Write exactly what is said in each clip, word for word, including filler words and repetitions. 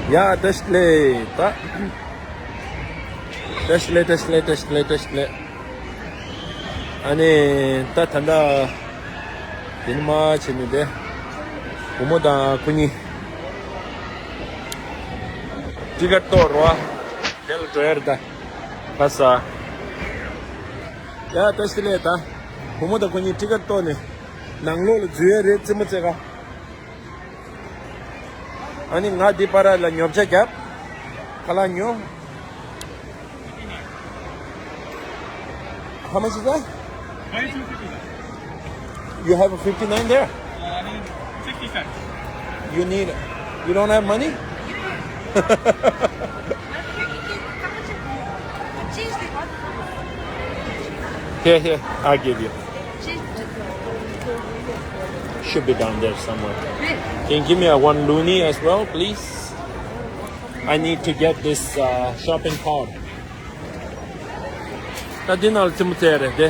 ཡ་བཀྲ་ཤིས་བདེ་ལེགས། ད་བཀྲ་ཤིས་བདེ་ལེགས། བཀྲ་ཤིས་བདེ་ལེགས། བཀྲ་ཤིས་བདེ་ལེགས། ཨ་ནི་ད་ད་ལྟ་དེ་ནི་མ་བྱས་ནས་དེ་བུ་མོ་དང་ཁོ་གཉིས་ཊི་ཀེ་ཊི་གཏོར་བ་དེ་ལ་འགྲོ་ཡ་རེད། ད་ཕ་ས། ཡ་བཀྲ་ཤིས་བདེ་ལེགས། ད་བུ་མོ་དང་ཁོ་གཉིས་ཊི་ཀེ་ཊི་གཏོར་ནས་ནང་ལོགས་ལ་འཛུལ་ཡ་རེད། རྩེད་མོ་རྩེ་ག་ཨ་ནི་ང་འདི་པར་ལ་ཉོ་ཆ་བརྒྱབ། ཁ་ལག་ཉོ། How much is that? You have a fifty-nine there? You need, you don't have money? Here, here, I'll give you. Should be down there somewhere. Can you give me a one loonie as well, please? I need to get this uh, shopping cart. ད་འདི་ནང་ལ་རྩེད་མོ་རྩེ་རེད་དེ།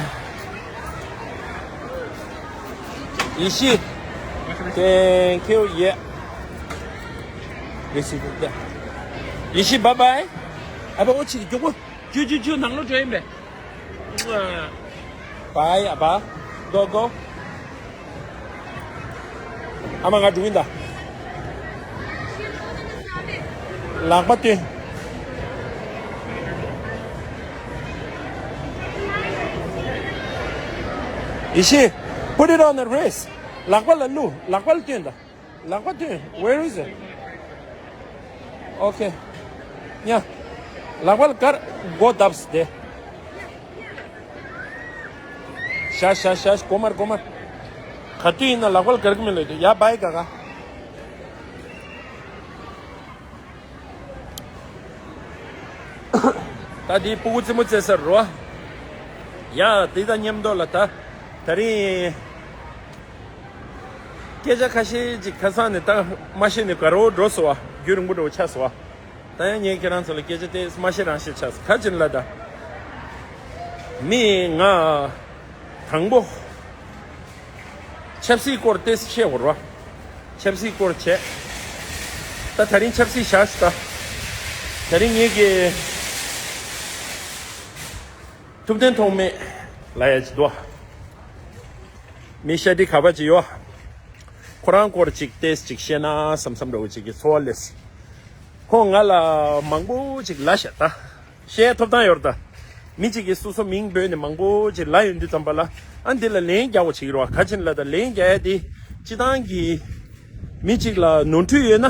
ཡེ་ཤེས། Thank you. Yeah. This is the. ཡེ་ཤེས། Bye bye. ཨ་ཕ་འོ་ཆི་རྒྱུག་པོ། ཇུ་ཇུ་ཇུ། ནང་ལོགས་འགྲོ་ཡིན་པས། Bye ཨ་ཕ། Go go. ཨ་མ་ང་འགྲོ་གིན་ད། ལག་པ་སྟོན། ཡེ་ཤེས། Put it on the wrist. ལག་པ་ལ་བླུགས། ལག་པ་ལ་སྟོན་ད། ལག་པ་སྟོན། Where is it? Okay. ཉ། ལག་པ་ལ་དཀར། སྒོ་བརྡབས་ཏེ། ཤ་ཤ་ཤ། གོ་མར་གོ་མར། ག་དུས་ཡིན་ན་ལག་པ་ལ་དཀར་གི་མི་ལོས་ཏེ། ཡ་བའི་ག་ག་ད་དེའི་སྤུ་གུ་རྩེད་མོ་རྩེ་ས་རོ། ཡ་དེ་དང་མཉམ་དུ་ལ་ད། ད་རིང་སྐད་ཆ་ཁ་ཤས་ཅིག་ཁ་སང་ནས་ད་མ་བཤད་ནས་ག་རོ་འགྲོ་སོང་བ། རྒྱུན་རིང་པོ་འགྲོ་ཆགས་སོང་བ། ད་ཡང་ངས་ཁྱེད་རང་ཚོ་ལ་སྐད་ཆ་དེ་མ་བཤད་རང་བཤད་ཆགས་སོང་། ག་ཅིན་ལ་ད། མི་ང་དང་པོ། ཆབ་སྲིད་སྐོར་ཏེས་བཤད་འོར་བ། ཆབ་སྲིད་སྐོར་བྱས། ད་ད་རིང་ཆབ་སྲིད་བཞག་ཤི་ད། ད་རིང་ངེད་ཀྱི་ཐུབ་བསྟན་ཐོགས་མེད་ལ་ཡ་ཅི་དོ། མི་ཤ་དི་ཁ་བ་ཅི་ཡོ། ཁོ་རང་སྐོར་ཅིག་ཏེས་ཅིག་བཤད་ན་བསམ་བསམ་འདྲ་བོ་ཅིག་གི་ཚོར་བ་སླེབས། ཁོ་ང་ལ་མང་པོ་ཅིག་ལབ་ཤག་ད། བཤད་ཐོབ་ཐང་ཡོད་རེད་ད། མི་གཅིག་གིས་སོ་སོ་མིང་འབོད་ནས་མང་པོ་ཅིག་ལབ་ཡོང་དུས་ཙམ་པ་ལ། ཨ་འདི་ལ་ལན་རྒྱག་པ་བྱེད་ཀྱི་རེད་བ། ག་ཅིན་ལ་ད་ལན་རྒྱག་ཡ་དེ་སྤྱི་བཏང་གི་མི་གཅིག་ལ་ནོར་འཁྲུལ་ཡོད་ན།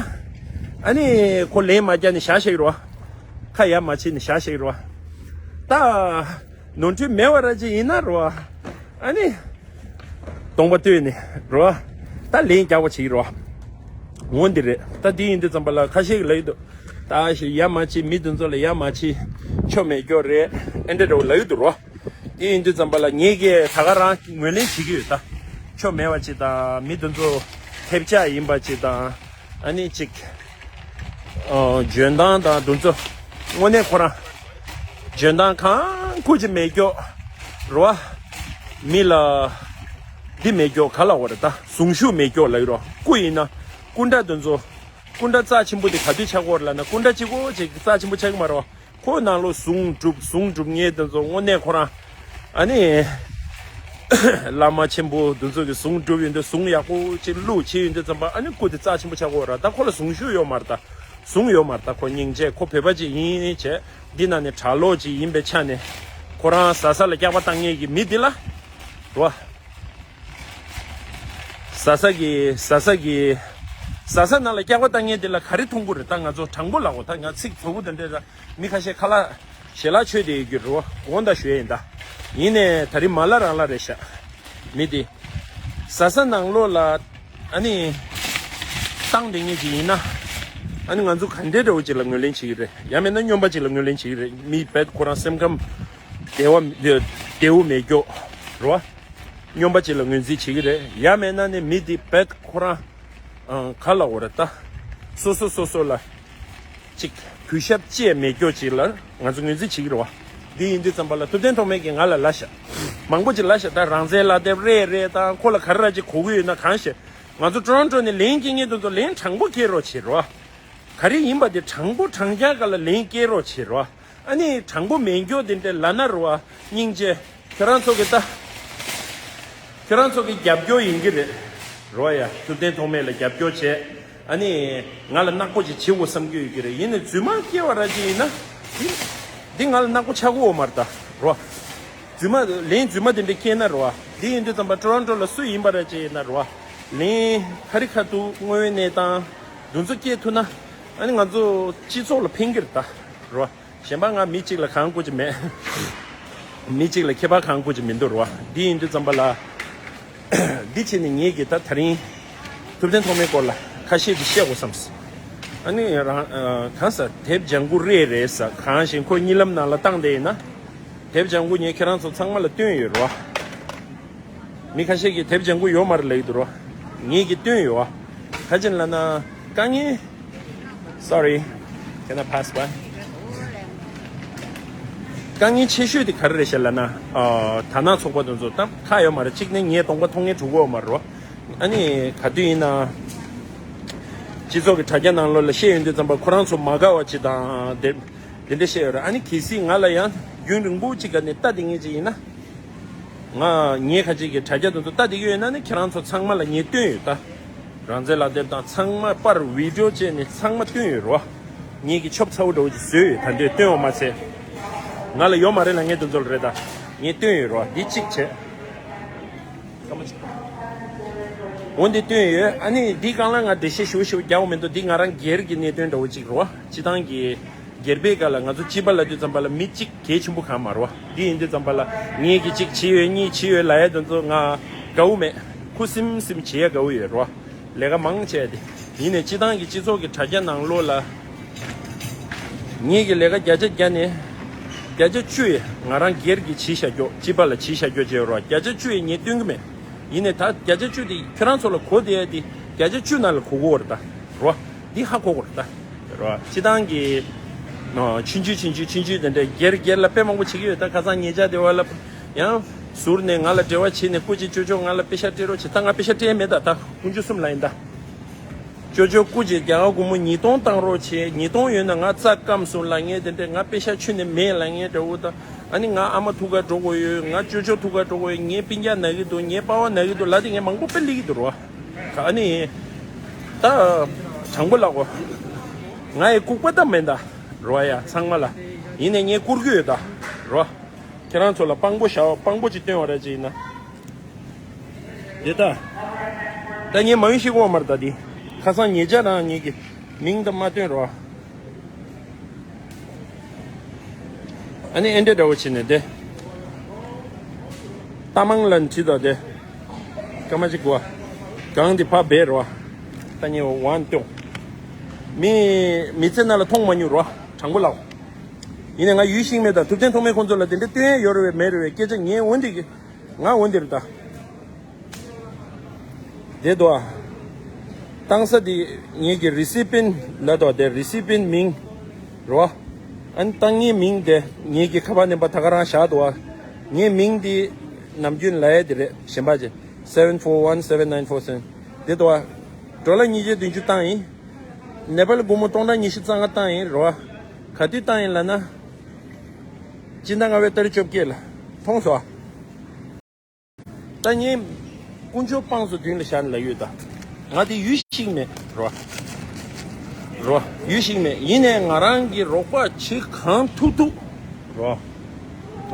ཨ་ནི་ཁོ་ལན་མ་རྒྱག་ནས་བཞག་བཞག་གི་རེད་བ། ཁ་ཡ་མ་བྱེད་ནས་བཞག་བཞག་གི་རེད་བ། ད་ནོར་འཁྲུལ་མེད་པ་ར་ཅིག་ཡིན་ན་རེད་བ། ཨ་ནི། གདོང་པ་བསྟོད་ནས་རོ། ད་ལན་རྒྱག་པ་བྱེད་ཀྱི་རོ། འོ་འདི་རེད། ད་འདི་ཡིན་དུས་ཙམ་པ་ལ་ཁ་ཤས་ཀྱིས་ལབ་ཀྱི་འདུག་ད་ཞིག་ཡ་མ་བྱེད། མི་དེ་ཚོ་ལ་ཡ་མ་བྱེད། ཆོ་མེད་སྐྱོ་རེད། ཨེ་འདྲ་འདྲ་བོ་ལབ་ཀྱི་འདུག་རོ། འདི་ཡིན་དུས་ཙམ་པ་ལ་ངེད་ཀྱིས་ད་ག་རང་ངོས་ལེན་བྱེད་ཀྱི་ཡོད་ད། ཆོ་མེད་པ་ཅིག་དང་། མི་དེ་ཚོ་ཐེབས་ཆག་ཡིན་པ་ཅིག་དང་། ཨ་ནི་ཅིག་ཨ། འཇོན་ཐང་དང་དེ་ཚོ་དངོས་གནས་ཁོ་རང་འཇོན་ཐང་གང་ཁུ་ཅི་མེད་སྐྱོ་རོ། མི་ལ་འདི་མེད་སྐྱོ་ག་ལ་འོ་རེད་ད། གཟུངས་གཞུག་མེད་སྐྱོ་ལབ་ཀྱི་རོ། སྐུ་ཡིན་ན་སྐུ་འདྲ་དེ་ཚོ། སྐུ་འདྲ་རྩ་ཆེན་པོ་དེ་ག་དུས་ཆགས་ཀྱི་ཡོད་རེད་ལབ་ན། སྐུ་འདྲ་གཅིག་པོ་ཅིག་རྩ་ཆེན་པོ་ཆགས་ཀྱི་མ་རེད་བ། ཁོ་ནང་ལོགས་གཟུངས་སྒྲུབ་གཟུངས་སྒྲུབ་མཁན་དེ་ཚོ་དངོས་གནས་ཁོ་རང་ཨ་ནི་བླ་མ་ཆེན་པོ་དེ་ཚོ་གི་གཟུངས་སྒྲུབ་ཡོང་དུས། གཟུངས་ཡག་པོ་ཅིག་བླུགས་བྱས་ཡོང་དུས་ཙམ་པ། ཨ་ནི་སྐུ་དེ་རྩ་ཆེན་པོ་ཆགས་ཀྱི་ཡོད་རེད། ད་ཁོ་ལ་གཟུངས་གཞུག་ཡོད་མ་རེད་ད། གཟུངས་ཡོད་མ་རེད་ད། ཁོ་སྙིང་རྗེ། ཁོ་བོད་པ་ཅིག་ཡིན་བྱས། འདི་ནང་ནས་གྲྭ་ལོག་ཅིག་ཡིན་པའི་ཆ་ནས། ཁོ་རང་ཟ་ས་ལ་སྐྱག་པ་བཏང་མཁན་གྱི་མི་འདི་ལ་རོ། ཟ་ས་གི་ཟ་ས་གི་ཟ་ས་ནང་ལ་སྐྱག་པ་བཏང་མཁན་དེ་ལ་ག་རེ་མཐོང་གི་རེད། ད་ང་ཚོ་དྲང་པོ་ལབ་དགོས། ད་ང་ཚིག་མཛུབ་མོ་དེ་འདྲ་ད། མི་ཁ་ཤས་ཁ་ལག་ཞལ་ལག་མཆོད་བསྡད་ཡོད་ཀྱི་རེད་བ། དགོངས་དག་ཞུ་ཡས་ཡིན་ད། ཡིན་ནའི་ད་རིང་མ་ལ་རང་ལ་རེད་ཤག་མི་དེ་ཟ་ས་ནང་ལོགས་ལ་ཨ་ནི་བཏང་བསྡད་མཁན་ཅིག་ཡིན་ན། ཨ་ནི་ང་ཚོ་ག་འདྲའི་འདྲ་བོ་ཅིག་ལ་ངོས་ལེན་བྱེད་ཀྱི་རེད། ཡང་མིན་ན་སྨྱོན་པ་ཅིག་ལ་ངོས་ལེན་བྱེད་ཀྱི་རེད། མི་རྦད་ཁོ་རང་སེམས་ཁམས་བདེ་བ་བདེ་བོ་མེད་སྐྱོ་རེད་བ། སྨྱོན་པ་ཅིག་ལ་ངོས་འཛིན་བྱེད་ཀྱི་རེད། ཡང་མིན་ན་ནི་མི་འདི་རྦད་ཁོ་རང་ཨང་ག་ལ་འོ་རེད་ད། སོ་སོ་སོ་སོ་ལ་ཅིག་གུས་ཞབས་ཅིག་མེད་སྐྱོ་ཅིག་ལ་ང་ཚོ་ངོས་འཛིན་བྱེད་ཀྱི་རེད་བ། འདི་ཡིན་དུས་ཙམ་པ་ལ་ཐུབ་བསྟན་ཐོགས་མེད་ཀྱིས་ང་ལ་ལབ་ཤག་མང་པོ་ཅིག་ལབ་ཤག་ད་རང་བཙན་ལག་དེབ་རེད་རེད་ད། ཁོ་ལ་ག་རེ་ར་ཅིག་གོ་གི་ཡོད་ན་གང་ཤེས། ང་ཚོ་ཊོ་རོན་ཊོ་ནས་ལན་སྐྱེལ་མཁན་དེ་ཚོ་ལན་དྲང་པོ་སྐྱེལ་རོགས་བྱེད་རོགས། ག་རེ་ཡིན་པ་དེ་དྲང་པོ་དྲང་རྐྱང་ག་ལ་ལན་སྐྱེལ་རོགས་བྱེད་རོགས། ཨ་ནི་དྲང་པོ་མེད་མཁན་དེ་འདྲ་ལབ་ན་རོ་བ། སྙིང་རྗེ། ཁྱོད་རང་ཚོ་གི་ད། ཁྱོད་རང་ཚོ་གི་རྒྱབ་སྐྱོར་ཡིན་གྱི་རེད། རོ་ཡ། ཐུབ་བསྟན་ཐོགས་མེད་ལ་རྒྱབ་སྐྱོར་བྱས། ཨ་ནི། ང་ལ་ནག་པོ་ཅིག་བྱེད་དགོས་བསམ་གྱི་ཡོད་ཀྱི་རེད། ཡིན་ནའི་རྫུན་མ་སྐྱེལ་བ་ར་ཅིག་ཡིན་ན། འདི། འདི་ང་ལ་ནག་པོ་ཆགས་ཀྱི་ཡོད་མ་རེད་ད། རོ། རྫུན་མ། ལན་རྫུན་མ་དེ་འདྲ་སྐྱེལ་ན་རོ་བ། འདི་ཡིན་དུས་ཙམ་པ་ཊོ་རོན་ཊོ་ལ་སུ་ཡིན་པ་ར་ཅིག་ཡིན་ན་རོ་བ། ལན་ཁ་རི་ཁ་ཐུག་དངོས་ཡོད་གནས་སྟངས་འདུ་འཛོམས་སྐྱེལ་ཐུབ་ན། ཨ་ནི་ང་ཚོ་སྤྱི་ཚོགས་ལ་ཕན་གྱི་རེད་ད། རོ་བ། གཞན་པ་ང་མི་གཅིག་ལ་གང་དགོས་ཀྱི་མེད། མི་གཅིག་ལ་ཁྱད་པར་གང་དགོས་ཀྱི་མི་འདུག་རོ་བ། འདི་ཡིན་དུས་ཙམ་པ་ལ། འདི་བྱས་ནས་ངེད་ཀྱིས་ད་ད་རིང་། ཐུབ་བསྟན་ཐོགས་མེད་སྐོར་ལ་ཁ་ཤས་ཅིག་བཤད་དགོས་བསམས། ཨ་ནི་རང་། གང་ཟེར། དེབ་ལྗང་ཁུ་རེད་རེད་ཟེར། གང་ཞིག་ཁོ་གཉིད་ལམ་ནང་ལ་བཏང་བསྡད་ཡིན་ན། དེབ་ལྗང་ཁུ་ངས་ཁྱེད་རང་ཚོ་ཚང་མ་ལ་སྟོན་ཡོད་རོ། མི་ཁ་ཤས་ཀྱིས་དེབ་ལྗང་ཁུ་ཡོད་མ་རེད་ལབ་ཀྱི་འདུག་རོ། ངེད་ཀྱིས་སྟོན་ཡོད། ག་ཅི་ལབ་ན། དཀའ་ངལ། Sorry. Can I pass by? དཀའ་ངལ་ཆེ་ཤོས་དེ་ག་རེ་རེད་ཤག་ལབ་ན། ཨ། དར་ནག་ཚོགས་པ་དེ་ཚོ་ད་ཁག་ཡོད་མ་རེད། གཅིག་ནས་ངས་གདོང་པ་མཐོང་མཁན་གྲུ་གུ་ཡོད་མ་རེད་རོ། ཨ་ནི་ག་དུས་ཡིན་ན། སྤྱི་ཚོགས་ཀྱི་དྲ་རྒྱ་ནང་ལོགས་ལ་བཤད་ཡོང་དུས་ཙམ་པ་ཁོ་རང་ཚོ་མ་དགའ་བ་ཅིག་དང་དེ། དེ་འདྲ་བཤད་ཡོད་རེད། ཨ་ནི་གལ་སྲིད་ང་ལ་ཡང་རྒྱུན་རིང་པོ་ཅིག་ག་ནས་ལྟ་བསྡད་མཁན་ཅིག་ཡིན་ན། ང་ངས་ཁ་ཅིག་གི་དྲ་རྒྱ་དེ་ཚོ་ལྟ་བསྡད་ཀྱི་ཡོད་ན་ནི་ཁྱེད་རང་ཚོ་ཚང་མ་ལ་ངས་སྟོན་ཡོད་ད། རང་བཙན་ལག་དེབ་དང་ཚང་མ་པར་བི་ཌིའོ་བྱས་ནས་ཚང་མ་སྟོན་ཡོད་རོ། ངེད་ཀྱི་ཆོབ་ཚ་བོ་འདྲ་བོ་ཅིག་བཟོས་ཡོད། ད་འདོད་སྟོན་བ་མ་ཚད། ང་ལ་ཡོད་མ་རེད་ལབ་མཁན་དེ་ཚོ་ལ་རེད་ད། ངས་སྟོན་ཡོད་རོ། འདི་གཅིག་བྱས། སྐར་མ་གཅིག་འོ་འདི་སྟོན་ཡོད། ཨ་ནི་འདི་སྒང་ལ་ང་འགྲེལ་བཤད་ཞུ་ཞུ་རྒྱག་དགོས་མི་འདུག་འདི་ང་རང་སྒེར་གྱི་གནད་དོན་འདྲ་བོ་ཅིག་རོ། སྤྱི་བཏང་གི་སྒེར་པའི་སྒང་ལ་ང་ཚོ་སྤྱི་པ་ལབ་དུས་ཙམ་པ་ལ་མི་གཅིག་གལ་ཆེན་པོ་གང་མ་རེད་བ། འདི་ཡིན་དུས་ཙམ་པ་ལ་ངེད་ཀྱིས་གཅིག་བྱས་ཡོད་གཉིས་བྱས་ཡོད་ལབ་ཡ་དེ་ཚོ་ང་དགའ་བོ་མེད། ཁུ་སིམ་སིམ་བྱེད་ཡ་དགའ་བོ་ཡོད་རེད་བ། ལས་ཀ་མང་བྱས་ཏེ། ཡིན་ནའི་སྤྱི་བཏང་གི་སྤྱི་ཚོགས་ཀྱི་དྲ་རྒྱ་ནང་ལོགས་ལ་ངེད་ཀྱི་ལས་ཀ་བརྒྱ་ཆ་བརྒྱ་ནས་བརྒྱ་ཆ་བཅུ་ཡི་ང་རང་སྒེར་གྱི་བྱས་བཞག་རྒྱུ། སྤྱི་པ་ལ་བྱས་བཞག་རྒྱུ་བྱས་ཡོད་རེད་བ། བརྒྱ་ཆ་བཅུ་ཡི་ངས་སྟོན་གྱི་མེད། ཡིན་ནའི་ད་བརྒྱ་ཆ་བཅུ་དེ་ཁྱོད་རང་ཚོ་ལ་གོ་བསྡད་ཡ་དེ་བརྒྱ་ཆ་བཅུ་ནང་ལ་གོ་གོ་རེད་ད། རོ། འདི་ཧ་གོ་གོ་རེད་ད། རོ། སྤྱི་བཏང་གི། ཨ། ཆུང་ཆུང་ཆུང་ཆུང་ཆུང་ཆུང་དེ་འདྲ་སྒེར་སྒེར་ལ་དཔེ་མང་པོ་བྱེད་ཀྱི་ཡོད་ད། ཁ་སང་ཉེ་ཆར་དེ་བ་ལ་ཡང་ཟུར་ནས་ང་ལ་འབྲེལ་བ་བྱས་ནས་སྐུ་མཁྱེན་ཅོ་ཅོ་ང་ལ་པེ་ཤ་སྤྲད་རོགས་བྱེད། ད་ང་པེ་ཤ་སྤྲད་མེད་ད། ད་དཀོན་མཆོག་གསུམ་ལ་ཡིན་ད། ཅོ་ཅོ་སྐུ་མཁྱེན་རྒྱ་གར་སྒོར་མོ་ཉིས་སྟོང་བཏང་རོགས་བྱེད། ཉིས་སྟོང་ཡོད་ན་ང་རྩ་སྐམ་སོང་ལབ་མཁན་དེ་འདྲ། ང་པེ་ཤ་ཁྱོན་ནས་མེད་ལབ་མཁན་འདྲ་བོ་ད། ཨ་ནི་ང་ཨ་མ་ཐུག་ག་འགྲོ་དགོས་ཡོད། ང་ཅོ་ཅོ་ཐུག་ག་འགྲོ་དགོས་ཡོད། ངའི་སྤུན་ཀྱག་ན་གི་འདུག་ངའི་པ་ཕ་ན་གི་འདུག་ལབ་དེ་ངས་མང་པོ་དཔེ་སླེབས་ཀྱི་འདུག་རོ། ཨ་ནི། ད། དྲང་པོ་ལབ་གོ། ང་ཡི་ལྐུགས་པ་ད་མེད་ད། རོ་ཡ་ཚང་མ་ལ། ཡིན་ནའི་ངས་བཀུར་གྱི་ཡོད་ད། རོ། ཁྱེད་རང་ཚོ་ལ་དཔང་པོ་བཞག་དཔང་པོ་ཅིག་སྟོན་བ་ར་ཅིག་ཡིན་ན། དེ་ད། ད་ངས་མ་ཡུལ་ཤེས་གོ་མ་རེད་ད་དེ། ཁ་སང་ཉེ་ཆར་རང་ངེད་ཀྱི་མིང་ད་མ་སྟོན་རོགས། ཨ་ནི་ཨེ་འདྲ་འདྲ་བོ་བྱས་ནས་དེ། རྟ་མང་ལ་འཁྲིད་དོ་དེ། སྐར་མ་གཅིག་གོ། གང་དེ་ཕ་བེ་རོ། ད་ངས་ཝན་ཏོ། མི་མི་ཚེ་ནང་ལ་མཐོང་མ་མྱོང་རོ། དྲང་པོ་ལབ། ཡིན་ནའི་ང་ཡུལ་ཤེས་མེད་ད། ཐུབ་བསྟན་ཐོགས་མེད་ཁོང་ཚོ་ལ་དེ་འདྲ་སྟོན་ཡ་ཡོད་རེད་བས་མེད་རེད་བས་སྐད་ཆ་ངས་འོན་ཏེ་གི། ང་འོན་ཏེ་རེད་ད། དེ་དོ། བཏང་ས་དེ་ངེད་ཀྱི་རི་སི་པིན་ལ་དོ། དེ་རི་སི་པིན་མིང་རོ། ཨ་ནི་བཏང་ངའི་མིང་དེ་ངེད་ཀྱི་ཁ་པར་ནམ་བར་ད་ག་རང་བཞག་འདུག་བ། ངའི་མིང་དེ་ནམ་རྒྱུན་ལབ་ཡ་དེ་རེད། གཞན་པ་ཅི། seven four one seven nine four seven། དེ་དོ། ཌོ་ལར་ཉིས་བརྒྱ་བདུན་ཅུ་བཏང་ཡིན། ནེ་པལ་སྒོར་མོ་སྟོང་ཕྲག་ཉི་ཤུ་རྩ་ལྔ་བཏང་ཡིན་རོ། ག་དུས་བཏང་ཡིན་ལབ་ན། སྤྱི་ཟླ་ལྔ་པའི་ཏ་རིག་བཅོ་བརྒྱད་ལ། མཐོང་སོང་ཨ། ད་ངས་དཀོན་མཆོག་དཔང་སོ་མདུན་ལ་བཞག་ནས་ལབ་ཡོད་ད། ང་དེ་ཡུལ་ཤེས་མེད་རོ། རོ། ཡུལ་ཤེས་མེད། ཡིན་ནའི་ང་རང་གི་རོགས་པ་བྱེད་གང་ཐུབ་ཐུབ་རོ།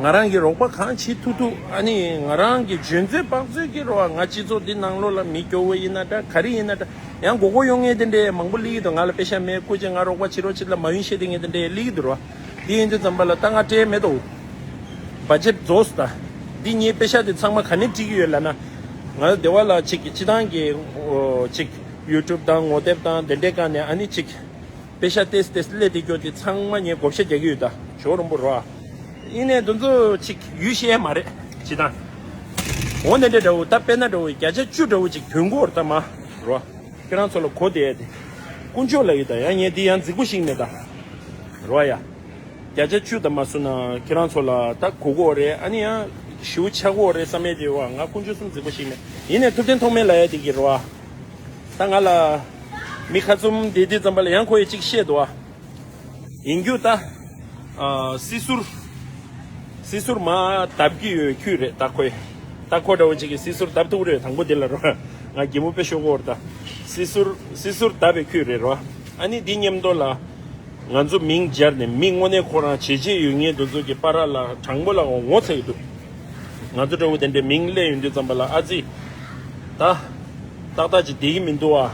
ང་རང་གི་རོགས་པ་གང་བྱེད་ཐུབ་ཐུབ། ཨ་ནི་ང་རང་གི་འཇོན་ཚོད་དཔག་ཚོད་ཀྱི་རོ། ང་སྤྱི་ཚོགས་འདི་ནང་ལོགས་ལ་མི་སྐྱོ་བོ་ཡིན་ན་འདྲ་ག་རེ་ཡིན་ན་འདྲ། ཡང་མགོ་སྐོར་ཡོང་མཁན་དེ་འདྲའི་མང་པོ་སླེབས་ཀྱི་འདུག་ང་ལ་པེ་ཤ་མེད། སྐུ་མཁྱེན་ང་རོགས་པ་བྱེད་རོགས་བྱེད་ལ་མ་ཡུན་ཤེས་དེ་ངས་དེ་འདྲའི་སླེབས་ཀྱི་འདུག་རོ། དེ་ཡིན་དུས་ཙམ་པ་ལ་ད་ང་སྤྲད་མེད་དོ། བ་ཇེཊ་རྫོགས་སོང་ད། འདི་ངའི་པེ་ཤ་དེ་ཚང་མ་ག་ནས་སྒྲིག་གི་ཡོད་ལབ་ན། ང་སྡེ་བ་ལ་ཅིག་སྤྱི་བཏང་གི་ཨོ་ཅིག་ཡུ་ཊུབ་དང་ངོ་དེབ་དང་དེ་འདྲའི་སྒང་ནས་ཨ་ནི་ཅིག་པེ་ཤ་ཏེས་ཏེས་སླེབས་དེ་སྐྱོ་དེ་ཚང་མ་ངས་བགོ་བཤའ་རྒྱག་གི་ཡོད་ད། ཇོ་རིན་པོ་རོ། ཡིན་ནའི་དེ་ཚོ་ཅིག་ཡུལ་ཤེས་མ་རེད་སྤྱི་བཏང་། འོ་དེ་འདྲ་འདྲ་བོ་ད་དཔེར་ན་འདྲ་བོ་བརྒྱ་ཆ་བཅུ་འདྲ་བོ་ཅིག་ཐོན་གོ་རེད་ད་མ་རོ། ཁྱེད་རང་ཚོ་ལ་གོ་བསྡད་དེ། དཀོན་མཆོག་ལ་ཡོད་ད། ཡང་ངས་འདི་ཡང་རྫིག་པོ་ཞིག་མེད་ད། རོ་ཡ། བརྒྱ་ཆ་བཅུ་ད་མ་སོང་ན་ཁྱེད་རང་ཚོ་ལ་ད་གོ་གོ་རེད། ཨ་ནི་ཡང་ཞེ་པོ་ཆགས་གོ་རེད་བསམ་ཡས་དེ་བ། ང་དཀོན་མཆོག་གསུམ་རྫིག་པོ་ཞིག་མེད། ཡིན་ནའི་ཐུབ་བསྟན་ཐོགས་མེད་ལབ་ཡ་དེ་གི་རོ། ད་ང་ལ་ མི་ཁ་བཙུམ་དེ་དུས་ཙམ་པ་ལ་ཡང་ཁོ་ཡི་གཅིག་བཤད་འདུག་ཨ། ཡིན་རྒྱུ་ད། ཨ། སྲིད་ཟུར། སྲིད་ཟུར་མ་བརྡབ་ཀྱི་ཡོད་ཁུལ་རེད་ད་ཁོས། ད་ཁོ་འདྲ་བོ་ཅིག་གིས་སྲིད་ཟུར་བརྡབ་ཐུབ་རེད། དང་པོ་དེ་ལ་རོ། ང་གད་མོ་དཔེ་ཤོར་གོ་རེད་ད། སྲིད་ཟུར་སྲིད་ཟུར་བརྡབ་པའི་ཁུལ་རེད་རོ། ཨ་ནི་འདི་མཉམ་དུ་ལ། ང་ཚོ་མིང་སྦྱར་ནས་མི་དངོས་གནས་ཁོ་རང་བྱེད་ཆེད་ཡོད་ངེས་དེ་ཚོ་གི་བར་ལ་དྲང་པོ་ལ་ངོ་ཚ་གི་འདུག་ང་ཚོ་འདྲ་བོ་དེ་འདྲའི་མིང་སླེབས་ཡོང་དུས་ཙམ་པ་ལ་ཨ་ཙི། ད། ཏག་ཏག་ཅིག་བསྡད་ཀྱི་མི་འདུག་ཨ།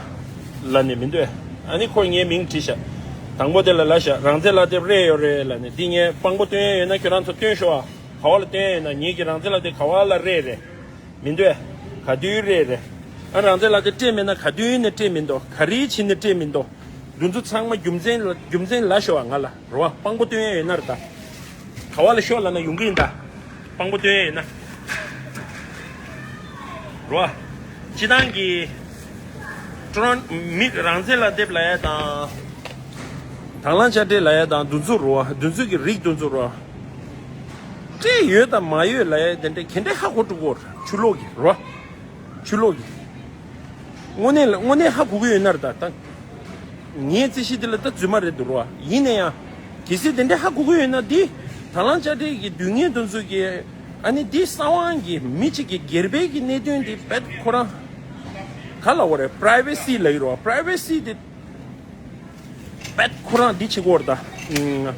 ལབ་ནས་མི་འདུག་ཨ་ནི་ཁོས་ངའི་མིང་བྲིས་ཤག་དང་པོ་དེ་ལ་ལབ་ཤག་རང་བཙན་ལག་དེབ་རེད་ཡོད་རེད་ལབ་ནས། འདི་ངས་དཔང་པོ་སྟོན་ཡ་ཡོད་ན་ཁྱོད་རང་ཚོ་སྟོན་ཤོག་ཨ། ག་བ་ལ་སྟོན་ཡ་ཡོད་ན། ངེད་ཀྱི་རང་བཙན་ལག་དེབ་ག་བ་ལ་རེད་རེད། མི་འདུག་ཨ། ག་དུས་རེད་རེད། ཨ། རང་བཙན་ལག་དེབ་སྤྲད་མེད་ན་ག་དུས་ནས་སྤྲད་མི་འདུག་ག་རེ་བྱས་ནས་སྤྲད་མི་འདུག་འདི་ཚོ་ཚང་མ་རྒྱུ་མཚན་ལ་རྒྱུ་མཚན་ལབ་ཤོག་ཨ། ང་ལ་རོ། དཔང་པོ་སྟོན་ཡ་ཡོད་ན་རེད་ད། ག་བ་ལ་ཤོག་ལབ་ན་ཡོང་གི་ཡིན་ད། དཔང་པོ་སྟོན་ཡ་ཡོད་ན། རོ། སྤྱི་བཏང་གི་ཀྲོན་མི་རང་བཙན་ལག་དེབ་ལབ་ཡ་དང་། དང་བླངས་དཔྱ་ཁྲལ་ལབ་ཡ་དང་འདི་ཚོ་རོ། འདི་ཚོ་གི་རིགས་འདི་ཚོ་རོ། སྤྲད་ཡོད་དང་མ་ཡོད་ལབ་ཡ་དེ་འདྲ་ག་འདྲ་ཧ་གོ་འགྲོ་གི་ཡོད་རེད། ཕྱི་ལོགས་ཀྱི་རོ། ཕྱི་ལོགས་ཀྱི། དངོས་གནས་ལ་དངོས་གནས་ཧ་གོ་གི་ཡོད་ན་རེད་ད། ད། ངའི་རྩིས་གཞི་འདི་ལ་ད་རྫུན་མ་རེད་འདུག་རོ། ཡིན་ན་ཡང་། གལ་སྲིད་དེ་འདྲ་ཧ་གོ་གི་ཡོད་ན་འདི། དང་བླངས་དཔྱ་ཁྲལ་གྱི་དོན་གཉེར་དེ་ཚོ་གི། ཨ་ནི་འདི་གསང་བ་གི་མི་གཅིག་གི་སྒེར་པའི་གི་གནད་དོན་འདི་བེད་ཁོ་རང་། ག་ལབ་དགོས་རེད། པ་རའི་ཝེ་སི་ལབ་ཀྱི་རེད་པ། པ་རའི་ཝེ་སི་འདི། བེད་ཁོ་རང་འདི་བྱེད་ཀྱི་ཡོད་རེད་ད།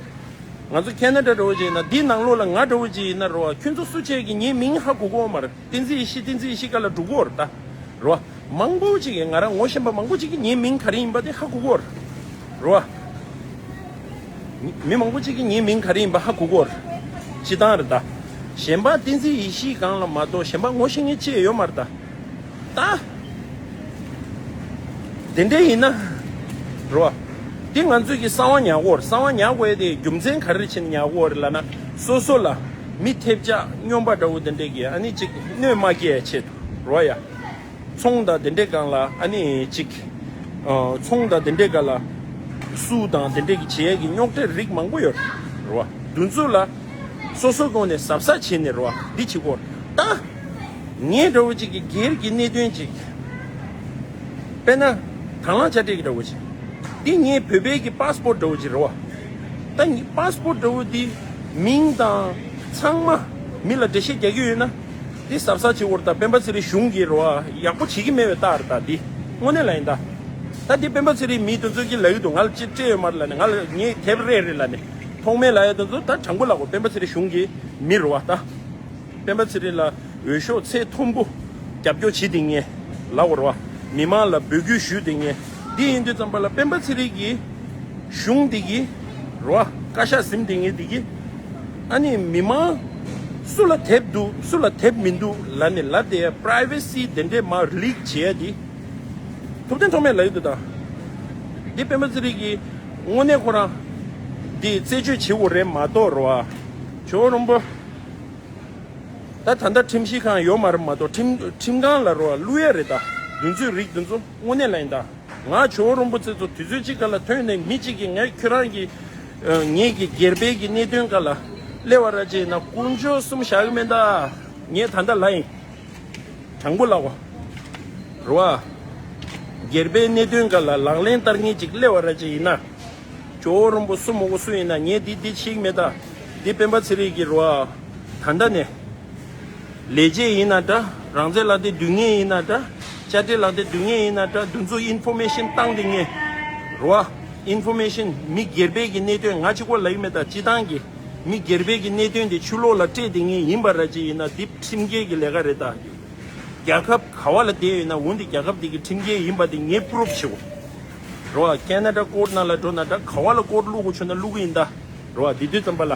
ང་ཚོ་ཁེ་ན་ཌ་འདྲ་བོ་ཅིག་ཡིན་ན། འདིའི་ནང་ལོགས་ལ་ང་འདྲ་བོ་ཅིག་ཡིན་ན་རེད་པ། ཁྱོད་ཚོ་སུ་བྱས་ཀྱི་ངའི་མིང་ཧ་གོ་གི་ཡོད་མ་རེད། བསྟན་འཛིན་ཡེ་ཤེས། བསྟན་འཛིན་ཡེ་ཤེས་སྒང་ལ་འགྲོ་གི་ཡོད་རེད་ད། རེད་པ། མང་པོ་ཅིག་གིས། ང་རང་ངོ་ཤེས་པ་མང་པོ་ཅིག་གིས་ངའི་མིང་ག་རེ་ཡིན་པ་དེ་ཧ་གོ་གི་ཡོད་རེད། རེད་པ། མི་མང་པོ་ཅིག་གིས་ངའི་མིང་ག་རེ་ཡིན་པ་ཧ་གོ་གི་ཡོད་རེད། སྤྱིར་བཏང་རེད་ད། གཞན་པ་བསྟན་འཛིན་ཡེ་ཤེས་སྒང་ལ་མ་གཏོགས་གཞན་པ་ངོ་ཤེས་མཁན་ཅིག་ཡོད་མ་རེད་ད། ད། དེ་འདྲ་ཡིན་ན། རེད་པ། འདི་ང་ཚོས་ཀྱི་གསང་བ་ཉར་དགོས་རེད། གསང་བ་ཉར་དགོས་ཡ་དེ་རྒྱུ་མཚན་ག་རེ་བྱས་ནས་ཉར་དགོས་རེད་ལབ་ན། སོ་སོ་ལ་མི་ཐེབས་ཆག་སྨྱོན་པ་འདྲ་བོ་དེ་འདྲས་ཀྱིས་ཨ་ནི་ཅིག་གནོད་མ་སྐྱེལ་ཡ་ཆེད་དུ་རེད་པ་ཡ། ཚོང་དང་དེ་འདྲས་སྒང་ལ་ཨ་ནི་ཅིག་ཨ། ཚོང་དང་དེ་འདྲས་སྒང་ལ་སུ་དང་དེ་འདྲས་ཀྱི་བྱེད་ཡ་གི་རྙོག་དྲའི་རིགས་མང་པོ་ཡོད་རེད་པ། འདི་ཚོ་ལ་སོ་སོའི་སྒོ་ནས་གཟབ་གཟབ་བྱས་ནས་རེད་པ། འདི་བྱེད་དགོས་རེད་ད། ངའི་འདྲ་བོ་ཅིག་གི་སྒེར་གྱི་གནད་དོན་ཅིག་དཔེར་ན། དང་བླངས་དཔྱ་ཁྲལ་གྱི་འདྲ་བོ་ཅིག་འདི་ངའི་བོད་པའི་གི་པ་སི་པོར་ཊི་འདྲ་བོ་ཅིག་རེད་པ། ད་ངའི་པ་སི་པོར་ཊི་འདྲ་བོ་འདི་མིང་དང་ཚང་མ་མི་ལ་འགྲེལ་བཤད་རྒྱག་གི་ཡོད་ན། འདི་གཟབ་གཟབ་བྱེད་དགོས་རེད་ད། སྤེན་པ་ཚེ་རིང་གཞུང་གིས་རེད་པ། ཡག་པོ་བྱེད་ཀྱི་མེད་པའི་རྟགས་རེད་ད། འདི་དངོས་གནས་ལབ་ཡིན་ད། ད་འདི་སྤེན་པ་ཚེ་རིང་མི་དེ་ཚོ་གིས་ལབ་ཀྱི་འདུག་ང་ལ་ཅིག་སྤྲད་ཡོད་མ་རེད་ལབ་ནས། ང་ལ་ངའི་དེབ་རེད་རེད་ལབ་ནས། ཐོགས་མེད་ལབ་ཡ་དེ་ཚོ་ད་དྲང་པོ་ལབ་དགོས། སྤེན་པ་ཚེ་རིང་གཞུང་གི་མི་རེད་པ་ད། སྤེན་པ་ཚེ་རིང་ལ་འོས་ཤོག་ཚད་མཐོན་པོ་རྒྱབ་སྐྱོར་བྱེད་བསྡད་མཁན་ལབ་དགོས་རེད་པ། མི་མང་ལ་འབོད་སྐུལ་ཞུ་བསྡད་མཁན། འདི་ཡིན་དུས་ཙམ་པ་ལ་སྤེན་པ་ཚེ་རིང་གི་གཞུང་འདི་གི་རེད་པ། བཀའ་ཤག་ཟིན་བསྡད་མཁན་འདི་གི། ཨ་ནི་མི་མང་སུ་ལ་དེབ་འདུག་སུ་ལ་དེབ་མི་འདུག་ལབ་ནས་ལབ་བསྡད་ཡ། པ་རའི་ཝེ་སི་དེ་འདྲས་མར་ལིག་བྱེད་ཡ་འདི། ཐུབ་བསྟན་ཐོགས་མེད་ལབ་ཀྱི་འདུག་ད། འདི་སྤེན་པ་ཚེ་རིང་གིས་དངོས་གནས་ཁོ་རང་འདི་རྩད་གཅོད་བྱེད་དགོས་རེད་མ་གཏོགས་རེད་པ། ཇོ་བོ་རིན་པོ། ད་ད་ལྟ་ཁྲིམས་ཞིབ་ཁང་ཡོད་མ་རེད་མ་གཏོགས། ཁྲིམས་ཁྲིམས་ཁང་ལ་རེད་པ། བླུག་ཡ་རེད་ད། འདི་ཚོའི་རིགས་འདི་ཚོ་དངོས་གནས་ལབ་ཡིན་ད། ང་ཇོ་བོ་རིན་པོ་ཆེ་ཚོ་དུས་ཚོད་གཅིག་སྒང་ལ་ཐོན་ནས་མི་གཅིག་གིས་ངས་ཁྱོད་རང་གི་ཨ། ངེད་ཀྱི་སྒེར་པའི་གི་གནད་དོན་སྒང་ལ་སླེབས་པ་ར་ཅིག་ཡིན་ན་དཀོན་མཆོག་གསུམ་བཞག་གི་མེད་ད། ངས་ད་ལྟ་ལབ་ཡིན། དྲང་པོ་ལབ་དགོས་རེད་པ། སྒེར་པའི་གནད་དོན་སྒང་ལ་ལག་ལེན་བསྟར་མཁན་ཅིག་སླེབས་པ་ར་ཅིག་ཡིན་ན། ཇོ་བོ་རིན་པོ་སུ་མོ་གོ་སུ་ཡིན་ན་ངས་འདི་འདི་བྱེད་ཀྱི་མེད་ད། འདི་སྤེན་པ་ཚེ་རིང་གིས་རེད་པ། ད་ལྟ་ནས། ལས་བྱེད་ཡིན་ན་འདྲ། རང་བཙན་ལག་དེབ་བསྡུ་མཁན་ཡིན་ན་འདྲ། དཔྱ་ཁྲལ་ལག་དེབ་བསྡུ་མཁན་ཡིན་ན་འདྲ། འདི་ཚོ་ཨིན་ཕོར་མེ་ཤན་བཏང་བསྡད་མཁན་རེད་པ། ཨིན་ཕོར་མེ་ཤན། མི་སྒེར་པའི་གི་གནད་དོན། ང་གཅིག་པོ་ལབ་ཀྱི་མེད་ད། སྤྱིར་བཏང་གི་མི་སྒེར་པའི་གི་གནད་དོན་དེ་ཕྱི་ལོགས་ལ་སྤྲད་བསྡད་མཁན་ཡིན་པ་ར་ཅིག་ཡིན་ན། འདི་ཁྲིམས་འགལ་གྱི་ལས་ཀ་རེད་ད། རྒྱལ་ཁབ་ག་བ་ལ་བསྡད་ཡོད་ན་འོ་འདི་རྒྱལ་ཁབ་འདི་གི་ཁྲིམས་འགལ་ཡིན་པ་དེ་ངས་པུ་རུབ་བྱེད་དགོས་རེད་པ། ཁེ་ན་ཌ་ཀོར་ཊི་ནང་ལ་འགྲོ་ན་འདྲ། ག་བ་ལ་ཀོར་ཊི་བླུག་དགོས་བྱུང་ན་བླུག་གི་ཡིན་ད། རེད་པ། འདི་དུས་ཙམ་པ་ལ།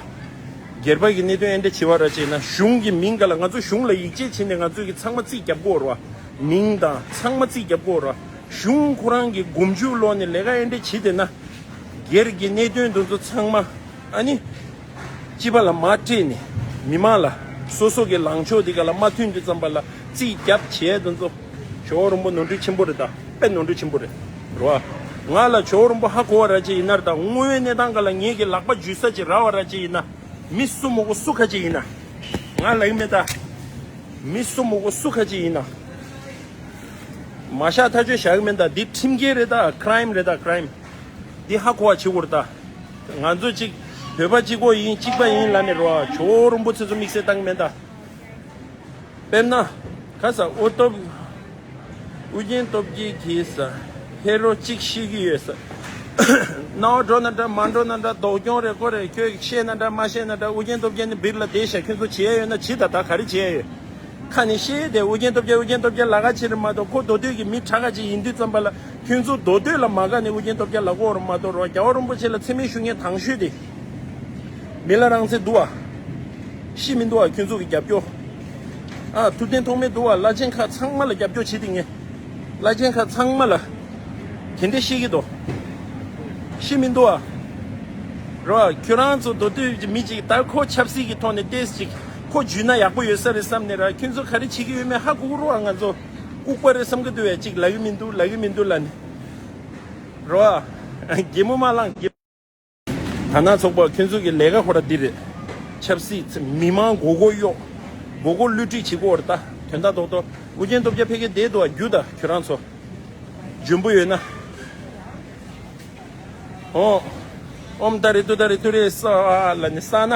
སྒེར་པ་གི་གནད་དོན་ཨེ་འདྲ་བྱེད་པ་ར་ཅིག་ཡིན་ན། གཞུང་གི་མིང་སྒང་ལ་ང་ཚོ་གཞུང་ལ་ཡིད་ཆེས་བྱས་ནས་ང་ཚོས་ཀྱི་ཚང་མ་རྩིས་རྒྱབ་དགོས་རེད་པ། མིང་དང་ཚང་མ་རྩིས་རྒྱབ་དགོས་རེད་པ། གཞུང་ཁོ་རང་གི་སྒོམ་རྒྱུ་ལོག་ནས་ལས་ཀ་ཨེ་འདྲ་བྱེད་བསྡད་ན། སྒེར་གྱི་གནད་དོན་དེ་ཚོ་ཚང་མ་ཨ་ནི། སྤྱི་པ་ལ་མར་སྤྲད་ནས་མི་མང་ལ་སོ་སོ་གི་ལངས་ཕྱོགས་འདི་ག་ལ་མ་མཐུན་དུས་ཙམ་པ་ལ་རྩིས་རྒྱབ་བྱས་དེ་ཚོ། ཇོ་བོ་རིན་པོ་ནོར་འཁྲུལ་ཆེན་པོ་རེད་ད། དཔེ་ནོར་འཁྲུལ་ཆེན་པོ་རེད། རེད་པ། ང་ལ་ཇོ་བོ་རིན་པོ་ཧ་གོ་བ་ར་ཅིག་ཡིན་ན་རེད་ད། དངོས་ཡོད་གནས་སྟངས་སྒང་ལ་ངེད་ཀྱི་ལག་པ་འཇུ་ས་ཅིག་རག་པ་ར་ཅིག་ཡིན་ན། མི་སུ་མོ་གོ་སུ་ཁ་ཅིག་ཡིན་ན། ང་ལབ་ཀྱི་མེད་ད། མི་སུ་མོ་གོ་སུ་ཁ་ཅིག་ཡིན་ན། མ་བཞག་ཐག་ཆོད་བཞག་གི་མིན་ད། འདི་ཁྲིམས་འགལ་རེད་ད། ཁྲའིམ་རེད་ད། ཁྲའིམ། འདི་ཧ་གོ་བ་བྱེད་དགོས་རེད་ད། ང་ཚོ་གཅིག་བོད་པ་གཅིག་པོ་ཡིན། གཅིག་པ་ཡིན་ལབ་ནས་རོ། ཇོ་བོ་རིན་པོ་ཆེ་ཚོ་དམིགས་བསལ་བཏང་གི་མིན་ད། དཔེར་ན། ཁ་ས་ཨུ་སྟོབས། ཨུ་རྒྱན་སྟོབས་རྒྱལ་གྱིས་ས། ཧེ་རོ་གཅིག་ཤེས་ཀྱི་ཡོད་ས། རྣ་བ་འགྲོ་ན་འདྲ་མ་འགྲོ་ན་འདྲ། སྡུག་གྱོང་རེད་ཀོ་རེད། ཁྱོད་ཤེས་ན་འདྲ་མ་ཤེས་ན་འདྲ། ཨུ་རྒྱན་སྟོབས་རྒྱལ་ནི་སྦིར་ལ་བསྡད་ཤག་ཁྱོད་ཚོ་བྱེད་ཡ་ཡོད་ན་བྱེད་ད། ད་ག་རེ་བྱེད་ཡ་ཡོད། ཁ་ནས་ཤེས་དེ་ཨུ་རྒྱན་སྟོབས་རྒྱལ། ཨུ་རྒྱན་སྟོབས་རྒྱལ་ལ་ཁ་ཕྱིར་མ་གཏོགས། ཁོ་མདོ་སྟོད་ཀྱི་མི་དྲག་ག་ཅིག་ཡིན་དུས་ཙམ་པ་ལ། ཁྱོད་ཚོ་མདོ་སྟོད་ལ་མ་དགའ་ནས་ཨུ་རྒྱན་སྟོབས་རྒྱལ་ལ་གོ་བར་མ་གཏོགས་རོ། རྒྱལ་བ་རིན་པོ་ཆེ་ལ་མཚན་སྨད་ཞུ་མཁན་དང་ཤོས་དེ། མི་ལ་རང་བཙན་འདུག་བ། ཤི་མི་འདུག་བ་ཁྱོད་ཚོ་གི་རྒྱབ་སྐྱོར། ཨ། ཐུབ་བསྟན་ཐོགས་མེད་འདུག་བ། བླ་ཆེན་ཁག་ཚང་མ་ལ་རྒྱབ་སྐྱོར་བྱེད་དེ་ངས། བླ་ཆེན་ཁག་ཚང་མ་ལ། དེ་འདྲ་ཤེས་ཀྱི་འདུག་ཤི་མི་འདུག་བ། རོ། ཁྱོད་རང་ཚོ་མདོ་སྟོད་ཀྱི་མི་གཅིག་ད་ཁོ་ཆབ་སྲིད་ཀྱི་ཐོག་ནས་ཏོག་ཙམ་ཅིག་ཁོ་འཇུས་ན་ཡག་པོ་ཡོད་ས་རེད་བསམ་ནས་ར། ཁྱོད་ཚོ་ག་རེ་བྱེད་ཀྱི་ཡོད་མེད་ཧ་གོ་གི་རོ། ང་ཚོ་ལྐུགས་པ་རེད་བསམ་གི་འདུག་བས། ཅིག་ལབ་ཀྱི་མི་འདུག་ལབ་ཀྱི་མི་འདུག་ལབ་ནས། རོ། གད་མོ་མ་ལངས། གད། དར་ནག་ཚོགས་པ་ཁྱོད་ཚོ་གི་ལས་ཀ་ཁོ་ར་འདི་རེད། ཆབ་སྲིད་མི་མང་མགོ་སྐོར་གཡོག་མགོ་སྐོར་བསླུ་བྲིད་བྱེད་དགོས་རེད་ད། དོན་དག་རྡོག་རྡོག་ཨུ་རྒྱན་སྟོབས་རྒྱལ་ཕ་གིར་བསྡད་འདུག་བ། རྒྱུགས་ད་ཁྱོད་རང་ཚོ། འཇོན་པོ་ཡོད་ན། ཨོ། ཨོམ་ཏཱ་རེ་ཏུཏྟཱ་རེ་ཏུ་རེ་སྭཱ་ཧཱ་ལབ་ནས་བསགས་ན།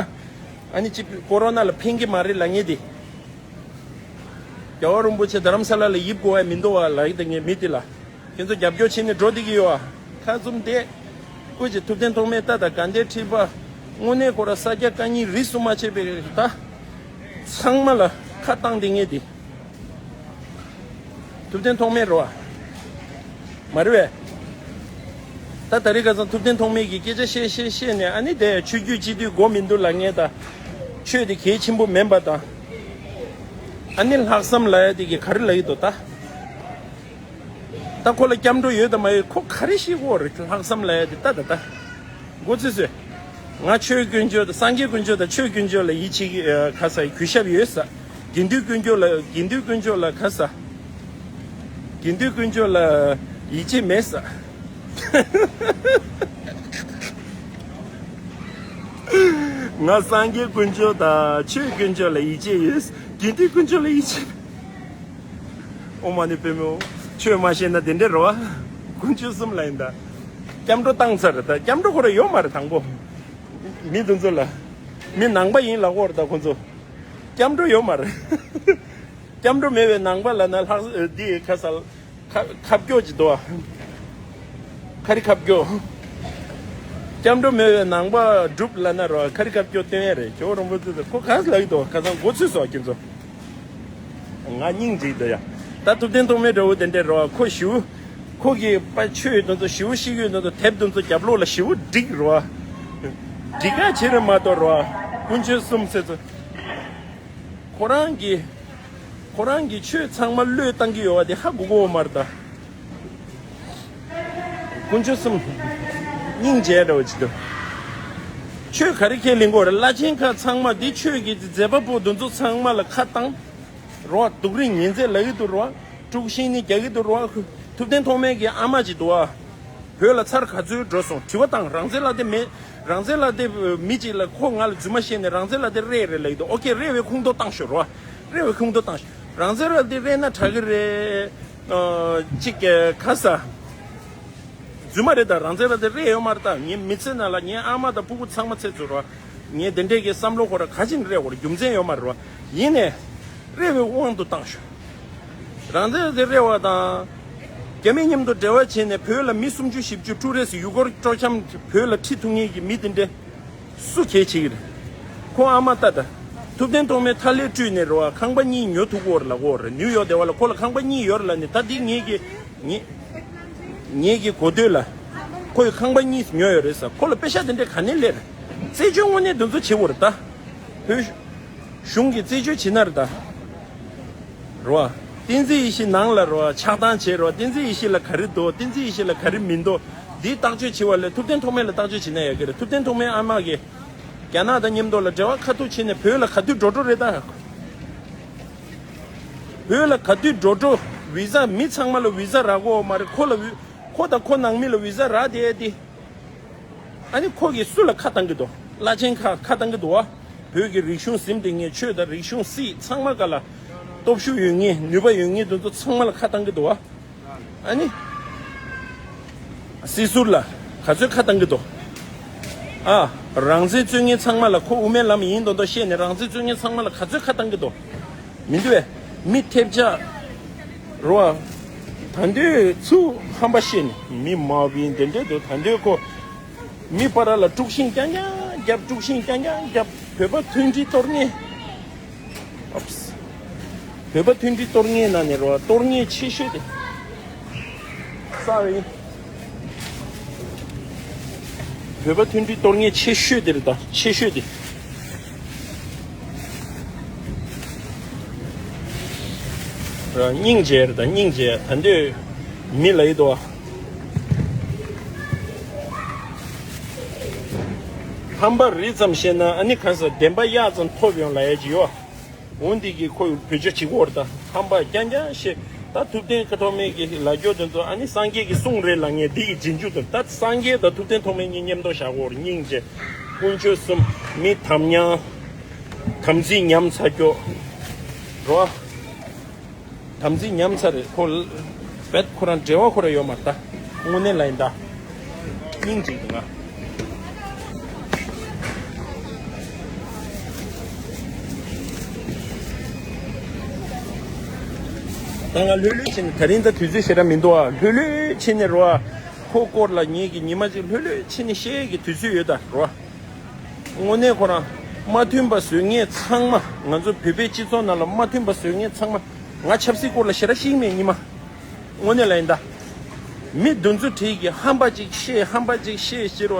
ཨ་ནི་ཅི་ཀོ་རོ་ན་ལ་ཕན་གྱི་མ་རེད་ལབ་མཁན་དེ། རྒྱལ་བ་རིན་པོ་ཆེ་རྡ་རམ་ས་ལ་ལ་ཡིབ་དགོས་པ་མི་འདུག་བ་ལབ་ཀྱི་འདུག་ངས་མི་དེ་ལ། ཁྱེད་ཚོ་རྒྱབ་སྐྱོར་བྱས་ནས་འགྲོ་བསྡད་ཀྱི་ཡོད་ཨ། ཁ་བཙུམ་བསྡད། སྐུ་མཁྱེན་ཐུབ་བསྟན་ཐོགས་མེད་ལྟ་དང་དགའ་ལྡན་ཁྲི་པ། དངོས་གནས་ཁོ་ར་ས་སྐྱ་བཀའ་རྙིང་རིས་སུ་མ་ཆད་པའི་ད། ཚང་མ་ལ་ཁ་བཏང་བསྡད་མཁན་དེ། ཐུབ་བསྟན་ཐོགས་མེད་རོ་ཨ། མ་རེད་བས། ད་ད་རེས་ཁ་སང་ཐུབ་བསྟན་ཐོགས་མེད་ཀྱིས་སྐད་ཆ་བཤད་བཤད་བཤད་ནས། ཨ་ནི་དེ་ཆོས་བརྒྱུད་སྤྱི་འཐུས་དགོས་མི་འདུག་ལབ་མཁན་དང་། ཆོས་དེ་གལ་ཆེན་པོ་མིན་པ་དང་། ཨ་ནི་ལྷག་བསམ་ལབ་ཡ་དེ་གིས་ག་རེ་ལབ་ཀྱི་འདུག་ད། ད་ཁོ་ལ་སྐྱབས་འགྲོ་ཡོད་དང་མ་ཡོད་ཁོ་ག་རེ་ཤེས་ཀྱི་ཡོད་རེད། ལྷག་བསམ་ལབ་ཡ་དེ་ད་ད་ད། མགོ་ཚོས་སོས། ང་ཆོས་དཀོན་མཆོག་དང་སངས་རྒྱས་དཀོན་མཆོག་དང་ཆོས་དཀོན་མཆོག་ལ་ཡིད་ཆེས་ཀྱི་ཨ། ཁ་ས་གུས་ཞབས་ཡོད་ས། དགེ་འདུན་དཀོན་མཆོག་ལ། དགེ་འདུན་དཀོན་མཆོག་ལ་ཁ་ས། དགེ་འདུན་དཀོན་མཆོག་ལ་ཡིད་ཆེས་མེད་ས། ང་སངས་རྒྱས་དཀོན་མཆོག་དང་ཆོས་དཀོན་མཆོག་ལ་ཡིད་ཆེས་ཡོད། དགེ་འདུན་དཀོན་མཆོག་ལ་ཡིད་ཆེས། ཨོཾ་མ་ཎི་པདྨེ་ཧཱུྃ། ཆོས་མ་ཤེས་ན་དེ་འདྲ་རེད་བ། དཀོན་མཆོག་གསུམ་ལ་ཡིན་ད། སྐྱབས་འགྲོ་བཏང་ཚར་རེད་ད། སྐྱབས་འགྲོ་ཁོ་རང་ཡོད་མ་རེད་དང་པོ། མི་དེ་ཚོ་ལ། མི་ནང་པ་ཡིན་ལབ་ཀྱི་ཡོད་རེད་ད་ཁོ་ཚོ། སྐྱབས་འགྲོ་ཡོད་མ་རེད། སྐྱབས་འགྲོ་མེད་པའི་ནང་པ་ལབ་ན་ལྷག་འདི་ཁ་ས་ཁ་ཁ་བསྐྱོད་ཅིག་འདུག་བ། ཁ་རི་ཁ་བསྐྱོད། སྐྱབས་འགྲོ་མེད་པའི་ནང་པ་སྒྲུབ་ལབ་ན་རོ། ཁ་རི་ཁ་བསྐྱོད་སྟོན་ཡ་རེད། ཇོ་བོ་རིན་པོ་ཆེ་ཚོ་ཁོ་ག་ས་ལབ་ཀྱི་འདུག་ཁ་སང་མགོ་ཚོས་སོང་ཁྱེད་ཚོ། ང་སྙིང་རྗེ་འདུག་ཡ། ད་ཐུབ་བསྟན་ཐོགས་མེད་འདྲ་བོ་དེ་འདྲས་རོ། ཁོ་ཞི་བོ། ཁོ་གི་པ་ཆོས་དེ་ཚོ་ཞི་བོ་ཤེས་ཀྱི་ཡོད་དེ་ཚོ་དེབ་དེ་ཚོ་རྒྱབ་ལོགས་ལ་ཞི་བོ་བསྒྲིགས་རོ། འགྲིག་ག་བྱེད་རེད་མ་གཏོགས་རོ། དཀོན་མཆོག་གསུམ་ཟེར་ཚོ། ཁོ་རང་གི། ཁོ་རང་གི་ཆོས་ཚང་མ་བློས་བཏང་གི་ཡོད་པ་དེ་ཧ་གོ་གི་ཡོད་མ་རེད་ད། དཀོན་མཆོག་གསུམ། སྙིང་རྗེ་འདྲ་བོ་ཅིག་འདུག་ཆོས་ག་རེ་ཁས་ལེན་དགོས་རེད། བླ་ཆེན་ཁག་ཚང་མ་འདི་ཆོས་ཀྱི་མཛད་པ་པོ་འདི་ཚོ་ཚང་མ་ལ་ཁ་བཏང་། རོ། སྡུག་རུས་ཉེས་འཛེགས་ལབ་ཀྱི་འདུག་རོ། དཀྲུག་ཤིང་ནི་རྒྱག་གི་འདུག་རོ། ཐུབ་བསྟན་ཐོགས་མེད་ཀྱི་ཨ་མ་ཅིག་འདུག་ཨ། བོད་ལ་ཚར་ག་ཚོད་འགྲོ་སོང་དྲི་བ་བཏང་། རང་བཙན་ལབ་དེ་མེད། རང་བཙན་ལབ་དེ་མི་གཅིག་ལ་ཁོ་ང་ལ་རྫུན་མ་བཤད་ནས་རང་བཙན་ལབ་དེ་རེད་རེད་ལབ་ཀྱི་འདུག་ཨོ་ཁེ། རེད་པའི་ཁུངས་གཏོགས་བཏང་ཤོག་རོ། རེད་པའི་ཁུངས་གཏོགས་བཏང་ཤོག་རང་བཙན་ལབ་དེ་རེད་ན་དྲག་གི་རེད། ཨ། གཅིག་གི་ཁ་ས། རྫུན་མ་རེད་ད། རང་བཙན་ལབ་དེ་རེད་ཡོད་མ་རེད་ད། ངའི་མི་ཚེ་ནང་ལ་ངའི་ཨ་མ་དང་ཕྲུ་གུ་ཚང་མ་ཚེ་ཚུད་རོ། ངས་དེ་འདྲས་ཀྱི་བསམ་བློ་ཁོ་ར་ག་ཅིན་རེད་བོར་རྒྱུ་མཚན་ཡོད་མ་རེད་བ། ཡིན་ནས། རེད་པའི་དབང་དུ་བཏང་ཤོག་རང་བཙན་དེ་རེད་བ་དང་། རྒྱ་མི་མཉམ་དུ་འབྲེལ་བ་བྱས་ནས་བོད་ལ་མི་སུམ་ཅུ་བཞི་བཅུ་འཁྲུག་རེས་སུ་ཡུལ་སྐོར་སྤྲོ་འཆམ་བོད་ལ་ཁྲིད་ཐུབ་མཁན་གྱི་མི་དེ་འདྲས། སུ་གལ་ཆེ་གི་རེད། ཁོ་ཨ་མ་ལྟ་ད། ཐུབ་བསྟན་ཐོགས་མེད་ཐ་ལེ་སྤྲུལ་ནས་རེད་བ། ཁང་པ་གཉིས་ཉོ་ཐུབ་ཀྱི་ཡོད་རེད་ལབ་ཀྱི་ཡོད་རེད། ནིའུ་ཡོག་དེ་བ་ལ་ཁོ་ལ་ཁང་པ་གཉིས་ཡོད་རེད་ལབ་ནས། ད་འདི་ངེད་ཀྱི། ངེད། ངེད་ཀྱི་གོ་ཐོས་ལ། ཁོ་ཡི་ཁང་པ་གཉིས་ཉོས་ཡོད་རེད་ཟེར། ཁོ་ལ་པེ་ཤ་དེ་འདྲས་ག་ནས་སླེབས་རེད། རྩད་གཅོད་དངོས་གནས་འདི་ཚོ་བྱེད་དགོས་རེད་ད། བོད་གཞུང་གིས་རྩད་གཅོད་བྱེད་ན་རེད་ད། རེད་བ། བསྟན་འཛིན་ཡེ་ཤེས་ནང་ལ་རེད་བ། ཆགས་སྡང་བྱས་རེད་བ། བསྟན་འཛིན་ཡེ་ཤེས་ལ་ག་རེ་འདུག་བསྟན་འཛིན་ཡེ་ཤེས་ལ་ག་རེ་མི་འདུག་འདིའི་བརྟག་དཔྱད་བྱེད་པ་ལས་ཐུབ་བསྟན་ཐོགས་མེད་ལ་བརྟག་དཔྱད་བྱེད་ན་ཡག་གི་རེད། ཐུབ་བསྟན་ཐོགས་མེད་ཨ་མ་གིས། རྒྱ་ནག་དང་མཉམ་དུ་ལ་འབྲེལ་བ་ཁ་ཐུག་བྱས་ནས་བོད་ལ་ག་དུས་འགྲོ་འགྲོ་རེད་ད། བོད་ལ་ག་དུས་འགྲོ་འགྲོ། བི་ཟ་མི་ཚང་མ་ལ་བི་ཟ་རག་གི་ཡོད་མ་རེད། ཁོ་ལ་བི། ཁོ་དང་ཁོ་ནང་མི་ལ་བི་ཟ་རག་བསྡད་དེ། ཨ་ནི་ཁོ་གིས་སུ་ལ་ཁ་བཏང་གི་འདུག་བླ་ཆེན་ཁག་ཁ་བཏང་གི་འདུག་བ། བོད་ཀྱི་རིག་གཞུང་ཟིན་བསྡད་མཁན། ཆོས་དང་རིག་གཞུང་སྲིད་ཚང་མ་ག་ལ། སྟོབས་ཤུགས་ཡོད་མཁན། ནུས་པ་ཡོད་མཁན་དེ་ཚོ་ཚང་མ་ལ་ཁ་བཏང་གི་འདུག་བ། ཨ་ནི། སྲིད་ཟུར་ལ་ག་ཚོད་ཁ་བཏང་གི་འདུག་ཨ། རང་བཙན་རྩོད་མཁན་ཚང་མ་ལ། ཁོ་དབུ་མའི་ལམ་ཡིན་མདོག་མདོག་བཤད་ནས་རང་བཙན་རྩོད་མཁན་ཚང་མ་ལ་ག་ཚོད་ཁ་བཏང་གི་འདུག་མི་འདུག་བས། མི་ཐེབས་ཆག་རོ། ད་འདོད་ཚུ་ཧམ་པ་བཤད་ནས་མི་མ་བིན་དེ་འདྲས་འདུག་ད་འདོད་ཁོ། མི་བར་ལ་དཀྲུག་ཤིང་རྐྱང་རྐྱང་རྒྱབ། དཀྲུག་ཤིང་རྐྱང་རྐྱང་རྒྱབ། བོད་པ་མཐུན་སྒྲིལ་གཏོར་མཁན། ཨོབས། བོད་པ་མཐུན་སྒྲིལ་གཏོར་མཁན་ནང་ནས་རོ། གཏོར་མཁན་ཆེ་ཤོས་དེ། སོ་རི། བོད་པ་མཐུན་སྒྲིལ་གཏོར་མཁན་ཆེ་ཤོས་དེ་རེད་ད། ཆེ་ཤོས་དེ། ར། སྙིང་རྗེ་རེད་ད། སྙིང་རྗེ། ད་འདོད་མི་ལ་ཡི་དོ། ཧམ་པ་རི་ཙམ་བཤད་ན་ཨ་ནི་ག་ས་བདེན་པ་གཡག་ཙམ་ཐོབ་ཡོང་ལ་ཡ་ཅི་ཡོ། འོ་འདི་གི་ཁོ་བོད་ཆ་བྱེད་ཀྱི་ཡོད་རེད་ད། ཧམ་པ་རྐྱང་རྐྱང་བཤད། ད་ཐུབ་བསྟན་ཁ་ཐོག་མེད་ཀྱི་ལ་རྒྱོ་དེ་ཚོ་ཨ་ནི་སངས་རྒྱས་ཀྱི་གསུང་རེད་ལ། ངས་འདི་གི་རྗེས་འཇུག་དང་། ད་སངས་རྒྱས་དང་ཐུབ་བསྟན་ཐོགས་མེད་གཉིས་མཉམ་དུ་བཞག་གོ། སྙིང་རྗེ། དཀོན་མཆོག་གསུམ། མི་དམ་ཉམས། དམ་ཚིག་ཉམས་ཚར་ཀྱོ། རོ། དམ་ཚིག་ཉམས་ཚར་རེད་ཁོ། བེད་ཁོ་རང་འབྲེལ་བ་ཁོ་རང་ཡོད་མ་རེད་ད། དངོས་གནས་ལ་ཡིན་ད། སྙིང་རྗེ་འདུག་ང་། ད་ང་ལྷོད་ལྷོད་བྱས་ནས། དེ་རིང་ད་དུས་ཚོད་ཞེ་དྲག་མི་འདུག་ཨ། ལྷོད་ལྷོད་བྱས་ནས་རོ་ཨ། ཁོ་སྐོར་ལ་ངེད་ཀྱི་ཉི་མ་གཅིག་ལྷོད་ལྷོད་བྱས་ནས་བཤད་ཀྱི་དུས་ཚོད་ཡོད་ད་རོ་ཨ། དངོས་གནས་ཁོ་རང་མ་མཐུན་པ་བཟོ་མཁན་ཚང་མ། ང་ཚོ་བོད་པའི་སྤྱི་ཚོགས་ནང་ལ་མ་མཐུན་པ་བཟོ་མཁན་ཚང་མ། ང་ཆབ་སྲིད་སྐོར་ལ་ཞེ་དྲག་ཤེས་ཀྱི་མེད་ཉི་མ། དངོས་གནས་ལ་ཡིན་ད། མི་འདི་ཚོ་གྲས་ཀྱིས་ཧམ་པ་ཅིག་བཤད། ཧམ་པ་ཅིག་བཤད་ཟེར་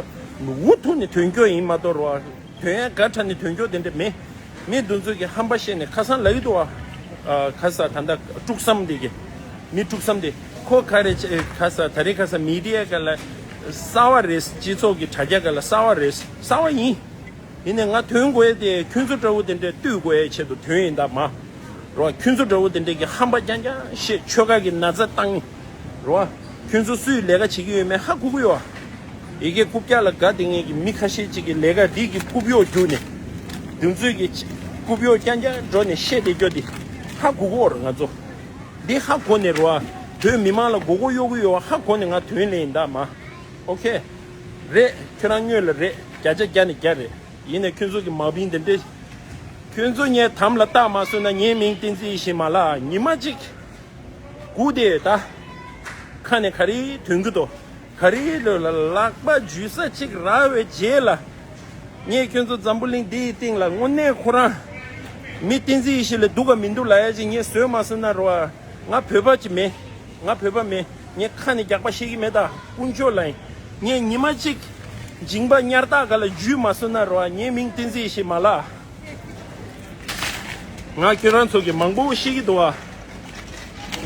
བ། འུ་ཐུག་ནས་དོན་སྐྱོ་ཡིན་མ་གཏོགས་རོ། དོན་ཡང་དགའ་དྲགས་ནས་དོན་སྐྱོ་དེ་འདྲ་མེད། མི་འདི་ཚོ་གིས་ཧམ་པ་བཤད་ནས་ཁ་སང་ལབ་ཀྱི་འདུག་བ། ཨ། ཁ་ས་ད་ལྟ་དཀྲུག་བསམ་དེ་གི། མི་དཀྲུག་བསམ་དེ། ཁོ་ག་རེ་བྱེད། ཁ་ས་ད་རེས་ཁ་ས་མི་ཌི་ཡ་སྒང་ལ་གསར་བ་རེད། སྤྱི་ཚོགས་ཀྱི་དྲ་རྒྱ་སྒང་ལ་གསར་བ་རེད། གསར་བ་ཡིན། ཡིན་ནའི་ང་དོན་དགོས་ཡས་དེ་ཁྱོད་ཚོ་འདྲ་བོ་དེ་འདྲས་བཏུལ་དགོས་ཡས་ཆེད་དུ་དོན་ཡིན་ད་མ། རོ། ཁྱོད་ཚོ་འདྲ་བོ་དེ་འདྲས་ཀྱི་ཧམ་པ་རྐྱང་རྐྱང་བཤད། ཆོལ་ཁ་གི་ན་ཚ་བཏང་། རོ། ཁྱོད་ཚོ་སུས་ལས་ཀ་བྱེད་ཀྱི་ཡོད་མེད་ཧ་གོ་གི་ཡོད། ཡ་གི་རྐུབ་བཀྱག་ལ་དགའ་བསྡད་མཁན་གྱི་མི་ཁ་ཤས་ཅིག་གི་ལས་ཀ་འདི་གི་རྐུབ་གཡོག་རྒྱུགས་ནས། འདི་ཚོས་ཀྱི་རྐུབ་གཡོག་རྐྱང་རྐྱང་འགྲོ་ནས་བཤད་བསྡད་རྒྱུ་འདི་ཧ་གོ་གི་ཡོད་རེད་ང་ཚོ། འདི་ཧ་གོ་ནས་རོ། བོད་མི་མང་ལ་མགོ་སྐོར་གཡོག་གི་ཡོད་ཧ་གོ་ནས་ང་དོན་ལེན་ཡིན་ད་མ། ཨོ་ཁེ། རེད། ཁྱོད་རང་དངོས་ལ་རེད། བརྒྱ་ཆ་བརྒྱ་ནས་བརྒྱ་རེད། ཡིན་ནའི་ཁྱོད་ཚོ་གི་མ་བིན་དེ་འདྲས། ཁྱོད་ཚོ་ངའི་དམ་ལ་བཏགས་མ་སོང་ན་ངའི་མིང་བསྟན་འཛིན་ཡེ་ཤེས་མ་ལགས། ཉི་མ་གཅིག་སྒུག་བསྡད་ད། ཁ་ནས་ག་རེ་ཐོན་གི་འདུག་ག་རེ་ལོ་ལ་ལག་པ་འཇུ་ས་གཅིག་རག་པའི་རྗེས་ལ། ངས་ཁྱོད་ཚོ་འཛམ་བུ་གླིང་འདིའི་སྟེང་ལ་དངོས་གནས་ཁོ་རང་མི་བསྟན་འཛིན་ཡེ་ཤེས་ལས་སྡུག་ག་མི་འདུག་ལབ་ཡ་ཅིག་ངས་བཟོས་མ་སོང་ན་རོ། ང་བོད་པ་ཅིག་མེད། ང་བོད་པ་མེད། ངས་ཁ་ནས་རྒྱག་པ་བཤད་ཀྱི་མེད་ད། དཀོན་མཆོག་ལ་ཡིན། ངས་ཉི་མ་གཅིག་མཇིང་པ་ཉར་སྟག་སྒང་ལ་འཇུས་མ་སོང་ན་རོ། ངའི་མིང་བསྟན་འཛིན་ཡེ་ཤེས་མ་ལགས། ང་ཁྱོད་རང་ཚོ་གི་མང་པོ་ཤེས་ཀྱི་འདུག་བ།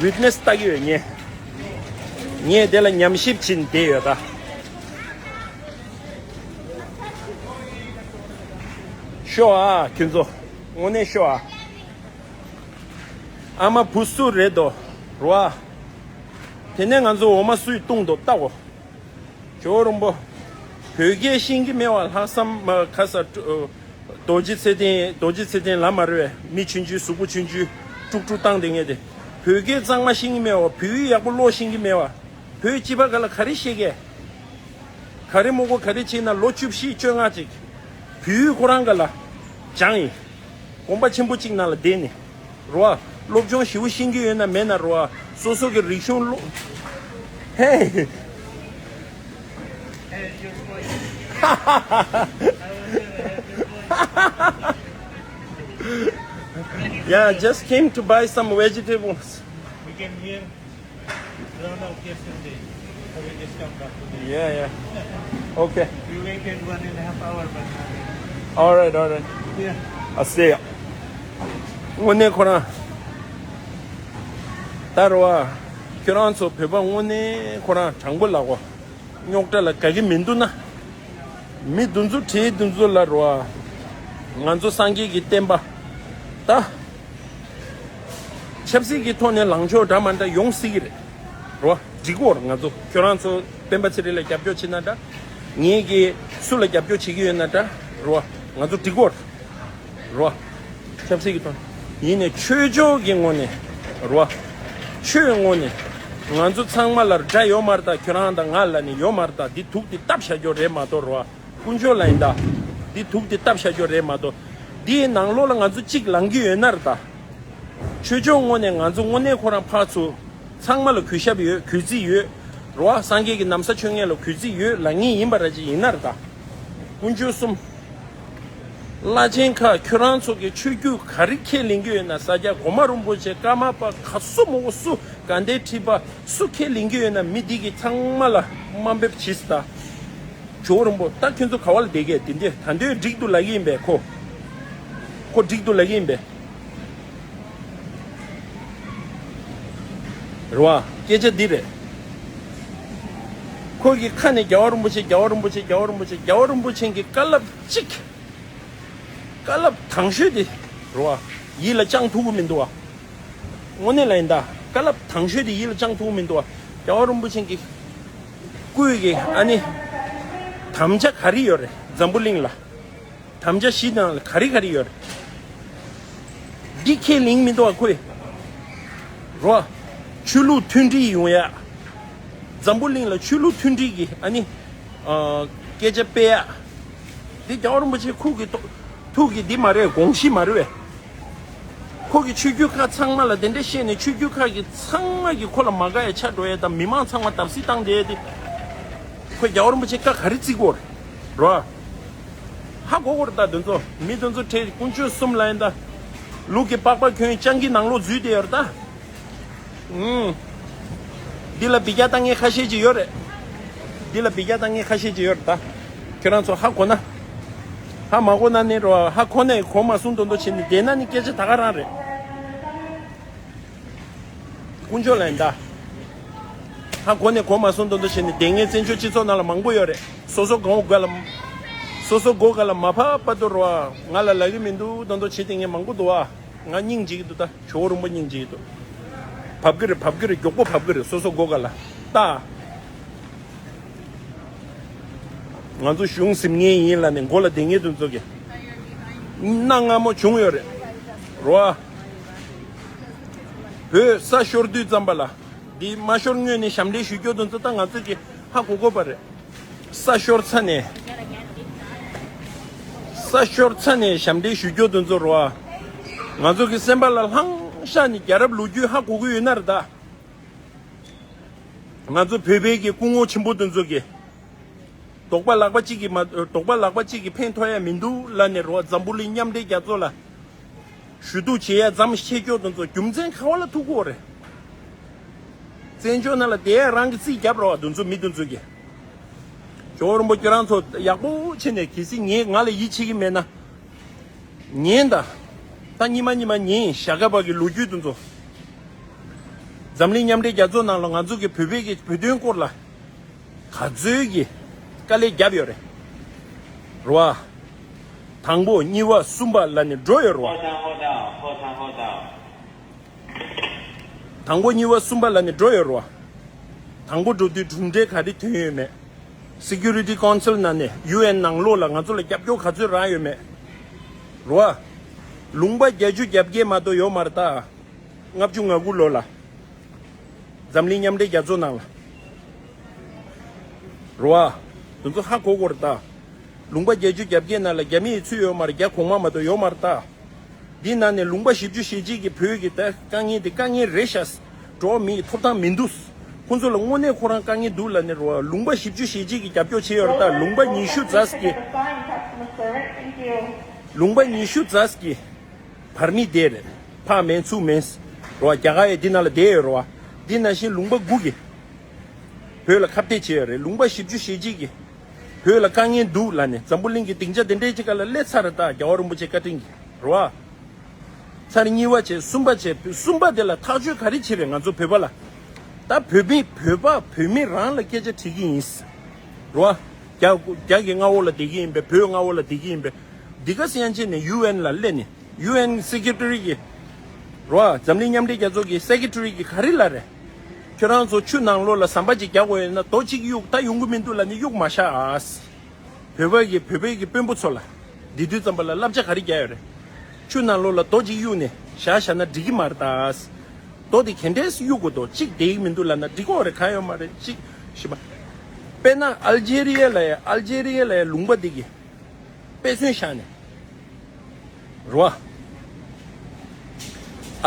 ཝིཊ་ནེ་སི་ལྟ་གི་ཡོད་ངས། ངས་དེ་ལ་ཉམས་ཞིབ་བྱེད་བསྡད་ཡོད་ད། ཤོག་ཨ་ཁྱོད་ཚོ། དངོས་གནས་ཤོག་ཨ། ཨ་མ་བུ་སུ་རེད་དོ། རོ་ཨ། དེ་ནས་ང་ཚོ་འོ་མ་སུས་བཏུང་འདུག་ལྟ་འོ། ཇོ་བོ་རིན་པོ། བོད་སྐད་ཤེས་ཀྱི་མེད་བ། ལྷག་བསམ་མ་ཁ་ས། རྡོ་རྗེ་ཚེ་བརྟན། རྡོ་རྗེ་ཚེ་བརྟན་ལ་མ་རེད་པས། མི་ཆུང་ཆུང་གཟུགས་པོ་ཆུང་ཆུང་དཀྲུག་དཀྲུག་བཏང་བསྡད་མཁན་དེ། བོད་སྐད་གཙང་མ་ཤེས་ཀྱི་མེད་བ། བོད་ཡིག་ཡག་པོ་ཀློག་ཤེས་ཀྱི་མེད་བ། བོད་སྤྱི་པ་ག་ལ་ག་རེ་བཤད་གས། ག་རེ་མོ་གོ་ག་རེ་བྱས་ན་ལོ་བཅུ་བཞི་བཅོ་ལྔ་ཅིག་བོད་ཡིག་ཁོ་རང་ག་ལ་སྦྱངས་ཡིན། དགོན་པ་ཆེན་པོ་གཅིག་ནང་ལ་བསྡད་ནས། རོ་ཨ། སློབ་སྦྱོང་ཞེ་པོ་ཤེས་ཀྱི་ཡོད་ན་མེད་ན་རོ་ཨ། སོ་སོ་གི་རིག་གཞུང་ཀློག་ཧེ། Yeah, just came to buy some vegetables. We came here. Run out yesterday. So we just come back today. Yeah, yeah. Okay. We waited one and a half hour, but nothing. All right, all right. Yeah. I see. དངོས་གནས་ཁོ་རང་། ད་རོ་ཨ། ཁྱོད་རང་ཚོ་བོད་པ་དངོས་གནས་ཁོ་རང་དྲང་པོ་ལབ་གོ། རྙོག་དྲ་ལ་དགའ་གི་མི་འདུག་ན། མི་འདི་ཚོ་བྲེལ་འདི་ཚོ་ལ་རོ་ཨ། ང་ཚོ་སངས་རྒྱས་ཀྱི་བསྟན་པ། ད། ཆབ་སྲིད་ཀྱི་ཐོག་ནས་ལངས་ཕྱོགས་འདྲ་མ་འདྲ་ཡོང་སྲིད་ཀྱི་རེད། རོ། འགྲིག་གོ་ར་ང་ཚོ་ཁྱོད་རང་ཚོ་སྤེན་པ་ཚེ་རིང་ལ་རྒྱབ་སྐྱོར་བྱེད་ན་འདྲ། ངེད་ཀྱིས་སུ་ལ་རྒྱབ་སྐྱོར་བྱེད་ཀྱི་ཡོད་ན་འདྲ། རོ། ང་ཚོ་འགྲིག་གོ་ར། རོ། ཆབ་སྲིད་ཀྱི་ཐོག་ཡིན་ནས་ཆོས་ཕྱོགས་ཀྱི་ངོས་ནས། རོ། ཆོས་ངོས་ནས། ང་ཚོ་ཚང་མ་ལ་དགྲ་ཡོད་མ་རེད་ད། ཁྱོད་རང་དང་ང་ལ་ནི་ཡོད་མ་རེད་ད། འདི་དུག་འདི་བཏབ་བཞག་རྒྱུ་རེད་མ་གཏོགས་རོ། དཀོན་མཆོག་ལ་ཡིན་ད། འདི་དུག་འདི་བཏབ་བཞག་རྒྱུ་རེད་མ་གཏོགས། འདིའི་ནང་ལོགས་ལ་ང་ཚོ་གཅིག་ལང་གི་ཡོད་ན་རེད་ད། ཆོས་ཕྱོགས་ངོས་ནས་ང་ཚོ་དངོས་གནས་ཁོ་རང་ཕར་ཚུར་ཚང་མ་ལ་གུས་ཞབས་ཡོད། གུས་བརྩི་ཡོད་རོ། སངས་རྒྱས་ཀྱི་ན་བཟའ་མཆོད་མཁན་ལ་གུས་བརྩི་ཡོད་ལབ་མཁན་ཡིན་པ་ར་ཅིག་ཡིན་ན་རེད་ད། དཀོན་མཆོག་གསུམ། བླ་ཆེན་ཁག་ཁྱོད་རང་ཚོ་གི་ཆོས་བརྒྱུད་ག་རེ་ཁས་ལེན་གྱི་ཡོད་ན། ས་སྐྱ་གོང་མ་རིན་པོ་ཆེ། ཀརྨ་པ། ཁ་སུ་མོ་སུ། དགའ་ལྡན་ཁྲི་པ། སུ་ཁས་ལེན་གྱི་ཡོད་ན་མི་འདི་གི་ཚང་མ་ལ་དམའ་འབེབས་བྱིས་ད། ཇོ་བོ་རིན་པོ་ད་ཁྱོད་ཚོ་ག་བ་ལ་བསྡད་གས། དེ་འདྲས་ད་འདོད་འགྲིག་འདུག་ལབ་ཀྱི་ཡིན་པས་ཁོ། ཁོ་འགྲིག་འདུག་ལབ་ཀྱི་ཡིན་པས། རེད་བ། སྐད་ཆ་འདི་རེད། ཁོ་གི་ཁ་ནས་རྒྱལ་བ་རིན་པོ་ཆེ། རྒྱལ་བ་རིན་པོ་ཆེ། རྒྱལ་བ་རིན་པོ་ཆེ། རྒྱལ་བ་རིན་པོ་ཆེ་གི་བཀའ་སློབ་གཅིག་བཀའ་སློབ་དང་ཤོས་དེ་རེད་བ། ཡིད་ལ་བཅངས་ཐུབ་ཀྱི་མི་འདུག་བ། དངོས་གནས་ལ་ཡིན་ད། བཀའ་སློབ་དང་ཤོས་དེ་ཡིད་ལ་བཅངས་ཐུབ་ཀྱི་མི་འདུག་བ། རྒྱལ་བ་རིན་པོ་ཆེ་གི་སྐུའི་གི་ཨ་ནི་དམ་བཅའ་ག་རེ་ཡོད་རེད། འཛམ་བུ་གླིང་ལ། དམ་བཅའ་བཞི་ནང་ལ་ག་རེ་ག་རེ་ཡོད་རེད། འདི་ཁས་ལེན་མི་འདུག་བ་ཁོས། རོ། ཆོས་ལུགས་མཐུན་སྒྲིལ་ཡོང་ཡ། འཛམ་བུ་གླིང་ལ་ཆོས་ལུགས་མཐུན་སྒྲིལ་གྱི་ཨ་ནི། ཨ། སྐད་ཆ་སྤེལ་ཡ། འདི་རྒྱལ་བ་རིན་པོ་ཆེ་ཁུག་གི་ཐུག་ཐུག་གི་འདི་མ་རེད། དགོངས་གཞི་མ་རེད་བས། ཁོ་གི་ཆོས་བརྒྱུད་ཁག་ཚང་མ་ལ་དེ་འདྲ་བཤད་ནས། ཆོས་བརྒྱུད་ཁག་གི་ཚང་མ་གི་ཁོ་ལ་མ་དགའ་ཡ་ཆགས་འགྲོ་ཡ་དང་། མི་མང་ཚང་མ་བརྡབ་གསིག་བཏང་བསྡད་ཡ་དེ། ཁོས་རྒྱལ་བ་རིན་པོ་ཆེ་བཀའ་ག་རེ་བརྩི་དགོས་རེད། རོ། ཧ་གོ་གོ་རེད་ད། དེ་ཚོ་མི་དེ་ཚོ་ཁྲེལ། དཀོན་མཆོག་གསུམ་ལ་ཡིན་ད། ལུག་གི་པགས་པ་གྱོན། སྤྱང་ཀི་ནང་ལོགས་འཛུལ་བསྡད་ཡོད་རེད་ད། ཨུམ། འདི་ལ་འབུད་རྒྱག་བཏང་མཁན་ཁ་ཤས་ཅིག་ཡོད་རེད། འདི་ལ་འབུད་རྒྱག་བཏང་མཁན་ཁ་ཤས་ཅིག་ཡོད་རེད་ད། ཁྱོད་རང་ཚོ་ཧ་གོ་ན། ཧ་མ་གོ་ན་ནི་རོ། ཧ་གོ་ནས་གོ་མ་སོང་མདོག་མདོག་བྱས་ནས་བསྡད་ན་ནི་སྐད་ཆ་ད་ག་རང་རེད། དཀོན་མཆོག་ལ་ཡིན་ད། ཧ་གོ་ནས་གོ་མ་སོང་མདོག་མདོག་བྱས་ནས་བསྡད་མཁན་བཙན་བྱོལ་སྤྱི་ཚོགས་ནང་ལ་མང་པོ་ཡོད་རེད། སོ་སོ་མགོ་སྒང་ལ། སོ་སོ་མགོ་སྒང་ལ་མ་ཕབ་བར་དུ་རོ། ང་ལ་ལབ་ཀྱི་མི་འདུག་མདོག་མདོག་བྱེད་བསྡད་མཁན་མང་པོ་འདུག་ཨ། ང་སྙིང་རྗེ་གི་འདུག་ད། ཇོ་བོ་རིན་པོ་སྙིང་རྗེ་གི་འདུག་བབས་ཀྱི་རེད། བབས་ཀྱི་རེད། མགྱོགས་པོ་བབས་ཀྱི་རེད། སོ་སོ་མགོ་སྒང་ལ་ལྟ། ང་ཚོ་གཞུང་ཟིན་མཁན་ཡིན་ལབ་ནས་མགོ་ལ་བསྡད་མཁན་དེ་ཚོ་གི་གནའ་སྔ་མོ་བྱུང་ཡོད་རེད། རོ། བོད་ས་ཤོར་དུས་ཙམ་པ་ལ། འདི་མ་ཤོར་སྔོན་ནས་ཞབས་འདྲེན་ཞུ་རྒྱུ་དེ་ཚོ་ད་ང་ཚོ་གི་ཧ་གོ་དགོས་པ་རེད། ས་ཤོར་ཚར་ནས། ས་ཤོར་ཚར་ནས་ཞབས་འདྲེན་ཞུ་རྒྱུ་དེ་ཚོ་རོ། ང་ཚོ་གི་སེམས་པ་ལ་ལྷང་ཤག་ནས་རྒྱལ་རབས་ལོ་རྒྱུས་ཧ་གོ་གི་ཡོད་ན་རེད་ད། ང་ཚོ་བོད་པའི་གི་སྐུ་ངོ་ཆེན་པོ་དེ་ཚོ་གི། དོགས་པ་ལག་པ་གཅིག་གིས་མ། དོགས་པ་ལག་པ་གཅིག་གིས་ཕན་ཐོགས་ཡ་མི་འདུག་ལབ་ནས་རོ། འཛམ་བུ་གླིང་མཉམ་འབྲེལ་རྒྱལ་ཚོགས་ལ་ཞུ་གཏུག་བྱེད་ཡ་མཚམས་ཆད་སྐྱོ་དེ་ཚོ་རྒྱུ་མཚན་ག་བ་ལ་ཐུག་གོ་རེད། བཙན་བྱོལ་ནང་ལ་བསྡད་ཡ་རང་གི་རྩིས་རྒྱབ་རོགས། དེ་ཚོ་མི་དེ་ཚོ་གིས། ཇོ་བོ་རིན་པོ་ཁྱེད་རང་ཚོ་ཡག་པོ་བྱས་ནས། གལ་སྲིད་ངས་ང་ལ་ཡིད་ཆེས་ཀྱི་མེད་ན། ཉན་ད། ད་ཉི་མ་ཉི་མ་ཉན། ཞྭ་སྒབ་པ་གི་ལོ་རྒྱུས་དེ་ཚོ། འཛམ་གླིང་མཉམ་འབྲེལ་རྒྱལ་ཚོགས་ནང་ལ་ང་ཚོ་གི་བོད་པའི་གི་བོད་དོན་སྐོར་ལ་ག་ཚོད་ཀྱི་དཀའ་ལས་བརྒྱབ་ཡོད་རེད། རེད་བ། དང་པོ་གཉིས་པ་གསུམ་པ་ལབ་ནས་འགྲོ་ཡོད་རེད་བ། དང་པོ་གཉིས་པ་གསུམ་པ་ལབ་ནས་འགྲོ་ཡོད་རེད་བ། དང་པོ་འགྲོ་དུས་གྲུབ་འབྲས་ག་རེ་ཐོན་ཡོད་མེད། Security Council ནང་ནས་ཡུ་ཨེན་ནང་ལོགས་ལ་ང་ཚོ་ལ་རྒྱབ་སྐྱོར་ག་ཚོད་རག་ཡོད་མེད། རེད་བ། ལུང་པ་བརྒྱད་ཅུ་གྱ་བརྒྱད་མ་གཏོགས་ཡོད་མ་རེད་ད། ལྔ་བཅུ་ང་དགུ་ལོ་ལ། འཛམ་གླིང་མཉམ་འབྲེལ་རྒྱལ་ཚོགས་ནང་ལ། རེད་བ། དེ་ཚོ་ཧ་གོ་དགོས་རེད་ད། ལུང་པ་བརྒྱད་ཅུ་གྱ་བརྒྱད་ནང་ལ་རྒྱ་མི་ཡི་ཚུད་ཡོད་མ་རེད། རྒྱ་གོང་མ་མ་གཏོགས་ཡོད་མ་རེད་ད། འདི་ནང་ནས་ལུང་པ་བཞི་བཅུ་ཞེ་གཅིག་གི་བོད་ཀྱི་ད་དཀའ་ངལ་འདི་དཀའ་ངལ་རེད་ཤག་འགྲོ་བ་མིའི་ཐོབ་ཐང་མི་འདུག་ཁོང་ཚོ་ལ་དངོས་གནས་ཁོ་རང་དཀའ་ངལ་འདུག་ལབ་ནས་རེད་བ། ལུང་པ་བཞི་བཅུ་ཞེ་གཅིག་གིས་རྒྱབ་སྐྱོར་བྱས་ཡོད་རེད་ད། ལུང་པ་ཉི་ཤུ་རྩ་གི་ལུང་པ་ཉི་ཤུ་རྩ་གི་བར་མི་བསྡད་རེད། ཕར་མིན་ཚུར་མིན། རེད་བ། རྒྱ་གར་ཡང་འདི་ནང་ལ་བསྡད་ཡོད་རེད་བ། འདི་ནང་བཞིན་ལུང་པ་དགུ་གིས་བོད་ལ་ཁ་གཏད་བྱས་ཡོད་རེད། ལུང་པ་བཞི་བཅུ་ཞེ་གཅིག་གིས་བོད་ལ་དཀའ་ངལ་འདུག་ལབ་ནས། འཛམ་བུ་གླིང་གི་སྡིངས་ཆ་དེ་འདྲའི་ཅིག་སྒང་ལ་སླེབས་ཚར་རེད་ད། རྒྱལ་བ་རིན་པོ་ཆེ་བཀའ་དྲིན་གྱིས། རེད་བ། ཚར་གཉིས་པ་བྱས། གསུམ་པ་བྱས། གསུམ་པ་དེ་ལ་ཐག་གཅོད་ག་རེ་བྱེད་རེད། ང་ཚོ་བོད་པ་ལ། ད་བོད་མི་བོད་པ་བོད་མི་རང་ལ་སྐད་ཆ་དྲིས་ཀྱི་ཡིན། རེད་བ། རྒྱ་རྒྱ་གི་མངའ་འོག་ལ་བསྡད་ཀྱི་ཡིན་པས། བོད་མངའ་འོག་ལ་བསྡད་ཀྱི་ཡིན་པས། འདི་ག་སེ་ཡན་ཆེ་ནས་ཡུ་ཨེན་ལ་སླེབས་ནས། ཡུ་ཨེན་སེ་ཀེ་ཊ་རི་གི། རེད་བ། འཛམ་གླིང་མཉམ་འབྲེལ་རྒྱལ་ཚོགས་ཀྱི་སེ་ཀེ་ཊ་རི་གི་ག་རེ་ལབ་རེད། ཁྱོད་རང་ཚོ་ཆུ་ནང་ལོགས་ལ་ཟམ་པ་ཅིག་རྒྱག་དགོས་ཡོད་ན། རྡོ་གཅིག་གཡུག་ད་ཡོང་གི་མི་འདུག་ལབ་ནས་གཡུག་མ་བཞག་ཨ། བོད་པ་གི་བོད་པའི་གི་དཔོན་པོ་ཚོ་ལ་འདི་དུས་ཙམ་པ་ལ་བསླབ་བྱ་ག་རེ་རྒྱག་ཡོད་རེད། ཆུ་ནང་ལོགས་ལ་རྡོ་གཅིག་གཡུག་ནས་བཞག་བཞག་ན་འགྲིག་གི་མ་རེད་ད། མདོ་དེ་ག་འདྲས་གཡུག་དགོས་འདུག་གཅིག་བསྡད་ཀྱི་མི་འདུག་ལབ་ན་འགྲིག་གི་རེད། གང་ཡོད་མ་རེད། གཅིག་ཞིབ་པ། དཔེར་ན་ཨལ་ཇེ་རི་ཡ་ལ་ཡ་ཨལ་ཇེ་རི་ཡ་ལ་ཡ་ལུང་པ་འདི་གི་དཔེ་མཚོན་བཞག་ནས་རེད་བ།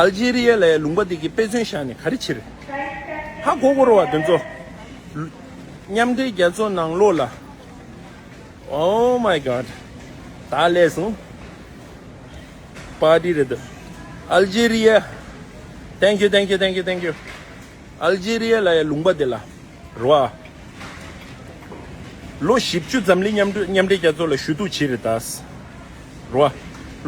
ཨལ་ཇེ་རི་ཡ་ལ་ཡ་ལུང་པ་འདི་གི་དཔེ་མཚོན་བཞག་ནས་ག་རེ་བྱེད་རེད། ཧ་གོ་གོ་རེད་བ་དེ་ཚོ། མཉམ་འབྲེལ་རྒྱལ་ཚོགས་ནང་ལོགས་ལ། Oh my God. ད་ལས་སོང་། པར་ཊི་རེད་འདུག་ཨལ་ཇེ་རི་ཡ། Thank you, thank you, thank you, thank you. ཨལ་ཇེ་རི་ཡ་ལ་ཡ་ལུང་པ་དེ་ལ། རེད་བ། ལོ་བཞི་བཅུ་འཛམ་གླིང་མཉམ་འབྲེལ་མཉམ་འབྲེལ་རྒྱལ་ཚོགས་ལ་ཞུ་གཏུག་བྱས་རེད་ད། རེད་བ།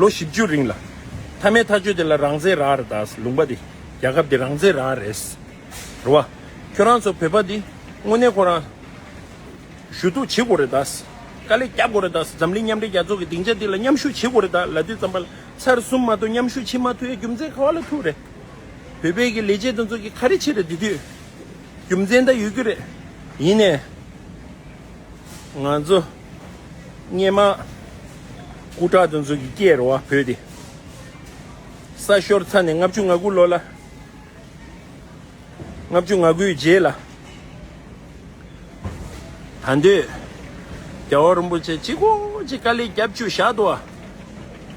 ལོ་བཞི་བཅུ་རིང་ལ། མཐའ་མའི་ཐག་གཅོད་དེ་ལ་རང་བཙན་རག་རེད་ད། ལུང་པ་དེ། རྒྱལ་ཁབ་དེ་རང་བཙན་རག་རེད། རེད་བ། ཁྱོད་རང་ཚོ་བོད་པ་འདི་དངོས་གནས་ཁོ་རང་ཞུ་གཏུག་བྱེད་དགོས་རེད་ད། དཀའ་ལས་རྒྱབ་དགོས་རེད་ད། འཛམ་གླིང་མཉམ་འབྲེལ་རྒྱལ་ཚོགས་ཀྱི་སྡིངས་ཆ་འདི་ལ་མཉམ་ཞུགས་བྱེད་དགོས་རེད་ད་ལབ་དུས་ཙམ་པ་ལ་ཚར་གསུམ་མ་གཏོགས་མཉམ་ཞུགས་བྱེད་མ་ཐུབ་ཡའི་རྒྱུ་མཚན་ག་བ་ལ་ཐུག་རེད། བོད་པའི་གི་ལས་བྱེད་དེ་ཚོ་གི་ག་རེ་བྱེད་རེད་དེ་དུས། རྒྱུ་མཚན་ད་ཡོད་རྒྱུ་རེད། ཡིན་ནའི། ང་ཚོ་སྔས་མ་སྐུ་དྲག་དེ་ཚོ་གི་སྐད་རེད་བ། བོད་དེ་ས་ཤོར་ཚར་ནས་ལྔ་བཅུ་ང་དགུ་ལོ་ལ། ལྔ་བཅུ་ང་དགུའི་རྗེས་ལ། ད་འདོད། རྒྱལ་བ་རིན་པོ་ཆེ་གཅིག་པོ་གཅིག་དཀའ་ལས་རྒྱབ་བཅུག་བཞག་འདུག་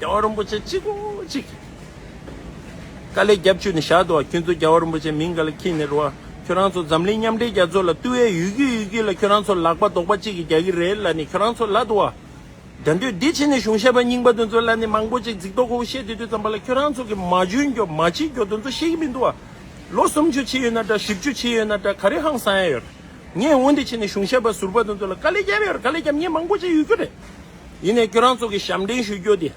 བ། རྒྱལ་བ་རིན་པོ་ཆེ་གཅིག་པོ་གཅིག་དཀའ་ལས་རྒྱབ་བཅུག་ནས་བཞག་འདུག་བ། ཁྱོད་ཚོ་རྒྱལ་བ་རིན་པོ་ཆེ་མིང་ག་ལ་འཁྱེར་ནས་རེད་བ། ཁྱོད་རང་ཚོ་འཛམ་གླིང་མཉམ་འབྲེལ་རྒྱལ་ཚོགས་ལ་བསྟུད་ཡས་ཡོད་རྒྱུ་ཡོད་རྒྱུ་ལ་ཁྱོད་རང་ཚོ་ལག་པ་རྡོག་པ་གཅིག་གིས་རྒྱག་གི་རེད་ལབ་ནས་ཁྱོད་རང་ཚོ་ལབ་འདུག་བ། ད་འདོད་འདི་བྱས་ནས་གཞུང་ཞབས་པ་རྙིང་པ་དེ་ཚོ་ལ་ནི་མང་པོ་ཅིག་རྫིག་མདོག་ཁ་པོ་བཤད་དེ་དུས་ཙམ་པ་ལ་ཁྱོད་རང་ཚོ་གི་མ་འཇོན་རྒྱོ་མ་བྱེད་རྒྱོ་དེ་ཚོ་ཤེས་ཀྱི་མི་འདུག་བ། ལོ་སུམ་ཅུ་ཕྱིན་ཡོད་ན་འདྲ། བཞི་བཅུ་ཕྱིན་ཡོད་ན་འདྲ། ག་རེ་ཧང་སང་ཡ་ཡོད། ངས་འོ་འདི་བྱས་ནས་གཞུང་ཞབས་པ་ཟུར་པ་དེ་ཚོ་ལ་དཀའ་ལས་བརྒྱབ་ཡོད་རེད། དཀའ་ལས་བརྒྱབ་མཁན་མང་པོ་ཅིག་ཡོད་རྒྱུ་རེད། ཡིན་ནའི་ཁྱོད་རང་ཚོ་གི་ཞབས་འདྲེན་ཞུ་རྒྱོ་དེ།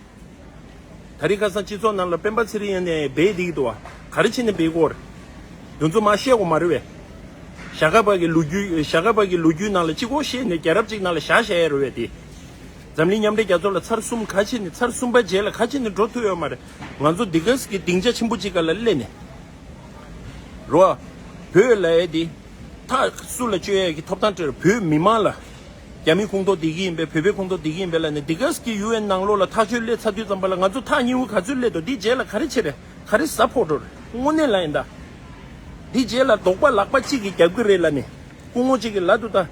ད་རེས་ཁ་སང་སྤྱི་ཚོགས་ནང་ལ་སྤེན་པ་ཚེ་རིང་ཡིན་ནའི་སྦས་བསྡད་ཀྱི་འདུག་བ། ག་རེ་བྱས་ནས་སྦས་ཀྱི་ཡོད་རེད། དེ་ཚོ་མ་བཤད་དགོས་མ་རེད་བས། ཞྭ་སྒབ་པ་གི་ལོ་རྒྱུས། ཞྭ་སྒབ་པ་གི་ལོ་རྒྱུས་ནང་ལ་གཅིག་པོ་བཤད་ནས་རྒྱལ་རབས་གཅིག་ནང་ལ་བཞག་བཞག་ཡ་རེད་བས་དེ། འཛམ་གླིང་མཉམ་འབྲེལ་རྒྱལ་ཚོགས་ལ་ཚར་གསུམ་ག་བྱས་ནས། ཚར་གསུམ་པ་རྗེས་ལ་ག་བྱས་ནས་འགྲོ་ཐུབ་ཡོད་མ་རེད། ང་ཚོ་འདི་ག་གི་སྡིངས་ཆ་ཆེན་པོ་གཅིག་སྒང་ལ་སླེབས་ནས། རོ། བོད་ལབ་ཡ་དེ། ཐག་སུ་ལ་གཅོད་ཡ་གི་ཐོབ་ཐང་སྤྲད་རོགས། བོད་མི་མང་ལ། རྒྱ་མི་ཁོངས་གཏོགས་བསྡད་ཀྱི་ཡིན་པས། བོད་པའི་ཁོངས་གཏོགས་བསྡད་ཀྱི་ཡིན་པས་ལབ་ནས་འདི་ག་གི་ཡུ་ཨེན་ནང་ལོགས་ལ་ཐག་གཅོད་སླེབས་ཚར་དུས་ཙམ་པ་ལ་ང་ཚོ་ཐག་ཉེ་བོ་ག་ཚོད་སླེབས་འདུག་འདི་རྗེས་ལ་ག་རེ་བྱེད་རེད། ག་རེ་སབ་པོར་ཊ་རེད། དངོས་གནས་ལ་ཡིན་ད། འདི་རྗེས་ལ་རྡོག་པ་ལག་པ་གཅིག་གིས་རྒྱབ་ཀྱི་རེད་ལབ་ནས། སྐུ་ངོ་གཅིག་གིས་ལབ་འདུག་ད།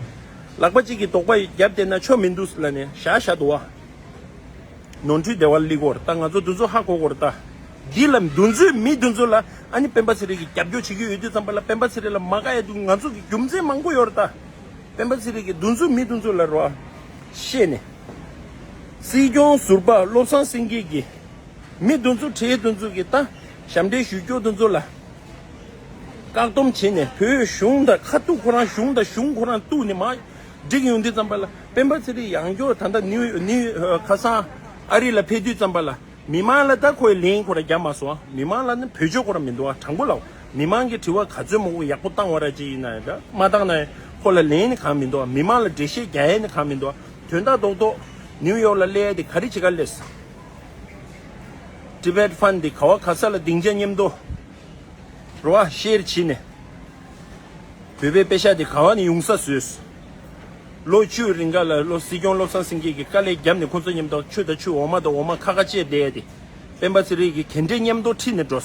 ལག་པ་གཅིག་གིས་རྡོག་པ་རྒྱབ་བསྡད་ན་ཆོ་མི་འདུག་ལབ་ནས་བཞག་བཞག་འདུག་བ། ནོར་འཁྲུལ་དེ་བ་སླེབས་ཀྱི་ཡོད་རེད་ད། ང་ཚོ་འདི་ཚོ་ཧ་གོ་དགོས་རེད་ད། འདི་ལ་འདུ་འཛོམས་མི་འདི་ཚོ་ལ་ཨ་ནི་སྤེན་པ་ཚེ་རིང་གིས་རྒྱབ་སྐྱོར་བྱེད་ཀྱི་ཡོད་དུས་ཙམ་པ་ལ་སྤེན་པ་ཚེ་རིང་ལ་མ་དགའ་ཡ་འདུག་ང་ཚོ་གི་རྒྱུ་མཚན་མང་པོ་ཡོད་རེད་ད། སྤེན་པ་ཚེ་རིང་གིས་འདུ་འཛོམས་མི་འདི་ཚོ་ལ་རོ། བཤད་ནས། སྲིད་སྐྱོང་ཟུར་པ་བློ་བཟང་སེང་གེ་གིས། མི་འདི་ཚོ་བྲེལ་འདི་ཚོ་གིས་ད། ཞབས་འདྲེན་ཞུ་སྐྱོར་འདི་ཚོ་ལ། བཀག་སྡོམ་བྱས་ནས་བོད་གཞུང་དང་ཁ་ཐུག་ཁོ་རང་གཞུང་དང་གཞུང་ཁོ་རང་གཏུག་ནས་མར་འགྲིག་ཡོང་དུས་ཙམ་པ་ལ་སྤེན་པ་ཚེ་རིང་ཡང་བསྐྱར་ད་ལྟ་ནིའུ་ནིའུ་ཁ་སང་ཨ་རི་ལ་ཕེབས་དུས་ཙམ་པ་ལ་མི་མང་ལ་ད་ཁོས་ལན་ཁོ་རང་རྒྱབ་མ་སོང་། མི་མང་ལ་ནི་བེད་སྤྱོད་ཁོ་རང་མི་འདུག་ཨ། དྲང་པོ་ལབ། མི་མང་གི་དྲི་བ་ག་ཚོད་མང་པོ་ཡག་པོ་བཏང་བ་ར་ཅིག་ཡིན་ན་ཡང་འདྲ་མ་བཏང་ན་ཡང་ཁོ་ལ་ལན་ནི་གང་མི་འདུག་ཨ། མི་མང་ལ་འགྲེལ་བཤད་རྒྱག་ཡས་ནི་གང་མི་འདུག་ཨ། དོན་དག་རྡོག་རྡོག་ནིའུ་ཡོག་ལ་སླེབས་ཡས་དེ་ག་རེ་བྱེད་ག་སླེབས། Tibet Fund འདི་ག་བ་ག་ས་ལ་སྡིངས་ཆ་མཉམ་དུ། རོ་ཨ་ཤེར་བྱས་ནས། བོད་པའི་པེ་ཤག་དེ་ག་བ་ནས་ཡོང་ས་བཟོས། ལོ་བཅུ་རིང་ག་ལ་ལོ་སྲིད་སྐྱོང་བློ་བཟང་སེང་གེ་གིས་དཀའ་ལས་བརྒྱབ་ནས་ཁོ་ཚོ་མཉམ་དུ་ཆུ་དང་ཆུ་འོ་མ་དང་འོ་མ་ཁ་ཁ་བཅད་བསྡད་དེ། སྤེན་པ་ཚེ་རིང་གིས་ག་འདྲས་མཉམ་དུ་ཁྲིད་ནས་འགྲོ།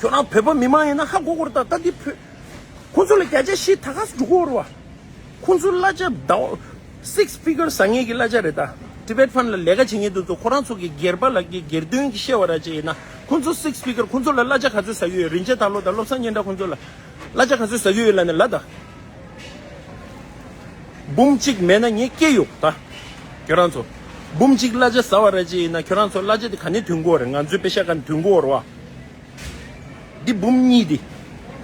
ཁྱོད་རང་བོད་པ་མི་མང་ཡིན་ན་ཧ་གོ་གོ་རེད་ད། ད་འདི་བོད། ཁོ་ཚོ་ལ་བརྒྱ་ཆ་བཞི་ད་ག་སེ་འགྲོ་གོ་རེད་བ། ཁོང་ཚོ་གླ་ཆ་ཟླ་བ་six figure ཟ་མཁན་གྱི་གླ་ཆ་རེད་ད། Tibet Fund ལ་ལས་ཀ་བྱེད་མཁན་དེ་ཚོ་ཁོ་རང་ཚོ་གི་སྒེར་པ་ལ་གི་སྒེར་དོན་གྱི་བཤད་པ་ར་ཅིག་ཡིན་ན་ཁོང་ཚོ་six figure ཁོང་ཚོ་ལ་གླ་ཆ་ག་ཚོད་ཟ་གི་ཡོད། རིན་ཆེན་དར་ལོ་དང་བློ་བཟང་སྙན་གྲགས་ཁོང་ཚོ་ལ་གླ་ཆ་ག་ཚོད་ཟ་གི་ཡོད་ལབ་ནས་ལབ་ད། འབུམ་གཅིག་མེད་ན་ངས་སྐྱེ་ཡོད་ད། ཁྱོད་རང་ཚོ་འབུམ་གཅིག་གླ་ཆ་ཟ་བ་ར་ཅིག་ཡིན་ན་ཁྱོད་རང་ཚོ་གླ་ཆ་དེ་ག་ནས་ཐོན་གོ་རེད། ང་ཚོའི་པེ་ཤག་ག་ནས་ཐོན་གོ་རེད་བ། འདི་འབུམ་གཉིས་འདི།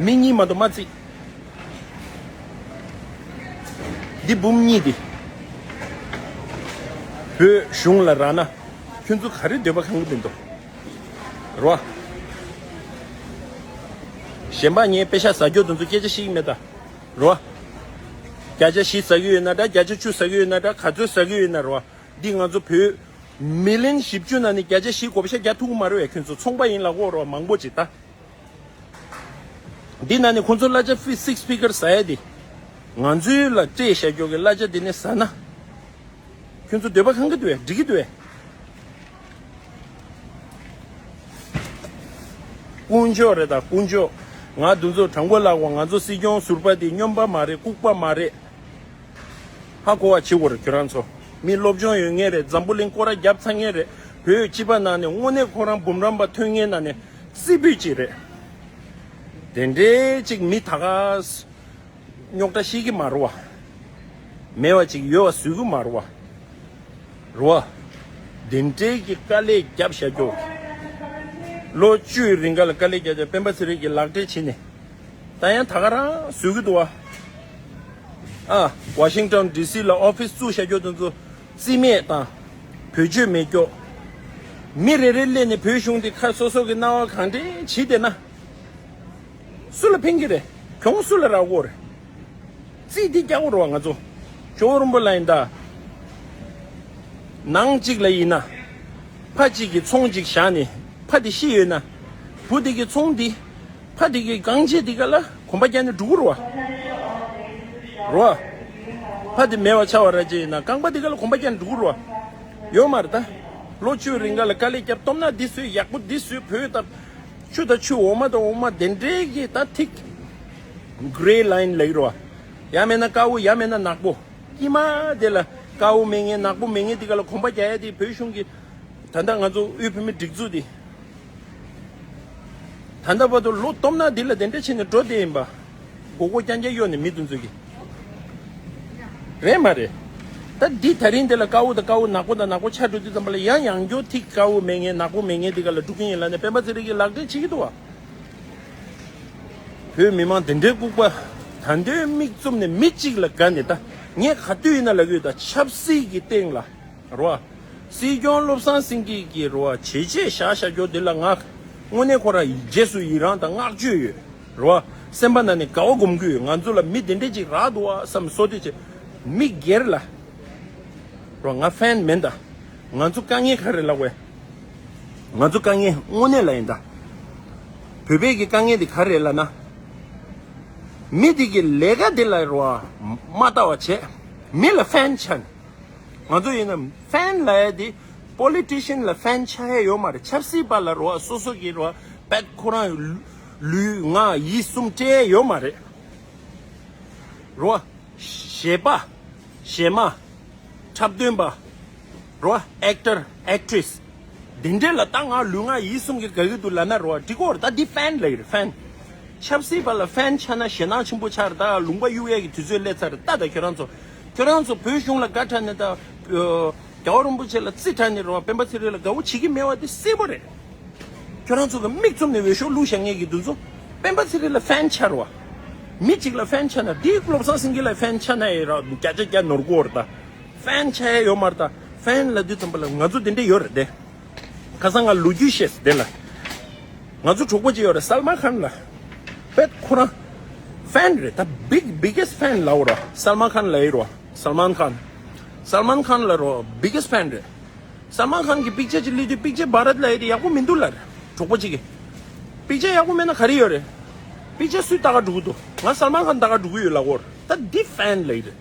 མི་གཉིས་མ་གཏོགས་མ་བརྩིས། འདི་འབུམ་གཉིས་འདི། བོད་གཞུང་ལ་རག་ན། ཁྱོད་ཚོ་ག་རེ་འདོད་པ་ཁེངས་གི་འདུག་རོ། གཞན་པ་ངའི་པེ་ཤག་ཟ་རྒྱུ་དེ་ཚོ་སྐད་ཆ་བཤད་ཀྱི་མེད་ད། རོ། བརྒྱ་ཆ་བཞི་ཟ་གི་ཡོད་ན་འདྲ། བརྒྱ་ཆ་བཅུ་ཟ་གི་ཡོད་ན་འདྲ། ག་ཚོད་ཟ་གི་ཡོད་ན་རོ། འདི་ང་ཚོ་བོད། མི་ལན་བཞི་བཅུ་ནང་ནས་བརྒྱ་ཆ་བཞི་བགོ་བཤའ་རྒྱག་ཐུབ་ཀྱི་མ་རེད་བས། ཁྱོད་ཚོ་ཚོང་པ་ཡིན་ལབ་ཀྱི་ཡོད་རེད་བ། མང་པོ་ཅིག་ད། འདི་ནང་ནས་ཁོང་ཚོ་གླ་ཆ་ཕི་six figure ཟ་ཡ་དེ། ང་ཚོའི་ལ་སྤྲད་བཞག་རྒྱུ་གི་གླ་ཆ་དེ་ནས་ཟ་ན། ཁྱོད་ཚོ་འདོད་པ་ཁེངས་གི་འདུག་བས། འགྲིག་གི་འདུག་བས། དཀོན་མཆོག་རེད་ད། དཀོན་མཆོག་ང་འདི་ཚོ་དྲང་པོ་ལབ་དགོས། ང་ཚོ་སྲིད་སྐྱོང་ཟུར་པ་དེ་སྨྱོན་པ་མ་རེད། ལྐུགས་པ་མ་རེད། ཧ་གོ་བ་བྱེད་དགོས་རེད། ཁྱོད་རང་ཚོ་མི་སློབ་སྦྱོང་ཡོད་མཁན་རེད། འཛམ་བུ་གླིང་སྐོར་ར་བརྒྱབ་ཚར་མཁན་རེད། བོད་སྤྱི་པ་ནང་ནས་དངོས་གནས་ཁོ་རང་འབུམ་རམས་པ་ཐོན་མཁན་ནང་ནས་རྩེ་ཕུད་ཅིག་རེད། དེ་འདྲའི་ཅིག་མི་ད་ག་རྙོག་དྲ་ཤེས་ཀྱི་མ་རེད་བ། མེད་པ་ཅིག་ཡོད་པ་བཟོ་གི་མ་རེད་བ། རེད་བ། དེ་འདྲའི་གི་དཀའ་ལས་བརྒྱབ་བཞག་རྒྱུ། ལོ་བཅུའི་རིང་ག་ལ་དཀའ་ལས་བརྒྱབ་བཞག་སྤེན་པ་ཚེ་རིང་གི་ལག་འབྲེལ་བྱས་ནས། ད་ཡང་ད་ག་རང་བཟོ་གི་འདུག་བ། ཨ། ཝ་ཤིང་ཊོན་ཌི་སི་ལ་ཨོ་ཕི་སི་བཙུགས་བཞག་རྒྱུ་དེ་ཚོ་རྩིས་མེད་དང་། བེད་སྤྱོད་མེད་རྒྱུ། མི་རེ་རེ་སླེབས་ནས་བོད་གཞུང་འདི་ཁ་སོ་སོ་གི་སྣང་བ་གང་དྲན་བྱས་བསྡད་ན། སུ་ལ་ཕན་གྱི་རེད། གྱོང་སུ་ལ་རག་གི་རེད། རྩིས་འདི་རྒྱག་དགོས་རེད་བ། ང་ཚོ་ཇོ་བོ་རིན་པོ་ལ་ཡིན་ད། ནང་གཅིག་ལ་ཡིན་ན། ཕ་གཅིག་གིས་ཚོང་གཅིག་བཞག་ནས་ཕ་དེ་ཤི་ཡོད་ན། བུ་དེ་གི་ཚོང་འདི། ཕ་དེ་གི་རྐང་རྗེས་འདི་ག་ལ་གོམ་པ་རྒྱག་ནས་འགྲོ་གི་རེད་བ། རེད་བ། ཕ་དེ་མེད་པ་ཆགས་པ་ར་ཅིག་ཡིན་ན་རྐང་པ་འདི་ག་ལ་གོམ་པ་རྒྱག་ནས་འགྲོ་གི་རེད་བ། ཡོད་མ་རེད་ད། ལོ་བཅུ་རིང་ག་ལ་དཀའ་ལས་བརྒྱབ། སྟོབས་ན་འདི་བཟོས། ཡག་པོ་འདི་བཟོས། བོད་ད། ཆུ་དང་ཆུ། འོ་མ་དང་འོ་མ། དེ་འདྲའི་གི་ད་ཐིག་གྷི་རེ་ལའིན་ལབ་ཀྱི་རེད་བ། ཡང་མིན་ན་དཀར་པོ། ཡང་མིན་ན་ནག་པོ། དཀྱིལ་མ་དེ་ལ་དཀར་པོ་མེད་མཁན་ནག་པོ་མེད་མཁན་དེ་ག་ལ་གོམ་པ་རྒྱག་ཡ་དེ་བོད་གཞུང་གི། ད་ལྟ་ང་ཚོ་དབུས་བོད་མིའི་སྒྲིག་འཛུགས་དེ། ད་ལྟ་བར་དུ་ལོ་སྟོབས་ན་འདི་ལ་དེ་འདྲ་བྱས་ནས་འགྲོ་བསྡད་ཡིན་པ། མགོ་སྐོར་རྐྱང་རྐྱང་གཡོག་ནས་མི་དེ་ཚོ་གིས། རེད་མ་རེད། ད་འདི་ད་རིང་འདི་ལ་དཀར་པོ་དང་དཀར་པོ། ནག་པོ་དང་ནག་པོ་ཆགས་འགྲོ་དུས་ཙམ་པ་ལ་ཡང་ཡང་བསྐྱར་ཐིག་དཀར་པོ་མེད་མཁན་ནག་པོ་མེད་མཁན་འདི་ག་ལ་འགྲོ་གི་ཡིན་ལབ་ནས་སྤེན་པ་ཚེ་རིང་གིས་ལག་འབྲེལ་བྱེད་ཀྱི་འདུག་བ། བོད་མི་མང་དེ་འདྲའི་ལྐུགས་པ། ད་འདོད་མིག་བཙུམ་ནས་མི་གཅིག་ལ་དགའ་ནས། ད་ངས་ག་དུས་ཡིན་ན་ལབ་ཀྱི་ཡོད། ད་ཆབ་སྲིད་ཀྱི་སྟེང་ལ། རེད་བ། སྲིད་སྐྱོང་བློ་བཟང་སེང་གེ་གིས་རེད་བ། བྱས་རྗེས་བཞག་བཞག་རྒྱུ་འདི་ལ་ང་དངོས་གནས་ཁོ་རང་རྗེས་སུ་ཡི་རང་དང་བསྔགས་བརྗོད་ཡོད། རེད་བ། སེམས་པ་ནང་ནས་དགའ་བ་སྒོམ་གྱི་ཡོད། ང་ཚོ་ལ་མི་དེ་འདྲས་ཅིག་རག་འདུག་བ་བསམ་བསོད་བདེ་བྱེད། མི་སྒེར་ལ། རེད་བ། ང་ཕན་མིན་ད། ང་ཚོ་དཀའ་ངལ་ག་རེ་ལབ་དགོས། ང་ཚོ་དཀའ་ངལ་དངོས་གནས་ལ་ཡིན་ད། བོད་པའི་གི་དཀའ་ངལ་དེ་ག་རེ་ལབ་ན། མི་དེ་གི་ལས་ཀ་དེ་ལ་རེད་བ། མ་ལྟ་བ་བྱས། མི་ལ་ཕན་ཆགས། ང་ཚོ་ཡིན་ན་ཕན་ལབ་ཡ་དེ་པོ་ལི་ཊི་ཤན་ལ་ཕན་ཆགས་ཡ་ཡོད་མ་རེད། ཆབ་སྲིད་པ་ལ་རེད་བ། སོ་སོ་གི་རེད་བ། པད་ཁོ་རང་ལུས་ངག་ཡིད་གསུམ་སྤྲད་ཡ་ཡོད་མ་རེད། རེད་བ། གཞས་པ། གཞས་མ། འཁྲབ་སྟོན་པ། རེད་བ། ཨེག་ཊར། ཨེག་ཊི་རེ་སི། འདི་འདྲས་ལ་ད་ང་ལུས་ངག་ཡིད་གསུམ་གྱིས་དགའ་གི་འདུག་ལབ་ན་རེད་བ། འགྲིག་གོ་རེད། ད་འདི་ཕན་ལབ་ཀྱི་རེད། ཕན། ཆབ་སྲིད་པ་ལ་ཕན་ཆགས་ན་ཞེད་སྣང་ཆེན་པོ་ཆགས་རེད། ད་ལུང་པ་གཡུག་ཡས་ཀྱི་དུས་ཚོད་སླེབས་ཚར་རེད། ད་ད་ཁྱོད་རང་ཚོ། ཁྱོད་རང་ཚོ་བོད་གཞུང་ལ་དགའ་དྲགས་ནས་ད། རྒྱལ་བ་རིན་པོ་ཆེ་ལ་རྩིས་དྲགས་ནས་རེད་བ། སྤེན་པ་ཚེ་རིང་ལ་དགའ་བོ་བྱེད་ཀྱི་མེད་བ་དེ་གསལ་པོ་རེད། ཁྱོད་རང་ཚོ་གི་མིག་བཙུམ་ནས་འོས་ཤོག་བླུགས་བཞག་མཁན་གྱི་དེ་ཚོ། སྤེན་པ་ཚེ་རིང་ལ་ཕན་ཆགས་རེད་བ། མི་གཅིག་ལ་ཕན་ཆགས་ན་འདི་བློ་བཟང་སེང་གེ་ལ་ཕན་ཆགས་ན་ཡི་ར་བརྒྱ་ཆ་བརྒྱ་ནོར་གོ་རེད་ད། ཕན་ཆགས་ཡ་ཡོད་མ་རེད་ད། ཕན་ལབ་དུས་ཙམ་པ་ལ་ང་ཚོ་དེ་འདྲས་ཡོད་རེད་དེ། ཁ་སང་ང་ལོ་རྒྱུས་བཤད་དེ་ལ། ང་ཚོ་གྲོགས་པོ་ཅིག་ཡོད་རེད། སལ་མཱན་ཁཱན་ལ། པད་ཁོ་རང་ཕན་རེད་ད། big biggest fan ལབ་ར། སལ་མཱན་ཁཱན་ལབ་ཡི་ར། སལ་མཱན་ཁཱན། སལ་མཱན་ཁཱན་ལ་ར་biggest fan རེད། སལ་མཱན་ཁཱན་གྱི་པིག་ཅར་ཅིག་སླེབས་དུས་པིག་ཅར་བྷ་རད་ལབ་ཡ་དེ་ཡག་པོ་མི་འདུག་ལབ་རེད། གྲོགས་པོ་ཅིག་གིས། པིག་ཅར་ཡག་པོ་མེད་ན་ག་རེ་ཡོད་རེད། པིག་ཅར་སུས་ལྟ་ག་འགྲོ་གི་འདུག་ང་སལ་མཱན་ཁཱན་ལྟ་ག་འགྲོ་གི་ཡོད་ལབ་གོ་ར། ད་འདི་ཕན་ལབ་ཡི་རེད།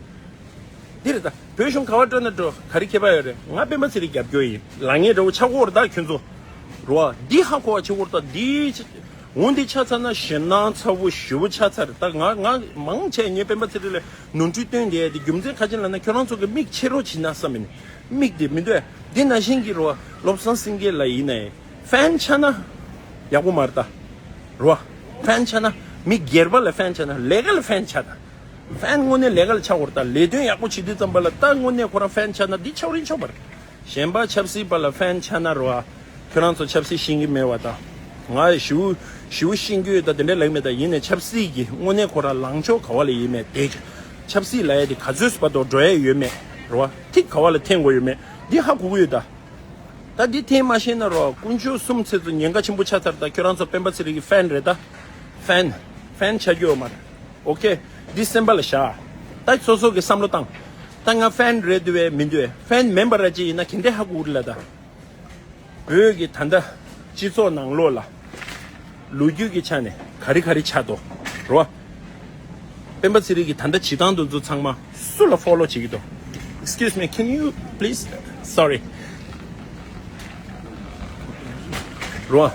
འདི་རེད་ད། བོད་གཞུང་ག་བ་འགྲོ་ན་འགྲོ། ག་རེ་ཁྱད་པར་ཡོད་རེད། ང་སྤེན་པ་ཚེ་རིང་རྒྱབ་སྐྱོར་ཡིན་ལབ་མཁན་འདྲ་བོ་ཆགས་ཀྱི་ཡོད་རེད་ད་ཁྱོད་ཚོ། རེད་བ། འདི་ཧ་གོ་བ་བྱེད་དགོས་རེད་ད། འདི་འོ་འདི་ཆགས་ཚར་ན་ཞེད་སྣང་ཚ་བོ་ཞེ་པོ་ཆགས་ཚར་རེད་ད། ང་ང་མང་ཆེ་ངས་སྤེན་པ་ཚེ་རིང་ལ་ནོར་འཁྲུལ་བཏོན་བསྡད་ཡ་དེ་རྒྱུ་མཚན་ག་རེ་ལབ་ན་ཁྱོད་རང་ཚོ་གི་མིག་ཕྱེ་རོགས་བྱེད་ན་བསམ་ཡིན། མིག་དེ་མི་འདུག་ཨ། འདི་ནང་བཞིན་གྱི་རེད་བ། བློ་བཟང་སེང་གེ་ལ་ཡིན་ནའི་ཕན་ཆགས་ན་ཡག་པོ་མ་རེད་ད། རེད་བ། ཕན་ཆགས་ན་མི་སྒེར་པ་ལ་ཕན་ཆགས་ན་ལས་ཀ་ལ་ཕན་ཆགས་ད། ཕན་དངོས་གནས་ལས་ཀ་ལ་ཆགས་དགོས་རེད་ད། ལས་དོན་ཡག་པོ་བྱེད་དུས་ཙམ་པ་ལ་ད་དངོས་གནས་ཁོ་རང་ཕན་ཆགས་ན་འདི་ཆོག་རིན་ཆོག་པ་རེད། གཞན་པ་ཆབ་སྲིད་པ་ལ་ཕན་ཆགས་ན་རེད་བ། ཁྱོད་རང་ཚོ་ཆབ་སྲིད་ཤེས་ཀྱི་མེད་པ་དང་། ང་ཞེ་པོ་ཞེ་པོ་ཤེས་ཀྱི་ཡོད་ད་དེ་འདྲ་ལབ་མེད་ད། ཡིན་ནའི་ཆབ་སྲིད་ཀྱི་དངོས་གནས་ཁོ་རང་ལངས་ཕྱོགས་ག་བ་ལ་ཡིན་མེད་དེ། ཆབ་སྲིད་ལབ་ཡ་དེ་ག་ཚོད་བར་དུ་འགྲོ་ཡ་ཡོད་མེད་རེད་བ། ཐིག་ག་བ་ལ་འཐེན་དགོས་ཡོད་མེད་འདི་ཧ་གོ་གི་ཡོད་ད། ད་འདི་འཐེན་མ་ཤེས་ན་རོ། དཀོན་མཆོག་གསུམ་ཚེ་ཚོ་ཉེན་ཁ་ཆེན་པོ་ཆགས་ཚར། ད་ཁྱོད་རང་ཚོ་སྤེན་པ་ཚེ་རིང་གི་ཕན་རེད་ད། ཕན། ཕན་ཆགས་རྒྱུ་ཡོད་མ་རེད། ཨོ་ཁེ། འདི་སེམས་པ་ལ་བཞག་ད་སོ་སོ་གི་བསམ་བློ་བཏང་། ད་ང་ཕན་རེད་འདུག་བས་མི་འདུག་བས། ཕན་མིན་པ་ར་ཅིག་ཡིན་ན་ག་འདྲས་ཧ་གོ་གི་རེད་ལ་ད། བོད་ཀྱི་ད་ལྟ་སྤྱི་ཚོགས་ནང་ལོགས་ལ། ལོ་རྒྱུས་ཀྱི་ཆ་ནས་ག་རེ་ག་རེ་ཆགས་འདུག་རོ། སྤེན་པ་ཚེ་རིང་གི་ད་ལྟ་བྱེད་སྟངས་དེ་ཚོ་ཚང་མ་སུ་ལ་ཕོ་ལོ་བྱེད་ཀྱི་འདུག Excuse me, can you please? Sorry. རོ།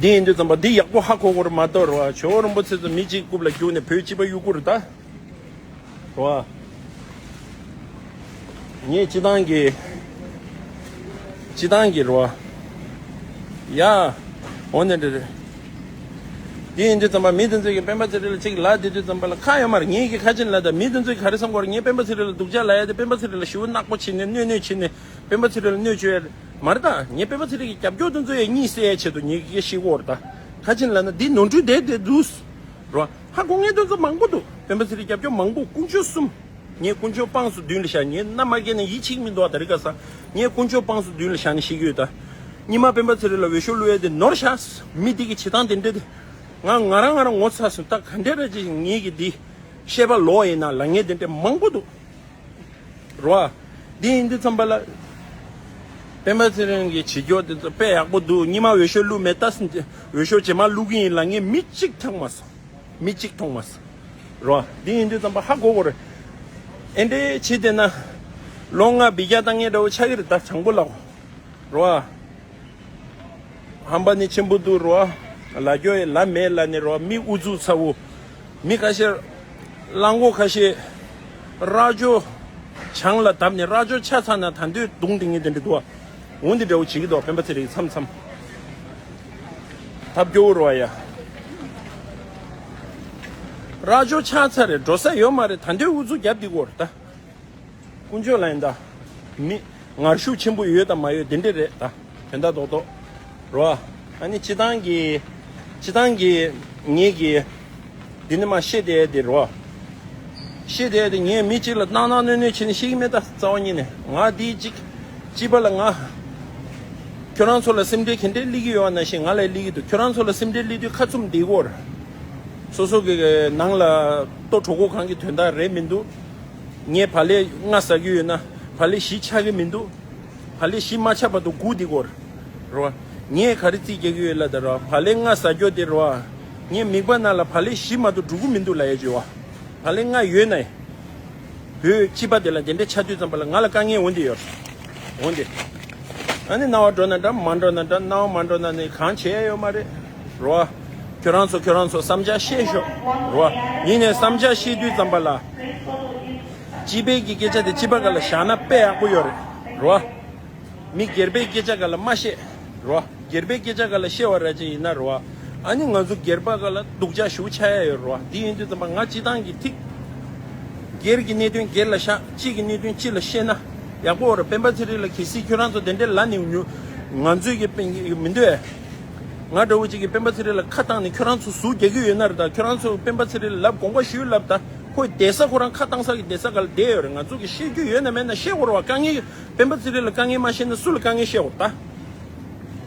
དེ་ཡིན་དུས་ཙམ་པ་འདི་ཡག་པོ་ཧ་གོ་དགོས་རེད་མ་གཏོགས་རེད་བ། ཇོ་བོ་རིན་པོ་ཆེ་ཚོ་མི་གཅིག་རྐུབ་ལ་རྒྱུག་ནས་བོད་སྤྱི་པ་གཡུག་གི་རེད་ད། རེད་བ། ངས་སྤྱི་བཏང་གི་སྤྱི་བཏང་གི་རེད་བ། ཡ། འོ་ན་འདྲ་རེད། དེ་ཡིན་དུས་ཙམ་པ་མི་དེ་ཚོས་ཀྱི་སྤེན་པ་ཚེ་རིང་ལ་གཅིག་ལབ་བསྡད་དུས་ཙམ་པ་ལ་ཁག་ཡོད་མ་རེད། ངས་ཀྱི་ཁ་ཆེན་ལབ་ད། མི་དེ་ཚོས་ག་རེ་བསམ་གྱི་ཡོད་རེད། ངས་སྤེན་པ་ཚེ་རིང་ལ་སྡུག་ཅག་ལབ་ཡ་དེ་སྤེན་པ་ཚེ་རིང་ལ་ཞེ་པོ་ནག་པོ་བྱེད་ནས་གནོད་གནོད་བྱེད་ནས་སྤེན་པ་ཚེ་རིང་ལ་གནོད་བྱེད་ཡ་མ་རེད་ད། ངས་སྤེན་པ་ཚེ་རིང་གི་རྒྱབ་སྐྱོར་དེ་ཚོ་ཡ་གཉིད་སད་ཡ་ཆེད་དུ་ངས་ཀྱི་ཤི་གི་ཡོད་རེད་ད། ཁ་ཆེན་ལབ་ན་འདི་ནོར་འཁྲུལ་བསྡད་བསྡད་འདུག་རོ། ཧ་གོ་མཁན་དེ་ཚོ་མང་པོ་འདུག་སྤེན་པ་ཚེ་རིང་རྒྱབ་སྐྱོར་མང་པོ། དཀོན་མཆོག་གསུམ། ངས་དཀོན་མཆོག་དཔངས་སུ་མདུན་ལ་བཞག་ངས་མནའ་མ་བསྐྱལ་ན་ཡིད་ཆེས་མི་འདུག་ཨ། ད་རེས་ཁ་སང་ངས་དཀོན་མཆོག་དཔངས་སུ་མདུན་ལ་བཞག་ནས་ཤི་གི་ཡོད་ད། ཉི་མ་སྤེན་པ་ཚེ་རིང་ལ་འོས་ཤོག་བླུག་ཡས་དེ་ནོར་བཞག་མི་འདི་གི་བྱེད་སྟངས་དེ་འདྲ་དེ། ང་ང་རང་ང་རང་ངོ་ཚ་སོང་ད། ག་འདྲ་ར་ཅིག་ངེད་ཀྱི་འདི་བཤད་པ་ལོག་ཡིན་ན་ལབ་མཁན་དེ་འདྲ་མང་པོ་འདུག་རོ། འདི་ཡིན་དུས་ཙམ་པ་ལ། སྤེན་པ་ཚེ་རིང་གི་བྱེད་སྐྱོར་དེ་ཚོ་དཔེ་ཡག་པོ་འདུག་ཉི་མ་འོས་ཤོག་བླུགས་མེད་ད། འོས་ཤོག་རྗེས་མ་བླུག་གི་ཡིན་ལབ་མཁན་མི་གཅིག་མཐོང་མ་སོང་། མི་གཅིག་མཐོང་མ་སོང་། རོ། འདི་ཡིན་དུས་ཙམ་པ་ཧ་གོ་དགོས་རེད། ཨེ་འདྲའི་བྱེད་བསྡད་ན། ལོ་ལྔ་འབུད་རྒྱག་བཏང་མཁན་འདྲ་བོ་ཆགས་ཀྱི་རེད་ད། དྲང་པོ་ལབ་དགོས། རོ། ཧམ་པ་ནི་ཆེན་པོ་འདུག་རོ། ལབ་རྒྱུ་ཡི་ལབ་མེད་ལབ་ནི་རོ། མི་ཨུ་ཚུགས་ཚ་བོ། མི་ཁ་ཤས་གླང་མགོ་ཁ་ཤས་རྭ་ཅོ་བྱང་ལ་བརྡབས་ནས་རྭ་ཅོ་ཆ་ཚང་ན་ད་འདོད་གདུང་འདི་ངེས་དེ་འདྲ་འདུག་ཨ། འོ་འདི་འདྲ་བོ་བྱེད་ཀྱི་འདུག་སྤེན་པ་ཚེ་རིང་མཚམས་མཚམས་ཐབས་སྐྱོ་བོ་རོ་ཡ། རྭ་ཅོ་ཆག་ཚར་རེད། འགྲོ་ས་ཡོད་མ་རེད། ད་འདོད་ཨུ་ཚུགས་རྒྱབ་འདི་གོ་རེད་ད། དཀོན་མཆོག་ལ་ཡིན་ད། མི་ངར་ཤུགས་ཆེན་པོ་ཡོད་དང་མ་ཡོད་དེ་འདྲ་རེད་ད། དོན་དག་རྡོག་རྡོག་རོ། ཨ་ནི་སྤྱི་བཏང་གི་སྤྱི་བཏང་གི་ངེད་ཀྱི་འདི་ནི་མ་བཤད་དེ་དེ་རོ། བཤད་དེ་དེ་ངས་མི་གཅིག་ལ་གནག་གནག་གནོད་གནོད་བྱེད་ནས་བཤད་ཀྱི་མེད་ད། རྩ་བ་ཉིད་ནས་ང་འདི་གཅིག་སྤྱི་པ་ལ་ང་ཁྱོད་རང་ཚོ་ལ་སེམས་ཁྲལ་ག་འདྲས་སླེབས་ཀྱི་ཡོད་པ་ནང་བཞིན་ང་ལ་སླེབས་ཀྱི་འདུག་ཁྱོད་རང་ཚོ་ལ་སེམས་ཁྲལ་སླེབས་དུས་ཁ་བཙུམ་བསྡད་ཀྱི་ཡོད་རེད། སོ་སོ་གི་ནང་ལ་ལྟོ་གྲོད་ཁོག་གང་གི་དོན་དག་རེད་མི་འདུག་ངས་བག་ལེབ་ལྔ་ཟ་གི་ཡོད་ན་བག་ལེབ་བཞི་ཆག་གི་མི་འདུག་བག་ལེབ་བཞི་མ་ཆག་བར་དུ་སྒུག་བསྡད་ཀྱི་ཡོད་རེད། རོ། ངས་ག་རེ་རྩིས་རྒྱག་གི་ཡོད་ལབ་ད་རོ། བག་ལེབ་ལྔ་ཟ་རྒྱུ་དེ་རོ། ངའི་མིད་པ་ནང་ལ་བག་ལེབ་བཞི་མ་གཏོགས་འགྲོ་གི་མི་འདུག་ལབ་ཡ་ཅིག་ཡོད། བག་ལེབ་ལྔ་ཡོད་ནའི། བོད་སྤྱི་པ་དེ་ལ་དེ་འདྲ་ཆགས་དུས་ཙམ་པ་ལ་ང་ལ་དཀའ་ངལ་འོང་དེ་ཡོད། འོང་དེ། ཨ་ནི་སྣང་བ་འགྲོ་ན་འདྲ་མ་འགྲོ་ན་འདྲ། སྣང་བ་མ་འགྲོ་ན་ནི་གང་བྱེད་ཡ་ཡོད་མ་རེད། རོ། ཁྱོད་རང་ཚོ་ཁྱོད་རང་ཚོ་བསམ་འཆར་བཤད་ཤོག་རོ། ཡིན་ནའི་བསམ་འཆར་བཤད་དུས་ཙམ་པ་ལ། སྤྱི་པའི་གི་སྐད་ཆ་དེ་སྤྱི་པ་སྒང་ལ་བཞག་ན་དཔེ་ཡག་པོ་ཡོད་རེད། རོ། མི་སྒེར་པའི་སྐད་ཆ་སྒང་ལ་མ་བཤད། རོ། སྒེར་པའི་སྐད་ཆ་སྒང་ལ་བཤད་པ་ར་ཅིག་ཡིན་ན་རོ། ཨ་ནི་ང་ཚོ་སྒེར་པ་སྒང་ལ་སྡུག་ཅག་ཞེ་པོ་ཆགས་ཡ་ཡོད་རོ། འདི་ཡིན་དུས་ཙམ་པ་ང་སྤྱི་བཏང་གི་ཐིག་སྒེར་གྱི་གནད་དོན་སྒེར་ལ་བཞག་སྤྱི་གི་གནད་དོན་སྤྱི་ལ་བཤད་ན་ཡག་པོ་རེད། སྤེན་པ་ཚེ་རིང་ལ་གལ་སྲིད་ཁྱོད་རང་ཚོ་དེ་འདྲའི་ལབ་ནས་ཉོ། ང་ཚོས་ཀྱི་སྤེན་མི་འདོད། ང་འདྲ་བོ་ཅིག་གིས་སྤེན་པ་ཚེ་རིང་ལ་ཁ་བཏང་ནས་ཁྱོད་རང་ཚོ་ཟུག་རྒྱག་གི་ཡོད་ན་རེད་ད། ཁྱོད་རང་ཚོ་སྤེན་པ་ཚེ་རིང་ལ་ལབ་དགོངས་པ་ཞུས་ལབ་ད། ཁོའི་བསྡད་ས་ཁོ་རང་ཁ་བཏང་ས་གི་བསྡད་ས་སྒང་ལ་བསྡད་ཡོད་རེད། ང་ཚོ་གི་བཤད་རྒྱུ་ཡོད་ན་མེད་ན་བཤད་དགོས་རེད་བ། དཀའ་ངལ་སྤེན་པ་ཚེ་རིང་ལ་དཀའ་ངལ་མ་བཤད་ན་སུ་ལ་དཀའ་ངལ་བཤད་དགོས་རེད་ད།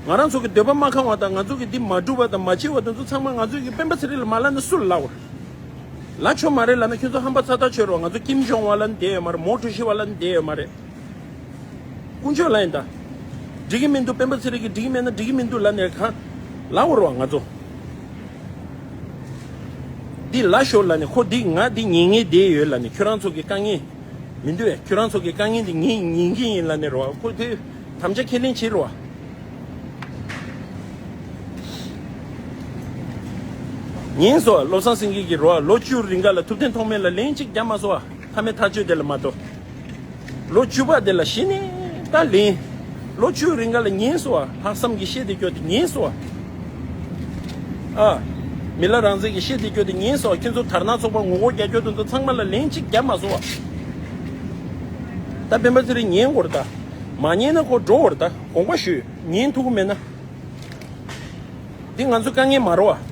ང་རང་ཚོ་གི་འདོད་པ་མ་ཁེངས་པ་དང་ང་ཚོ་གི་འདི་མ་འགྲུབ་པ་དང་མ་བྱེད་པ་དེ་ཚོ་ཚང་མ་ང་ཚོ་གི་སྤེན་པ་ཚེ་རིང་ལ་མ་ལབ་ན་སུ་ལ་ལབ་དགོས་རེད། ལབ་ཆོག་མ་རེད་ལབ་ན་ཁྱོད་ཚོ་ཧམ་པ་ཚ་ཐག་ཆོད་རེད་བ། ང་ཚོ་ཀིམ་ཇོང་ཝན་ལབ་ན་བསྡད་ཡོད་མ་རེད། མོ་ཊུ་ཤི་ཝ་ལབ་ན་བསྡད་ཡོད་མ་རེད། དཀོན་མཆོག་ལ་ཡིན་ད། འགྲིག་གི་མི་འདུག་སྤེན་པ་ཚེ་རིང་གིས་འགྲིག་གི་མེད་ན་འགྲིག་གི་མི་འདུག་ལབ་ནས་གང་ལབ་དགོས་རེད་བ་ང་ཚོ། འདི་ལབ་ཤོག་ལབ་ནས། ཁོ་འདི་ང་འདི་ཉན་ངེས་བསྡད་ཡོད་ལབ་ནས། ཁྱོད་རང་ཚོ་གི་དཀའ་ངལ་མི་འདུག་བས། ཁྱོད་རང་ཚོ་གི་དཀའ་ངལ་འདི་ངས་ཉན་གྱི་ཡིན་ལབ་ནས་རོ། ཁོ་དེ་དམ་བཅའ་ཁས་ལེན་བྱེད་རོ། ཉན་སོང་བ། བློ་བཟང་སེང་གེ་གིས་རོ། ལོ་བཅུ་རིང་ག་ལ་ཐུབ་བསྟན་ཐོགས་མེད་ལ་ལན་གཅིག་རྒྱག་མ་སོང་བ། མཐའ་མའི་ཐག་གཅོད་དེ་ལ་མ་གཏོགས། ལོ་བཅུ་པ་དེ་ལ་གཞི་ནས་ད་ལན། ལོ་བཅུ་རིང་ག་ལ་ཉན་སོང་བ། ལྷག་བསམ་གྱི་བཤད་དེ་སྐྱོ་དེ་ཉན་སོང་བ། ཨ། མི་ལ་རང་བཙན་གྱི་བཤད་དེ་སྐྱོ་དེ་ཉན་སོང་བ། ཁྱོད་ཚོ་དར་ནག་ཚོགས་པ་ངོ་རྒོལ་རྒྱག་སྐྱོ་དེ་ཚོ་ཚང་མ་ལ་ལན་གཅིག་རྒྱག་མ་སོང་བ། ད་སྤེན་པ་ཚེ་རིང་ཉན་དགོས་རེད་ད། མ་ཉན་ན་ཁོ་འགྲོ་དགོས་རེད་ད། དགོངས་པ་ཞུས། ཉན་ཐུབ་ཀྱི་མེད་ན། འདི་ང་ཚོ་དཀའ་ངལ་མ་རེད་བ།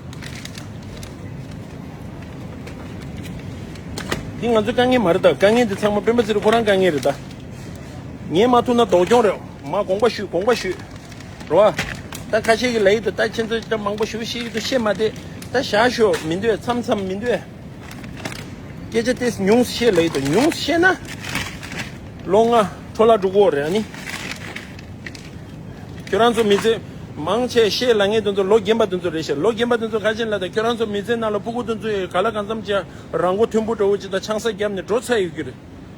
འདི་ང་ཚོ་དཀའ་ངལ་མ་རེད་ད། དཀའ་ངལ་འདི་ཚང་མ་སྤེན་པ་ཚེ་རིང་ཁོ་རང་དཀའ་ངལ་རེད་ད། ཉན་མ་ཐུབ་ན་སྡུག་གྱོང་རེད། མ་དགོངས་པ་ཞུས། དགོངས་པ་ཞུས། རེད་བ། ད་ཁ་ཤས་ཀྱིས་ལབ་ཡི་འདུག་ད་ཁྱེད་ཚོ་ད་མང་པོ་ཞུ་ཤེས་ཀྱི་འདུག་བཤད་མ་བསྡད། ད་བཞག་ཤོག་མི་འདོད། མཚམས་མཚམས་མི་འདོད། སྐད་ཆ་དེ་ཉུང་ཙམ་བཤད་ལབ་ཡི་འདུག་ཉུང་ཙམ་བཤད་ན། ལོ་ལྔ་འཕྲོ་བརླག་འགྲོ་གི་ཡོད་རེད། ཨ་ནི། ཁྱོད་རང་ཚོ་མི་ཚེ་མང་ཆེ་བཤད་ལབ་མཁན་དེ་ཚོ་ལོ་རྒན་པ་དེ་ཚོ་རེད་ཤག་ལོ་རྒན་པ་དེ་ཚོ་ག་ཅིག་ལབ་ད། ཁྱོད་རང་ཚོ་མི་ཚེ་ནང་ལ་སྤུ་གུ་དེ་ཚོ་ཡི་ག་ལ་གང་འཚམ་ཅིག་རང་མགོ་མཐོན་པོ་འདྲ་བོ་ཅིག་དང་ཆང་ས་བརྒྱབ་ནས་འགྲོ་ཚར་ཡོད་ཀྱི་རེད།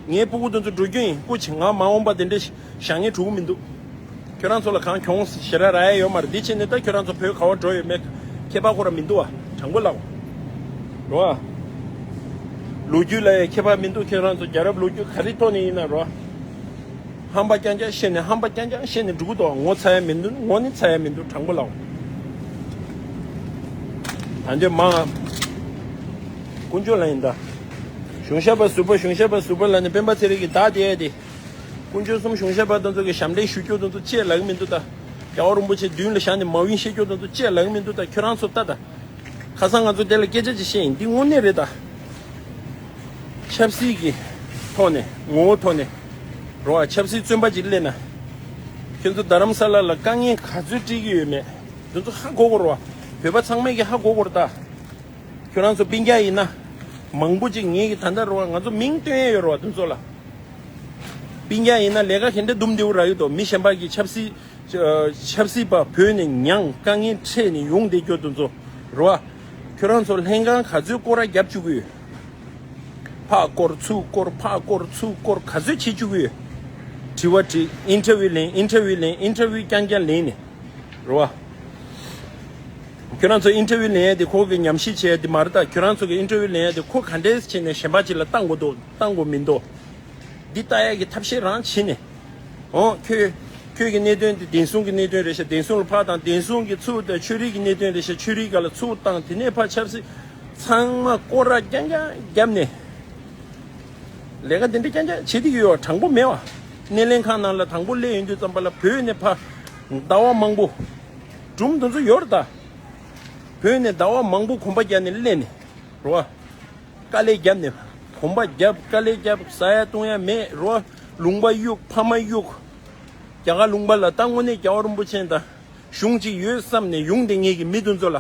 ངའི་སྤུ་གུ་དེ་ཚོ་འགྲོ་རྒྱུ་ཡིན། སྐུ་མཁྱེན། ང་མ་འོངས་པ་དེ་འདྲ་བཞག་མཁན་འགྲོ་གི་མི་འདུག་ཁྱོད་རང་ཚོ་ལ་གང་གྱོང་ཞེ་དྲག་རག་ཡ་ཡོད་མ་རེད། འདི་བྱས་ནས་ད་ཁྱོད་རང་ཚོ་བོད་ག་བ་འགྲོ་ཡོད་མེད་ཁྱད་པར་ཁོ་རང་མི་འདུག་བ། དྲང་པོ་ལབ། རོ། ལོ་རྒྱུས་ལ་ཡ་ཁྱད་པར་མི་འདུག་ཁྱོད་རང་ཚོ་རྒྱལ་རབས་ལོ་རྒྱུས་ག་རེ་ཐོག་ནས་ཡིན་ན་རོ། ཧམ་པ་རྐྱང་རྐྱང་བཤད་ནས་ཧམ་པ་རྐྱང་རྐྱང་བཤད་ནས་འགྲོ་གི་འདུག་ངོ་ཚ་ཡ་མི་འདུག་ངོ་ནི་ཚ་ཡ་མི་འདུག་དྲང་པོ་ལབ། ད་འདོད་མ། དཀོན་མཆོག་ལ་ཡིན་ད། གཞུང་ཞབས་པ་ཟུར་པ་གཞུང་ཞབས་པ་ཟུར་པ་ལ་ནི་སྤེན་པ་ཚེ་རིང་གི་བདག་དེ་ཡ་དེ། དཀོན་མཆོག་གསུམ་གཞུང་ཞབས་པ་དེ་ཚོ་གི་ཞབས་འདྲེན་ཞུ་རྒྱུ་དེ་ཚོ་ཅེས་ལབ་གི་མི་འདུག་ད། རྒྱལ་བ་རིན་པོ་ཆེ་མདུན་ལ་བཞག་ནས་མ་ཝིན་བཤད་རྒྱུ་དེ་ཚོ་ཅེས་ལབ་གི་མི་འདུག་ད་ཁྱོད་རང་ཚོ་ལྟ་ད། ཁ་སང་ང་ཚོ་དེ་ལ་སྐད་ཆ་ཅིག་བཤད་ཡིན་འདི་དངོས་གནས་རེད་ད། ཆབ་སྲིད་ཀྱི་ཐོག་ནས་ངོ་བོ་ཐོག་ནས་རོ་བ་ཆབ་སྲིད་བཙོན་པ་ཅིག་སླེབས་ན། ཁྱོད་ཚོ་རྡ་རམ་ས་ལ་ལ་དཀའ་ངལ་ག་ཚོད་འཕྲད་ཀྱི་ཡོད་མེད་དེ་ཚོ་ཧ་གོ་གོ་རོ་བ། བོད་པ་ཚང་མས་ཀྱི་ཧ་གོ་གོ་རོ་ད། ཁྱོད་རང་ཚོ་སྤུན་ཀྱག་ཡིན་ན། མང་པོ་ཅིག་ངེད་ཀྱི་ད་ལྟ་རོ་བ་ང་ཚོ་མིང་སྟོན་ཡས་ཡོད་རོ་བ་དེ་ཚོ་ལ། སྤུན་ཀྱག་ཡིན་ན་ལས་ཀ་ག་འདྲ་འདུམ་འདེའུ་རག་གི་འདུག་མི་གཞན་པ་གི་ཆབ་སྲིད། ཆབ་སྲིད་པ་བོད་ནས་མྱངས་དཀའ་ངལ་འཕྲད་ནས་ཡོང་བསྡད་རྒྱུ་དེ་ཚོ་རོ་བ། ཁྱོད་རང་ཚོ་ལྷན་ཁང་ག་ཚོད་སྐོར་ར་རྒྱབ་བཅུག་གི་ཡོད། ཕར་སྐོར་ཚུར་སྐོར་ཕར་སྐོར་ཚུར་སྐོར་ག་ཚོད་བྱེད་བཅུག་གི་ཡོད། དྲི་བ་དྲི་ཨིན་ཊར་བིའུ་ལེན་ཨིན་ཊར་བིའུ་ལེན་ཨིན་ཊར་བིའུ་རྐྱང་རྐྱང་ལེན་ནས་རོ་བ། ཁྱོད་རང་ཚོ་ཨིན་ཊར་བིའུ་ལེན་ཡ་དེ་ཁོ་གི་ཉམས་ཞིབ་བྱས་ཡ་དེ་མ་རེད་ད། ཁྱོད་རང་ཚོ་གི་ཨིན་ཊར་བིའུ་ལེན་ཡ་དེ་ཁོ་ག་འདྲས་བྱས་ནས་གཞན་པ་ཅིག་ལ་བཏང་དགོས་འདུག་བཏང་དགོས་མི་འདུག་འདི་ལྟ་ཡ་གི་ཐབས་ཤེས་རང་བྱེད་ནས། འོ་ཁྱོད། ཁྱོད་ཀྱི་གནད་དོན་དེ་བདེན་སྲུང་གི་གནད་དོན་རེད་ཤག་བདེན་སྲུང་ལ་ཕར་དང་བདེན་སྲུང་གི་ཚུར་དང་ཆོས་རིག་གི་གནད་དོན་རེད་ཤག་ཆོས་རིག་ག་ལ་ཚུར་བཏང་དེ་ནས་ཕར་ཆབ་སྲིད་ཚང་མ་སྐོར་ར་རྐྱང་རྐྱང་བརྒྱབ་ནས། ལས་ཀ་དེ་འདྲ་རྐྱང་རྐྱང་བྱེད་ཀྱི་ཡོད་པ་དྲང་པོ་མེད་པ། སྣེ་ལེན་ཁང་ནང་ལ་དང་པོ་སླེབས་ཡོང་དུས་ཙམ་པ་ལ་བོད་ནས་ཕར་ཟླ་བ་མང་པོ། སྒྲུང་དེ་ཚོ་ཡོད་རེད་ད། བོད་ནས་ཟླ་བ་མང་པོ་གོམ་པ་རྒྱག་ནས་སླེབས་ནས་རོ། དཀའ་ལས་བརྒྱབ་ནས་གོམ་པ་བརྒྱབ་དཀའ་ལས་བརྒྱབ་ཟ་ཡ་བཏུང་ཡ་མེད་རོ། ལུང་པ་གཡུག་ཕ་མ་གཡུག་རྒྱ་གར་ལུང་པ་ལ་ད་དངོས་གནས་རྒྱལ་བ་རིན་པོ་ཆེ་དང་གཞུང་གཅིག་ཡོད་བསམ་ནས་ཡོང་བསྡད་མཁན་གྱི་མི་དེ་ཚོ་ལ།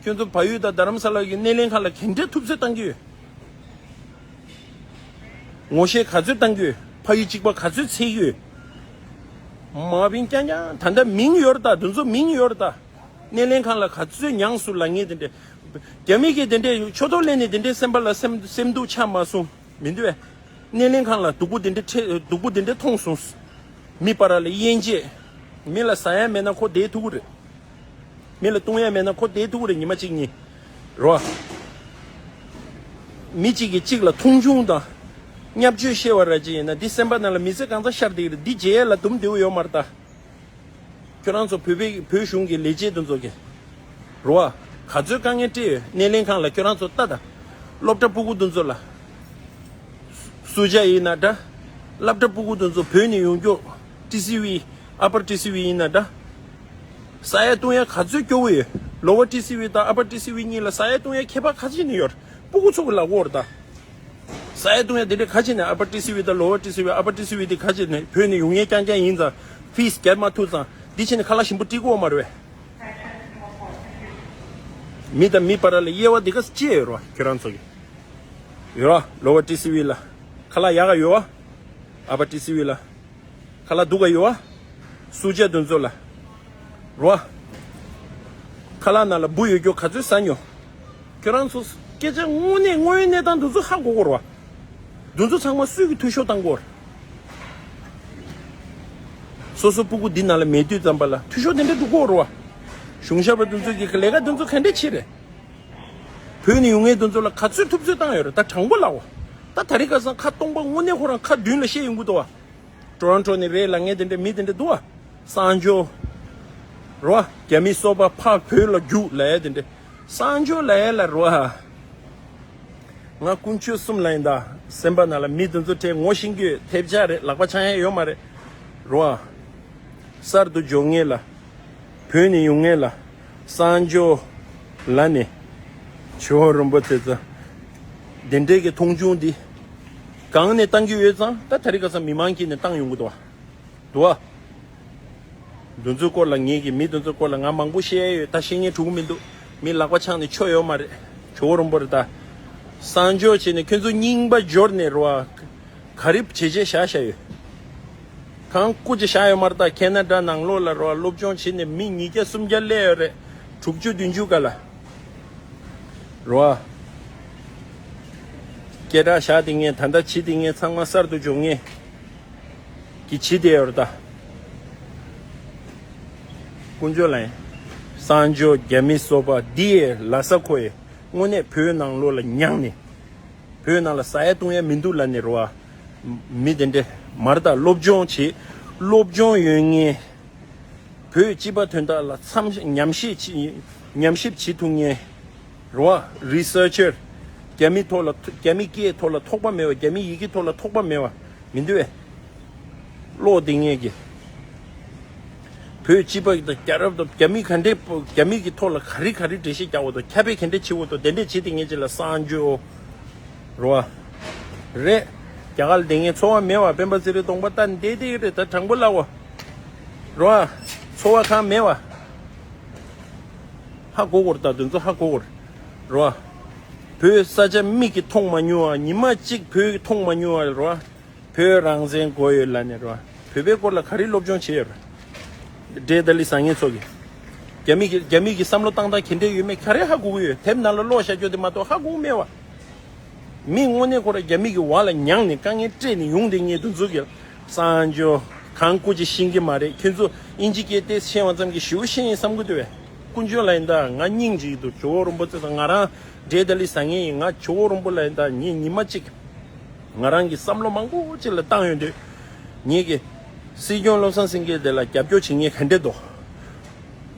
ཁྱོད་ཚོ་བལ་ཡུལ་དང་རྡ་རམ་ས་ལ་གི་སྣེ་ལེན་ཁང་ལ་ག་འདྲའི་ཐུབ་ཚོད་བཏང་གི་ཡོད། ངོ་ཤེས་ག་ཚོད་བཏང་གི་ཡོད། ཕ་ཡུལ་གཅིག་པ་ག་ཚོད་འཚོལ་གི་ཡོད། མ་བིན་རྐྱང་རྐྱང་ད་ལྟ་མིང་ཡོད་རེད་ད། དེ་ཚོ་མིང་ཡོད་རེད་ད། སྣེ་ལེན་ཁང་ལ་ག་ཚོད་མྱངས་སུ་ལ་ངེས་དེ་འདྲས། རྒྱ་མི་གིས་དེ་འདྲས་ཆོས་ཐོག་ལེན་ནས་དེ་འདྲས་སེམས་པ་ལ་སེམས་སེམས་སྡུག་ཆགས་མ་སོང་མི་འདུག་བས། སྣེ་ལེན་ཁང་ལ་སྡུག་པོ་དེ་འདྲས་འཕྲད་སྡུག་པོ་དེ་འདྲས་མཐོང་སོང་། མི་པ་ར་ལ་དབྱེ་འབྱེད། མི་ལ་ཟ་ཡ་མེད་ན་ཁོ་བསྡད་ཐུབ་ཀྱི་རེད། མི་ལ་བཏུང་ཡ་མེད་ན་ཁོ་བསྡད་ཐུབ་ཀྱི་རེད་ཉི་མ་གཅིག་གཉིས། རོ། མི་གཅིག་གིས་གཅིག་ལ་མཐོང་ཆུང་དང་། བརྙས་བཅོས་བཤད་པ་ར་ཅིག་ཡིན་ན་འདི་སེམས་པ་ནང་ལ་མི་ཚེ་གང་ཚ་ཤར་བསྡད་ཀྱི་རེད། འདི་བརྗེད་ཡ་ལ་འདུམ་བདེ་བོ་ཡོད་མ་རེད་ད། ཁྱོད་རང་ཚོ་བོད་པའི་བོད་གཞུང་གི་ལས་བྱེད་དེ་ཚོ་གི། རོ། ག་ཚོད་དཀའ་ངལ་སྤྲད་ཡོད། སྣེ་ལེན་ཁང་ལ་ཁྱོད་རང་ཚོ་ལྟ་ད། སློབ་གྲྭ་སྤུ་གུ་དེ་ཚོ་ལ། སུ་ཇ་ཡིན་ན་འདྲ། སློབ་གྲྭ་སྤུ་གུ་དེ་ཚོ་བོད་ནས་ཡོང་རྒྱུ། ཊི་སི་ཝི། ཨ་པར་ཊི་སི་ཝི་ཡིན་ན་འདྲ། ཟ་ཡ་བཏུང་ཡ་ག་ཚོད་སྐྱོ་བོ་ཡོད། ལོ་ཝར་ཊི་སི་ཝི་དང་ཨ་པར་ཊི་སི་ཝི་གཉིས་ལ་ཟ་ཡ་བཏུང་ཡ་ཁྱད་པར་ག་ཚོད་ནས་ཡོད། སྤུ་གུ་ཚོ་གི་ལ་གོ་ར་ད། ཟ་ཡ་བཏུང་ཡ་དེ་འདྲས་ག་ཅི་ནས་ཨ་པར་ཊི་སི་ཝི་དང་ལོ་ཝར་ཊི་སི་ཝི། ཨ་པར་ཊི་སི་ཝི་དེ་ག་ཅི་ནས་བོད་ནས་ཡོང་ཡས་རྐྱང་རྐྱང་ཡིན་ཙང་ཕིས་རྒྱབ་མ་ཐུབ་ཙང་འདི་ཕྱི་ནས་ཁ་ལག་ཞིམ་པོ་སྤྲད་དགོས་མ་རེད་བས། མི་དང་མི་བར་ལ་དབྱེ་བ་འདི་ག་ཅི་ཡོད་རོ་ཁྱོད་རང་ཚོ་གི། ཡོད་རོ་ལོ་ཝར་ཊི་སི་ཝི་ལ། ཁ་ལག་ཡག་ག་ཡོད་བ། ཨ་པར་ཊི་སི་ཝི་ལ། ཁ་ལག་སྡུག་ག་ཡོད་བ། སུ་ཇ་དེ་ཚོ་ལ། རོ། ཁ་ལག་ནང་ལ་འབུ་ཡོད་རྒྱུ་ག་ཚོད་ཟ་མྱོང་། ཁྱོད་རང་ཚོ་སྐད་ཆ་དངོས་གནས་དངོས་ཡོད་གནས་སྟངས་དེ་ཚོ་ཧ་གོ་གོ་རོ། དེ་ཚོ་ཚང་མ་སུས་ཀྱི་འཐུས་ཤོར་བཏང་གོ་ར། སོ་སོ་སྤུ་གུ་འདི་ནང་ལ་མེད་དུས་ཙམ་པ་ལ་འཐུས་ཤོར་དེ་འདྲ་འགྲོ་གོ་རོ། གཞུང་ཞབས་པ་དེ་ཚོ་གི་ལས་ཀ་དེ་ཚོ་ག་འདྲ་བྱེད་རེད། བོད་ནས་ཡོང་མཁན་དེ་ཚོ་ལ་ག་ཚོད་ཐུབ་ཚོད་བཏང་ཡོད་རེད་ད་དྲང་པོ་ལབ་བ། ད་དེ་རིང་ཁ་སང་ཁ་སྟོང་པ་དངོས་གནས་ཁོ་རང་ཁ་མདུན་ལ་བཤད་ཡོང་གི་འདུག་བ། ཊོ་རོན་ཊོ་ནས་རེད་ལབ་མཁན་དེ་འདྲ་མི་དེ་འདྲ་འདུག་བ། གསང་སྤྱོད། རོ། རྒྱ་མི་སོ་པ་ཕར་བོད་ལ་རྒྱུགས་ལབ་ཡ་དེ་འདྲ། གསང་སྤྱོད་ལབ་ཡ་ལ་རོ། ང་དཀོན་མཆོག་གསུམ་ལ་ཡིན་ད། སེམས་པ་ནང་ལ་མི་དེ་ཚོ་དེ་ངོ་ཤེས་ཀྱི་ཡོད། ཐེབས་ཆག་རེད། ལག་པ་འཆང་ཡ་ཡོད་མ་རེད། རོ། གསར་དུ་འབྱོར་མཁན་ལ། བོད་ནས་ཡོང་མཁན་ལ། གསང་སྤྱོད་ལ་ནས། ཇོ་བོ་རིན་པོ་ཆེ་ཚོ། དེ་འདྲའི་གི་མཐོང་ཆུང་འདི། གང་ནས་བཏང་གི་ཡོད་ཙང་ད་དེ་རིང་ཁ་སང་མི་མང་གིས་ནས་བཏང་ཡོང་གི་འདུག་བ། འདུག་བ། འདི་ཚོའི་སྐོར་ལ་ངེད་ཀྱི་མི་འདི་ཚོའི་སྐོར་ལ་ང་མང་པོ་བཤད་ཡ་ཡོད། ད་བཤད་མཁན་འགྲོ་གི་མི་འདུག་མི་ལག་པ་འཆང་ནས་ཆོ་ཡོད་མ་རེད། ཇོ་བོ་རིན་པོ་རེད་ད། གསང་སྤྱོད་བྱས་ནས་ཁྱོད་ཚོ་རྙིང་པ་འབྱོར་ནས་རོ། ག་རེ་བྱས་བྱས་བཞག་བཞག་ཡོད། གང་སྐུ་ཅི་བཞག་ཡོད་མ་རེད་ད། ཁེ་ན་ཌ་ནང་ལོགས་ལ་རོ་སློབ་སྦྱོང་བྱས་ནས་མི་ཉིས་བརྒྱ་སུམ་བརྒྱ་སླེབས་ཡོད་རེད། དྲུག་ཅུ་བདུན་ཅུ་ག་ལ། རོ། སྐད་གྲགས་བཞག་དེ་ངས་ད་ལྟ་བྱེད་དེ་ངས་ཚང་མ་གསར་དུ་འབྱོར་ངས། གི་བྱེད་དེ་ཡོད་རེད་ད། ཀུན་སྤྱོད་ལ་ཡིན། གསང་སྤྱོད་རྒྱ་མི་སོ་པ་འདི་ཡས་ལ་ས་ཁོ་ཡས་དངོས་གནས་བོད་ནང་ལོགས་ལ་མྱངས་ནས། བོད་ནང་ལ་ཟ་ཡ་བཏུང་ཡ་མི་འདུག་ལབ་ནས་རོ་བ། མི་དེ་འདྲས་མར་དང་སློབ་སྦྱོང་བྱེད། སློབ་སྦྱོང་ཡོད་ངེས། བོད་སྤྱི་པ་དོན་དག་ལ་འཚམ་ཉམས་ཞིབ་བྱེད། ཉམས་ཞིབ་བྱེད་ཐུབ་ངེས། རོ་བ། རི་སར་ཆར། རྒྱ་མི་ཐོག་ལ་རྒྱ་མི་སྐད་ཐོག་ལ་ཐོགས་པ་མེད་པ། རྒྱ་མི་ཡི་གེ་ཐོག་ལ་ཐོགས་པ་མེད་པ་མི་འདུག་བས། ཀློག་བསྡད་མཁན་གྱི། བོད་སྤྱི་པ་དང་རྒྱལ་རབས་དང་རྒྱ་མི་ག་འདྲས་རྒྱ་མི་གི་ཐོག་ལ་ག་རེ་ག་རེ་འགྲེལ་བཤད་རྒྱག་འོ་དང་ཁྱབ་སྤེལ་ག་འདྲས་བྱེད་འོ་དང་དེ་འདྲས་བྱེད་བསྡད་མཁན་ཅིག་ལ་གསང་སྤྱོད། རོ་བ། རེད། རྒྱ་གར་ལ་བསྡད་མཁན་འཚོ་བ་མེད་པ། སྤེན་པ་ཚེ་རིང་གདོང་པ་ལྟ་བསྡད་བསྡད་ཡོད་རེད། ད་དྲང་པོ་ལབ་འོ། རོ་བ། འཚོ་བ་གང་མེད་པ། ཧ་གོ་གོ་རེད། ད་དེ་ཚོ་ཧ་གོ་གོ་རེད། རོ་བ། བོད་ས་ཆ་མིག་གིས་མཐོང་མ་མྱོང་བ། ཉི་མ་གཅིག་བོད་ཀྱིས་མཐོང་མ་མྱོང་བ་རེད། རོ་བ། བོད་རང་བཙན་དགོས་ཡོད་ལབ་ནས་རོ། བོད་པའི་སྐོར་ལ་ག་རེ་སློབ་སྦྱོང་བྱས་ཡོད་རེད། འབྲས་ཏཱ་ལི་བཟང་ངན་ཚོ་གིས། རྒྱ་མི་གི་རྒྱ་མི་གི་བསམ་བློ་བཏང་སྟངས་ག་འདྲས་ཡོད་མེད་ག་རེ་ཧ་གོ་གི་ཡོད། དེབ་ནང་ལ་ཀློག་བཞག་རྒྱུ་དེ་མ་གཏོགས་ཧ་གོ་གི་མེད་བ། མི་དངོས་གནས་ཁོ་རང་རྒྱ་མི་གི་འོག་ལ་མྱངས་ནས་དཀའ་ངལ་སྤྲད་ནས་ཡོང་བསྡད་མཁན་དེ་ཚོ་གིས་གསང་སྤྱོད་གང་སྐུ་ཅི་ཤེས་ཀྱི་མ་རེད། ཁྱོད་ཚོ་དབྱིན་ཇི་སྐད་ཏོག་ཙམ་ཤེས་པ་ཙམ་གྱིས་ཞེ་པོ་ཤེས་ཡིན་བསམ་གྱི་འདུག་བས། ཀུན་སྤྱོད་ལ་ཡིན་ད་ང་སྙིང་རྗེ་གི་འདུག་ཇོ་བོ་རིན་པོ་ཆེ་དང་ང་རང་འབྲས་ཏཱ་ལི་བཟང་ངན་ཡིན། ང་ཇོ་བོ་རིན་པོ་ལ་ཡིན་ད་ངས་ཉི་མ་གཅིག་ང་རང་གི་བསམ་བློ་མང་པོ་ཅིག་ལ་བཏང་ཡོང་དུས། ངེད་ཀྱི་སྲིད་སྐྱོང་བློ་བཟང་སེང་གེ་དེ་ལ་རྒྱབ་སྐྱོར་བྱེད་མཁན་ག་འདྲས་འདུག་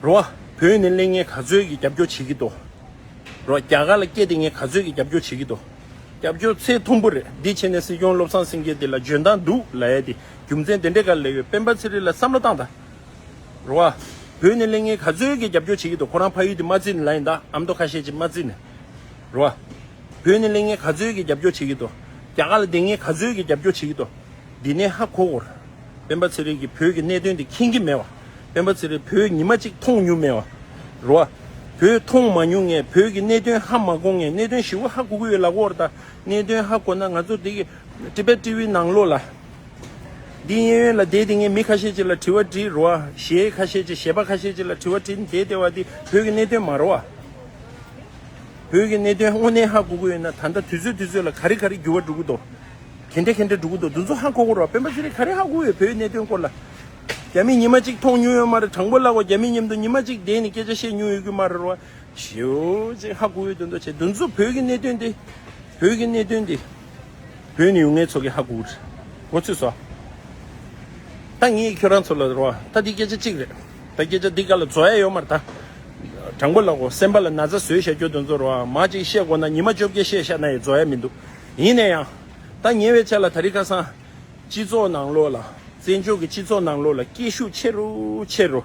རོ། བོད་ནས་སླེབས་མཁན་ག་ཚོད་ཀྱིས་རྒྱབ་སྐྱོར་བྱེད་ཀྱི་འདུག་རོ། རྒྱ་གར་ལ་སྐད་བསྡད་མཁན་ག་ཚོད་ཀྱིས་རྒྱབ་སྐྱོར་བྱེད་ཀྱི་འདུག་རྒྱབ་སྐྱོར་ཚད་མཐོན་པོ་རེད། འདི་བྱས་ནས་སྲིད་སྐྱོང་བློ་བཟང་སེང་གེ་དེ་ལ་འཇོན་ཐང་འདུག་ལབ་ཡ་དེ་རྒྱུ་མཚན་དེ་འདྲས་ག་ལ་ཡོད། སྤེན་པ་ཚེ་རིང་ལ་བསམ་བློ་བཏང་དང་། རོ། བོད་ནས་སླེབས་མཁན་ག་ཚོད་ཀྱིས་རྒྱབ་སྐྱོར་བྱེད་ཀྱི་འདུག་ཁོ་རང་ཕ་ཡུལ་དེ་མ་བརྩིས་ནས་ལབ་ཡིན་ད། ཨ་མདོ་ཁ་ཤས་ཅིག་མ་བརྩིས་ནས། རོ། བོད་ནས་སླེབས་མཁན་ག་ཚོད་ཀྱིས་རྒྱབ་སྐྱོར་བྱེད་ཀྱི་འདུག་རྒྱ་གར་ལ་བསྡད་མཁན་ག་ཚོད་ཀྱིས་རྒྱབ་སྐྱོར་བྱེད་ཀྱི་འདུག་འདི་ནས་ཧ་གོ་གོ་རེད། སྤེན་པ་ཚེ་རིང་གིས་བོད་ཀྱི་གནད་དོན་འདི་མཁྱེན་གྱི་མེད་བ། སྤེན་པ་ཚེ་རིང་བོད་ཉི་མ་གཅིག་མཐོང་མྱོང་མེད་བ། རོ། བོད་མཐོང་མ་མྱོང་མཁན། བོད་ཀྱི་གནད་དོན་ཧ་མ་གོ་མཁན། གནད་དོན་ཞེ་པོ་ཧ་གོ་གི་ཡོད་ལབ་ཀྱི་ཡོད་རེད་ད། གནད་དོན་ཧ་གོ་ན་ང་ཚོ་འདི་གི་ཊི་བེཊ་ཊི་ཝི་ནང་ལོགས་ལ། འདི་གཡས་གཡོན་ལ་བསྡད་དེ་ངས་མི་ཁ་ཤས་ཅིག་ལ་དྲི་བ་དྲིས་རོ། གཞས་ཁ་ཤས་ཅིག་གཞས་པ་ཁ་ཤས་ཅིག་ལ་དྲི་བ་དྲིས་ནས་བསྡད་བསྡད་པ་འདི་བོད་ཀྱི་གནད་དོན་མ་རེད་བ། བོད་ཀྱི་གནད་དོན་དངོས་གནས་ཧ་གོ་གི་ཡོད་ན་ད་ལྟ་དུས་ཚོད་དུས་ཚོད་ལ་ག་རེ་ག་རེ་འགྱུར་བ་འགྲོ་གི་འདུག་ག་འདྲ་ག་འདྲ་འགྲོ་གི་འདུག་འདི་ཚོ་ཧ་གོ་གི་རེད་བ། སྤེན་པ་ཚེ་རིང་ག་རེ་ཧ་གོ་ཡོད་བོད་ཀྱི་གནད་དོན་སྐོར་ལ། རྒྱ་མི་ཉི་མ་གཅིག་མཐོང་མྱོང་ཡོད་མ་རེད། དྲང་པོ་ལབ་དགོས། རྒྱ་མི་མཉམ་དུ་ཉི་མ་གཅིག་བསྡད་ནས་སྐད་ཆ་བཤད་མྱོང་ཡོད་ཀྱི་མ་རེད་བ། ཞེ་པོ་ཅིག་ཧ་གོ་ཡོད་དོན་དུ་བྱས། འདི་ཚོ་བོད་ཀྱི་གནད་དོན་དེ། བོད་ཀྱི་གནད་དོན་དེ། བོད་ནས་ཡོང་མཁན་ཚོ་གིས་ཧ་གོ་གི་རེད། འོ་ཚོད་སོ། ད་ངས་ཁྱོད་རང་ཚོ་ལ་རོ། ད་འདི་སྐད་ཆ་གཅིག་རེད། ད་སྐད་ཆ་འདི་ག་ལ་རྫོགས་ཡ་ཡོད་མ་རེད་ད། དྲང་པོ་ལབ་དགོས། སེམས་པ་ལ་ན་ཚ་བཟོས་བཞག་རྒྱུ་དེ་ཚོ་རོ། མ་གཅིག་བཤད་དགོས་ན་ཉི་མ་བཅོ་བརྒྱད་བཤད་བཞག་ན་ཡང་རྫོགས་ཡ་མི་འདུག་ཡིན་ན་ཡང་། ད་ཉེ་བའི་ཆར་ལ་ད་རིང་ཁ་སང་། སྤྱི་ཚོགས་ནང་ལོགས་ལ། བཙན་བྱོལ་གྱི་སྤྱི་ཚོགས་ནང་ལོགས་ལ་སྐད་ཤུགས་ཆེ་རུ་ཆེ་རུ།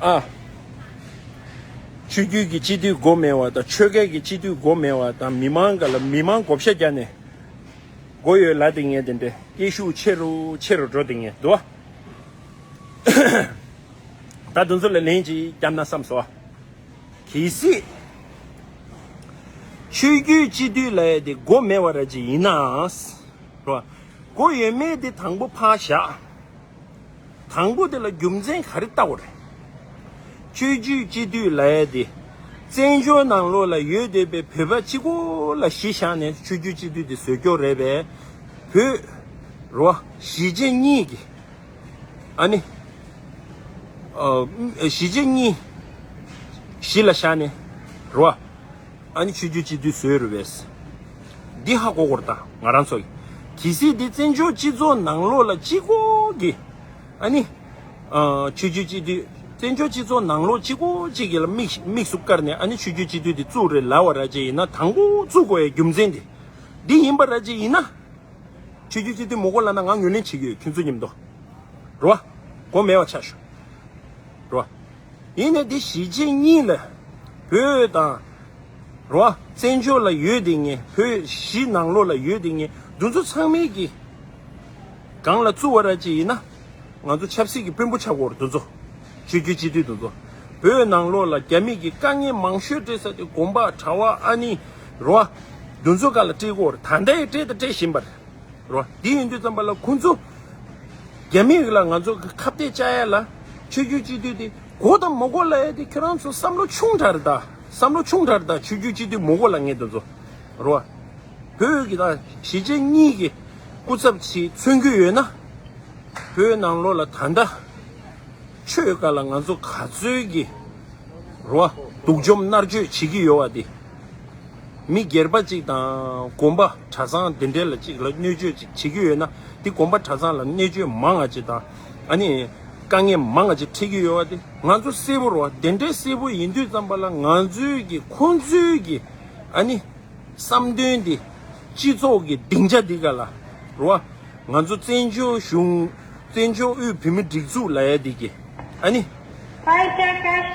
ཨ། ཆོས་བརྒྱུད་ཀྱི་སྤྱི་འཐུས་དགོས་མེད་པ་དང་། ཆོལ་ཁའི་གི་སྤྱི་འཐུས་དགོས་མེད་པ་དང་། མི་མང་ག་ལ་མི་མང་བགོ་བཤའ་རྒྱག་ནས་དགོས་ཡོད་ལབ་དེ་ངས་དེ་འདྲའི་སྐད་ཤུགས་ཆེ་རུ་ཆེ་རུ་འགྲོ་དེ་ངས་འདུག་ད་དེ་ཚོ་ལ་ལན་ཅིག་བརྒྱབ་ན་བསམ་སོང་། གལ་སྲིད་ཆོས་བརྒྱུད་སྤྱི་འཐུས་ལབ་ཡ་དེ་དགོས་མེད་པ་ར་ཅིག་ཡིན་ནའང་། རོ། དགོས་ཡོད་མེད་དེ་དང་པོ་ཕར་བཞག་དང་པོ་དེ་ལ་རྒྱུ་མཚན་ག་རེ་ལྟ་བ་རེད། ཆོས་བརྒྱུད་སྤྱི་འཐུས་ལབ་ཡ་དེ། བཙན་བྱོལ་ནང་ལོགས་ལ་ཡོད་བསྡད་པའི་བོད་པ་གཅིག་པོ་ལ་གཞི་བཞག་ནས་ཆོས་བརྒྱུད་སྤྱི་འཐུས་དེ་བཟོས་ཀྱོག་རེད་པས། བོད། རོ། གཞིས་བྱེས་གཉིས་ཀྱི། ཨ་ནི། ཨ། གཞིས་བྱེས་གཉིས། གཞི་ལ་བཞག་ནས། རོ། ཨ་ནི་ཆོས་བརྒྱུད་སྤྱི་འཐུས་བཟོས་རེད་པས། འདི་ཧ་གོ་དགོས་རེད་ད་ང་རང་ཚོ་གིས། གལ་སྲིད་འདི་བཙན་བྱོལ་སྤྱི་ཚོགས་ནང་ལོགས་ལ་གཅིག་པོ་གི། ཨ་ནི། ཨ། ཆོས་བརྒྱུད་སྤྱི་འཐུས། བཙན་བྱོལ་སྤྱི་ཚོགས་ནང་ལོགས་གཅིག་པོ་གཅིག་གི་ལ་དམིགས་དམིགས་སུ་བཀར་ནས་ཨ་ནི་ཆོས་བརྒྱུད་སྤྱི་འཐུས་འདི་བཙུགས་རེད་ལབ་པ་ར་ཅིག་ཡིན་ན། དང་པོ་བཙུགས་དགོས་ཡའི་རྒྱུ་མཚན་འདི། འདི་ཡིན་པ་ར་ཅིག་ཡིན་ན། ཆོས་བརྒྱུད་སྤྱི་འཐུས་མི་དགོས་ལབ་ན་ང་ངོས་ལེན་བྱེད་ཀྱི་ཡོད་ཁྱོད་ཚོ་མཉམ་དུ། རོ། དགོས་མེད་པ་ཆགས་ཤོག་རོ། ཡིན་ནའི་འདི་གཞིས་བྱེས་གཉིས་ལ། བོད་དང་། རོ། བཙན་བྱོལ་ལ་ཡོད་དེ་ངས། བོད་གཞིས་ནང་ལོགས་ལ་ཡོད་དེ་ངས། འདི་ཚོ་ཚང་མའི་གི་སྒང་ལ་བཙུགས་པ་ར་ཅིག་ཡིན་ན། ང་ཚོ་ཆབ་སྲིད་ཀྱི་དཔོན་པོ་ཆགས་ཀྱི་ཡོད་རེད་འདི་ཚོ། ཆོས་བརྒྱུད་སྤྱི་འཐུས་འདི་ཚོ། བོད་ནང་ལོགས་ལ་རྒྱ་མི་གི་དཀའ་ངལ་མང་ཤོས་སྤྲད་ས་དེ་དགོན་པ་གྲྭ་པ་ཨ་ནི། རོ། འདི་ཚོ་སྒང་ལ་སྤྲད་ཀྱི་ཡོད་རེད། ད་ལྟ་ཡང་སྤྲད་དང་སྤྲད་བཞིན་པ་རེད། རོ། དེ་ཡིན་དུས་ཙམ་པ་ལ་ཁོང་ཚོ། རྒྱ་མི་ལ་ང་ཚོ་གི་ཁ་གཏད་བཅག་ཡ་ལ། ཆོས་བརྒྱུད་སྤྱི་འཐུས་དེ་དགོས་དང་མ་དགོས་ལབ་ཡ་དེ་ཁྱོད་རང་ཚོ་བསམ་བློ་ཆུང་དྲགས་རེད་ད། བསམ་བློ་ཆུང་དྲགས་རེད་ད། ཆོས་བརྒྱུད་སྤྱི་འཐུས་མ་དགོས་ལབ་མཁན་དེ་ཚོ། རོ། བོད་ཀྱི་དང་གཞིས་བྱེས་གཉིས་ཀྱི་སྐུ་ཚབ་ཅིག་མཚོན་གྱི་ཡོད་ན། བོད་ནང་ལོགས་ལ་ད་ལྟ། ཆོས་སྒང་ལ་ང་ཚོ་ག་ཚོད་ཀྱི་རོ་སྡུག་འཇོམས་མནར་གཅོད་བྱེད་ཀྱི་ཡོད་པ་དེ། མི་སྒེར་པ་གཅིག་དང་དགོན་པ་གྲྭ་ཚང་དེ་འདྲས་ལ་གཅིག་ལ་གནོད་གཅོད་ཅིག་བྱེད་ཀྱི་ཡོད་ན། དེ་དགོན་པ་གྲྭ་ཚང་ལ་གནོད་གཅོད་མང་ང་ཅིག་དང་། ཨ་ནི་དཀའ་ངལ་མང་ང་ཅིག་འཕྲད་ཀྱི་ཡོད་པ་དེ་ང་ཚོ་གསལ་པོ་རོ། དེ་འདྲས་གསལ་པོ་ཡིན་དུས་ཙམ་པ་ལ་ང་ཚོའི་གི་ཁོང་ཚོའི་གི་ཨ་ནི། བསམ་དོན་འདི། སྤྱི་ཚོགས་ཀྱི་སྡིངས་ཆ་འདི་ག་ལ། རོ། ང་ཚོ་བཙན་བྱོལ་གཞུང་། བཙན་བྱོལ་དབུས་བོད་མི་སྒྲིག་འཛུགས་ལབ་ཡ་འདི་གི། ཨ་ནི།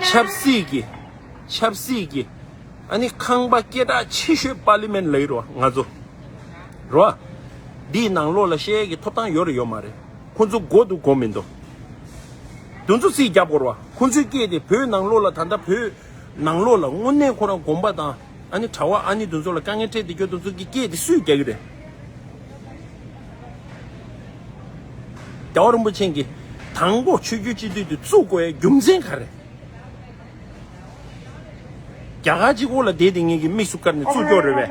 ཆབ་སྲིད་ཀྱི། ཆབ་སྲིད་ཀྱི། ཨ་ནི་ཁང་པ་སྐད་གྲགས་ཆེ་ཤོས་པར་ལི་མེན་ལབ་ཡི་རོ་ང་ཚོ། རོ། འདིའི་ནང་ལོགས་ལ་བཤད་ཡ་གི་ཐོབ་ཐང་ཡོད་རེད་ཡོད་མ་རེད། ཁོ་ཚོ་གོ་འདུག་གོ་མི་འདུག་དེ་ཚོ་རྩིས་རྒྱབ་དགོས་རེད་བ། ཁོ་ཚོའི་སྐད་དེ་བོད་ནང་ལོགས་ལ་ད་ལྟ་བོད་ནང་ལོགས་ལ་དངོས་གནས་ཁོ་རང་དགོན་པ་དང་ཨ་ནི་གྲྭ་བ་ཨ་ནི་དེ་ཚོ་ལ་དཀའ་ངལ་འཕྲད་བསྡད་རྒྱུ་དེ་ཚོ་གི་སྐད་དེ་སུས་རྒྱག་གི་རེད། རྒྱལ་བ་རིན་པོ་ཆེ་གིས་དང་པོ་ཆོས་བརྒྱུད་སྤྱི་འཐུས་དེ་བཙུགས་དགོས་ཡ་རྒྱུ་མཚན་ག་རེ། རྒྱ་གར་གཅིག་པོ་ལ་བསྡད་དེ་ངེད་ཀྱི་མིག་སུ་བཀར་ནས་བཙུགས་རྒྱུ་རེད་བས།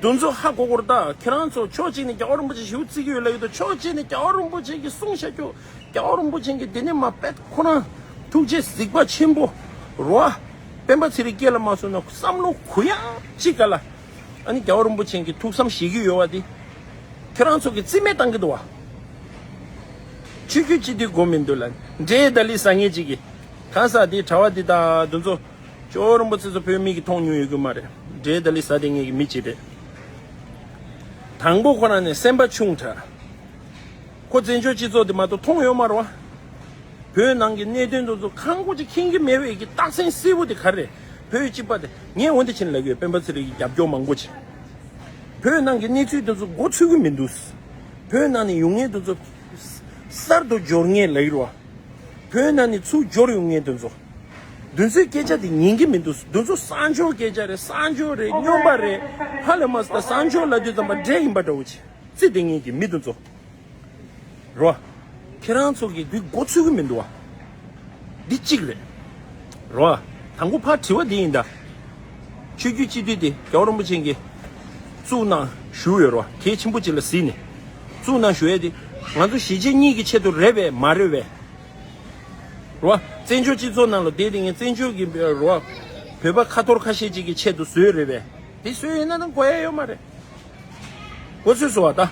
དེ་ཚོ་ཧ་གོ་དགོས་རེད་ད། ཁྱེད་རང་ཚོ་ཕྱོགས་གཅིག་ནས་རྒྱལ་བ་རིན་པོ་ཆེ་ཞེ་པོ་བརྩི་གི་ཡོད་ལབ་ཡོད་དོ། ཕྱོགས་གཅིག་ནས་རྒྱལ་བ་རིན་པོ་ཆེ་གིས་གསུངས་བཞག་རྒྱུ། རྒྱལ་བ་རིན་པོ་ཆེ་གིས་དེ་ནས་མ་དཔེ་ཁོ་རང་ཐུགས་རྗེ་གཟིགས་པ་ཆེན་པོ་རོ། སྤེན་པ་ཚེ་རིང་སྐྱེས་ལ་མ་སོང་ན་བསམ་བློ་གུ་ཡངས་གཅིག་ག་ལ། ཨ་ནི་རྒྱལ་བ་རིན་པོ་ཆེ་གིས་ཐུགས་བསམ་བཞེས་ཀྱི་ཡོད་པ་དེ། ཁྱེད་རང་ཚོ་གིས་རྩིས་མེད་བཏང་གི་འདུག་བ། ཆོས་བརྒྱུད་སྤྱི་འཐུས་དགོས་མི་འདུག་ལ། འབྲས་དང་ལི་ཟ་མཁན་གཅིག་གིས། གང་ཟག་དེ་གྲྭ་བ་དེ་དང་དེ་ཚོ། ཇོ་བོ་རིན་པོ་ཆེ་ཚོ་བོད་མི་གིས་མཐོང་མྱོང་ཡོད་རྒྱུ་མ་རེད། འབྲས་དང་ལི་ཟ་དེ་ངེད་ཀྱི་མི་གཅིག་རེད། དང་པོ་ཁོ་རང་ནས་སེམས་པ་ཆུང་དྲགས། ཁོ་བཙན་བྱོལ་སྤྱི་ཚོགས་དེ་མ་གཏོགས་མཐོང་ཡོད་མ་རེད་བ། བོད་ནང་གི་གནད་དོན་དེ་ཚོ་ཁང་ཁོ་ཅིག་མཁྱེན་གྱི་མེད་པའི་གི་རྟགས་མཚན་གསལ་པོ་དེ་ག་རེ་རེད། བོད་སྤྱི་པ་དེ་ངས་འོན་ཏེ་ཕྱིན་ལབ་ཡོད། སྤེན་པ་ཚེ་རིང་གི་རྒྱབ་སྐྱོར་མང་པོ་ཅིག་བོད་ནང་གི་གནས་ཚུལ་དེ་ཚོ་མགོ་ཚོད་ཀྱི་མི་འདུག་བོད་ནང་ནས་ཡོང་མཁན་དེ་ཚོ་གསར་དུ་འབྱོར་མཁན་ལབ་ཀྱི་རེད་བ། བོད་ནང་ནས་ཚུར་འབྱོར་ཡོང་མཁན་དེ་ཚོ། དེ་ཚོའི་སྐད་ཆ་དེ་ཉན་གྱི་མི་འདུག་དེ་ཚོ་གསར་འབྱོར་སྐད་ཆ་རེད། གསར་འབྱོར་རེད། སྨྱོན་པ་རེད། ཧ་ལས་མ་སོང་། ད་གསར་འབྱོར་ལབ་དུས་ཙམ་པ་འདྲེ་ཡིན་པ་འདྲ་བོ་ཅིག་རྩི་དེ་ངེད་ཀྱི་མི་དེ་ཚོ། རོ། ཁྱེད་རང་ཚོ་གིས་འདི་མགོ་ཚོད་ཀྱི་མི་འདུག་བ། འདི་གཅིག་རེད། རོ། དང་པོ་ཕར་དྲི་བ་འདི་ཡིན་ད། ཆོས་བརྒྱུད་སྤྱི་འཐུས་དེ་རྒྱལ་བ་རིན་པོ་ཆེ་གིས་བཙུགས་གནང་ཞུས་ཡོད་རོ། གལ་ཆེན་པོ་ཅིག་ལ་གཟིགས་ནས། བཙུགས་གནང་ཞུ་ཡས་དེ་ང་ཚོ་གཞིས་བྱེས་གཉིས་ཀྱི་ཆེད་དུ་རེད་པས་མ་རེད་པས། རོ། བཙན་བྱོལ་སྤྱི་ཚོགས་ནང་ལ་བསྡད་དེ་ངས་བཙན་བྱོལ་གྱི་རོ། བོད་པ་ཁ་ཐོར་ཁ་ཤས་ཅིག་གི་ཆེད་དུ་བཟོས་རེད་པས། དེ་བཟོས་ཡོད་ན་ད་དགོས་ཡ་ཡོད་མ་རེད། གོ་ཚོད་སོང་བ་ད།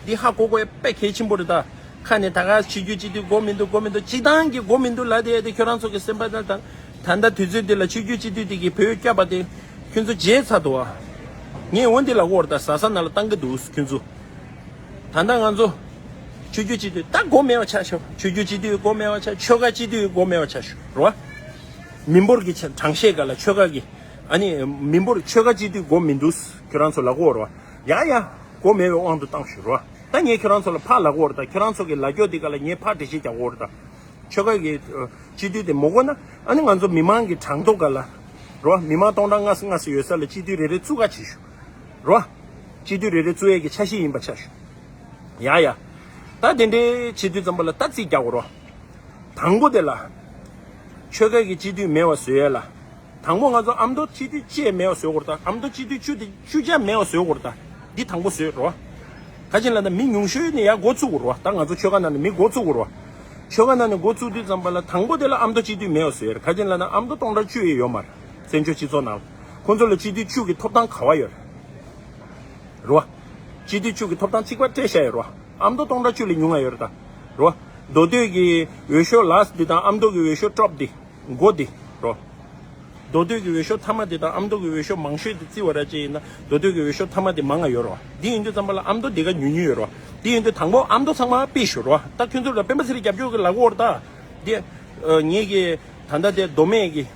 འདི་ཧ་གོ་དགོས་ཡ་དཔེ་གལ་ཆེན་པོ་རེད་ད། ཁ་ནས་ད་ག་ཆོས་བརྒྱུད་སྤྱི་འཐུས་དགོས་མི་འདུག་དགོས་མི་འདུག་སྤྱི་བཏང་གི་དགོས་མི་འདུག་ལབ་བསྡད་ཡ་དེ་ཁྱོད་རང་ཚོ་གི་སེམས་པ་ད་ད། ད་ལྟ་དུས་ཚོད་འདི་ལ་ཆོས་བརྒྱུད་སྤྱི་འཐུས་དེ་གི་བོད་སྐྱོབ་པ་དེ་ཁྱོད་ཚོ་བརྗེད་ཚར་འདུག་བ། ངས་འོ་འདི་ལབ་ཀྱི་ཡོད་རེད་ད། ཟ་ས་ནང་ལ་བཏང་གི་འདུག་ཁྱོད་ཚོ། ད་ལྟ་ང་ཚོ་ཆོས་བརྒྱུད་སྤྱི་འཐུས་ད་དགོས་མེད་པ་ཆགས་ཤག་ཆོས་བརྒྱུད་སྤྱི་འཐུས་དགོས་མེད་པ་ཆགས། ཆོལ་ཁ་སྤྱི་འཐུས་དགོས་མེད་པ་ཆགས་ཤག་རེད་བ། མི་འབོར་གྱི་ཆ་གྲངས་བཤད་སྒང་ལ་ཆོལ་ཁ་གི། ཨ་ནི་མི་འབོར་ཆོལ་ཁ་སྤྱི་འཐུས་དགོས་མི་འདུག་ཁྱོད་རང་ཚོ་ལབ་ཀྱི་ཡོད་རེད་བ། ཡ་ཡ། དགོས་མེད་པའི་དབང་དུ་བཏང་ཞུ་རོགས། ད་ངས་ཁྱོད་རང་ཚོ་ལ་ཕར་ལབ་ཀྱི་ཡོད་རེད་ད། ཁྱོད་རང་ཚོ་གི་ལབ་རྒྱུ་དེ་ག་ལ་ངས་ཕར་འགྲེལ་བཤད་རྒྱག་གི་ཡོད་རེད་ད། ཆོལ་ཁ་གི་ཨ་སྤྱི་འཐུས་དེ་མི་དགོས་ན། ཨ་ནི་ང་ཚོ་མི་མང་གི་གྲངས་ཐོ་ག་ལ། རོ། མི་མང་སྟོང་ཕྲག་ལྔ་ཙམ་ལྔ་ཙམ་ཡོད་ས་ལ་སྤྱི་འཐུས་རེ་རེ་བཙུགས་ག་བྱེད་ཞུ། རོ། སྤྱི་འཐུས་རེ་རེ་བཙུགས་ཡས་ཀྱི་འཆར་གཞི་ཡིན་པ་ཆ་ཞུ། ཡ་ཡ། ད་དེ་འདྲའི་བྱེད་དུས་ཙམ་པ་ལ་ད་རྩིས་རྒྱག་དགོས་རོ། དང་པོ་དེ་ལ། ཆོལ་ཁ་གི་སྤྱི་འཐུས་མེད་པ་བཟོ་ཡས་ལ། དང་པོ་ང་ཚོ་ཨ་མདོ་སྤྱི་འཐུས་གཅིག་མེད་པ་བཟོ་དགོས་རེད་ད། ཨ་མདོ་སྤྱི་འཐུས་བཅུ་དེ་བཅུ་ཆ་མེད་པ་བཟོ་དགོས་རེད་ད། འདི་དང་པོ་བཟོས་རོ། ག་ཅི་ལབ་ན་མི་ཉུང་ཤོས་ནས་ཡར་འགོ་ཚུགས་དགོས་རོ། ད་ང་ཚོ་ཆོལ་ཁ་ནང་ནས་མི་འགོ་ཚུགས་དགོས་རོ། ཆོལ་ཁ་ནང་ནས་འགོ་ཚུགས་དུས་ཙམ་པ་ལ་དང་པོ་དེ་ལ་ཨ་མདོ་སྤྱི་འཐུས་མེད་པ་བཟོས་རེད། ག་ཅི་ལབ་ན་ཨ་མདོ་སྟོང་ཕྲག་བཅུ་ཡས་ཡོད་མ་རེད། བཙན་བྱོལ་སྤྱི་ཚོགས་ནང་ལ། ཁོང་ཚོ་ལ་སྤྱི་འཐུས་བཅུ་གི་ཐོབ་ཐང་ག་པར་ཡོད་རེད། རོ། སྤྱི་འཐུས་བཅུ་གི་ཐོབ་ཐང་གཅིག་པ་སྤྲད་བཞག་ཡོད་རོ། ཨ་མདོ་སྟོང་ཕྲག་བཅུ་ལས་ཉུང་ང་ཡོད་རེད་ད། རོ། མདོ་སྟོད་ཀྱི་འོས་ཤོག་ལ་སི་ཊི་འདི་དང་ཨ་མདོ་གི་འོས་ཤོག་ཊོབ་འདི། མགོ་འདི། རོ། མདོ་སྟོད་ཀྱི་འོས་ཤོག་མཐའ་མ་འདི་དང་ཨ་མདོ་གི་འོས་ཤོག་མང་ཤོས་འདི་བརྩི་བ་ར་ཅིག་ཡིན་ན་མདོ་སྟོད་ཀྱི་འོས་ཤོག་མཐའ་མ་འདི་མང་ང་ཡོད་རོ། འདི་ཡིན་དུས་ཙམ་པ་ལ་ཨ་མདོ་འདི་ག་ཉུང་ཉུང་ཡོད་རོ། འདི་ཡིན་དུས་དང་པོ་ཨ་མདོ་ཚང་མ་ཕུད་ཞུ་རོ། ད་ཁྱོད་ཚོ་ལ་སྤེན་པ་ཚེ་རིང་རྒྱབ་སྐྱོར་གི་ལབ་ཀྱི་ཡོད་རེད་ད། འདི། ངེད་ཀྱི་ད་ལྟ་དེ་མདོ་སྨད་ཀྱི།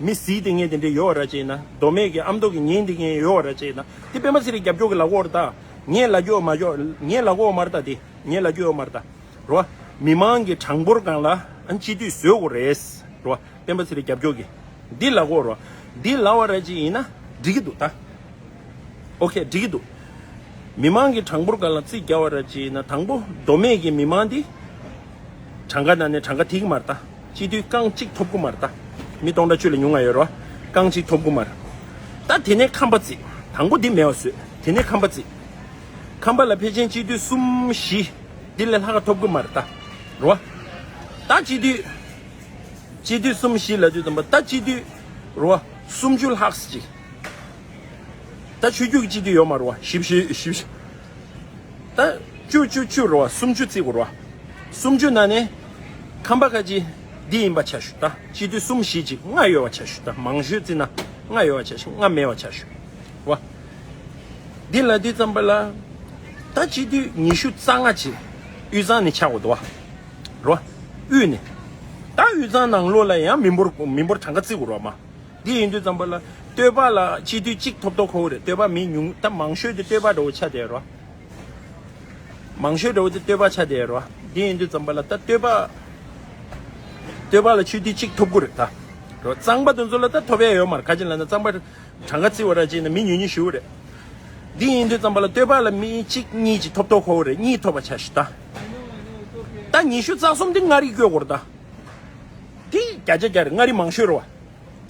མི་གཟིགས་དེ་ངས་དེ་འདྲས་ཡོད་ར་ཅེ་ན། མདོ་སྨད་ཀྱི་ཨ་མདོ་གི་ཉིན་དེ་ངས་ཡོད་ར་ཅེ་ན། དེ་སྤེན་པ་ཚེ་རིང་རྒྱབ་སྐྱོར་གི་ལབ་ཀྱི་ཡོད་རེད་ད། ངས་ལབ་རྒྱུ་མ་ཡོད། ངས་ལབ་ཀྱི་ཡོད་མ་རེད་ད་དེ། ངས་ལབ་རྒྱུ་ཡོད་མ་རེད་ད། རོ། མི་མང་གི་གྲངས་འབོར་སྒང་ལ་སྤྱི་འཐུས་བཟོ་དགོས་རེད། རོ། སྤེན་པ་ཚེ་རིང་རྒྱབ་སྐྱོར་གི། འདི་ལབ་ཀྱི་ཡོད་རེད། འདི་ལབ་པ་ར་ཅེ་ཡིན་ན་འགྲིག་གི་འདུག་ད། ཨོ་ཁེ་འགྲིག་གི་འདུག་མི་མང་གི་གྲངས་འབོར་སྒང་ལ་རྩིས་རྒྱག་པ་ར་ཅེ་ན་དང་པོ་མདོ་སྨད་ཀྱི་མི་མང་འདི། གྲངས་ཀ་ནང་ནས་གྲངས་ཀ་ཐིག་གི་མ་རེད་ད། སྤྱི་འཐུས་རྐང་གཅིག་ཐོབ་ཀྱི་མ་རེད་ད། མི་སྟོང་ཕྲག་བཅུ་ལས་ཉུང་ང་ཡོད་རོ། རྐང་གཅིག་ཐོབ་ཀྱི་མ་རེད། ད་དེ་ནས་ཁམས་པ་རྩིས། དང་པོ་འདི་མེད་པ་བཟོས། དེ་ནས་ཁམས་པ་རྩིས། ཁམས་པ་ལ་ཕལ་ཆེར་སྤྱི་འཐུས་གསུམ་བཞི། འདི་ལས་ལྷག་ག་ཐོབ་ཀྱི་མ་རེད་ད། རོ། ད་སྤྱི་འཐུས། སྤྱི་འཐུས་གསུམ་བཞི་ལབ་དུས་ཙམ་པ་ད་སྤྱི་འཐུས་རེད་བ། སུམ་ཅུ་ལྷག་ཅིག་ད་ཆོས་བརྒྱུད་ཀྱི་སྤྱི་འཐུས་ཡོད་མ་རེད་བ། བཞི་བཅུ་བཞི་བཅུ། ད་བཅུ་བཅུ་བཅུ་རེད་བ། སུམ་ཅུ་བརྩི་དགོས་རེད་བ། སུམ་ཅུ་ནང་ནས་ཁམས་པ་ཁ་ཅིག་འདི་ཡིན་པ་ཆ་བཞག་ད་སྤྱི་འཐུས་གསུམ་བཞི་ཅིག་ལྔ་ཡོད་པ་ཆ་བཞག་ད་མང་ཤོས་བརྩིས་ན་ལྔ་ཡོད་པ་ཆ་བཞག་ལྔ་མེད་པ་ཆ་བཞག་བ། འདི་ལབ་དུས་ཙམ་པ་ལ་ད་སྤྱི་འཐུས་ཉི་ཤུ་རྩ་ལྔ་ཅིག་དབུས་གཙང་ནས་ཆགས་དགོས་འདུག་བ། རེད་བ། དབུས་ནས། ད་དབུས་གཙང་ནང་ལོགས་ལ་ཡང་མི་འབོར་མི་འབོར་གྲངས་ཀ་བརྩི་དགོས་རེད་བ་མ། འདི་ཡིན་དུས་ཙམ་པ་ལ་སྟོད་པ་ལ་སྤྱི་འཐུས་གཅིག་ཐོབ་ཐོབ་ཁོ་རེད། སྟོད་པ་མི་ཉུང་ད་མང་ཤོས་དེ་སྟོད་པ་འདྲ་བོ་ཆགས་བསྡད་རོ། མང་ཤོས་འདྲ་བོ་དེ་སྟོད་པ་ཆགས་བསྡད་རོ། འདི་ཡིན་དུས་ཙམ་པ་ལ་ད་སྟོད་པ། སྟོད་པ་ལ་སྤྱི་འཐུས་གཅིག་ཐོབ་ཀྱི་རེད་ད། རོ་གཙང་པ་དེ་ཚོ་ལ་ད་ཐོབ་ཡ་ཡོད་མ་རེད། ག་ཅི་ལབ་ན་གཙང་པ་གྲངས་ཀ་བརྩི་བ་ར་ཅིག་ན་མི་ཉུང་ཉུང་ཞུ་རེད། འདི་ཡིན་དུས་ཙམ་པ་ལ་སྟོད་པ་ལ་མི་གཅིག་གཉིས་ཅིག་ཐོབ་ཐོབ་ཁོ་རེད། གཉིས་ཐོབ་པ་ཆ་ཞིག་ད། ད་ཉི་ཤུ་རྩ་གསུམ་འདི་མངའ་རིས་བསྐྱོད་དགོས་རེད་ད། འདི་བརྒྱ་ཆ་བརྒྱ་རེད། མངའ་རིས་མང་ཤོས་རེད་བ།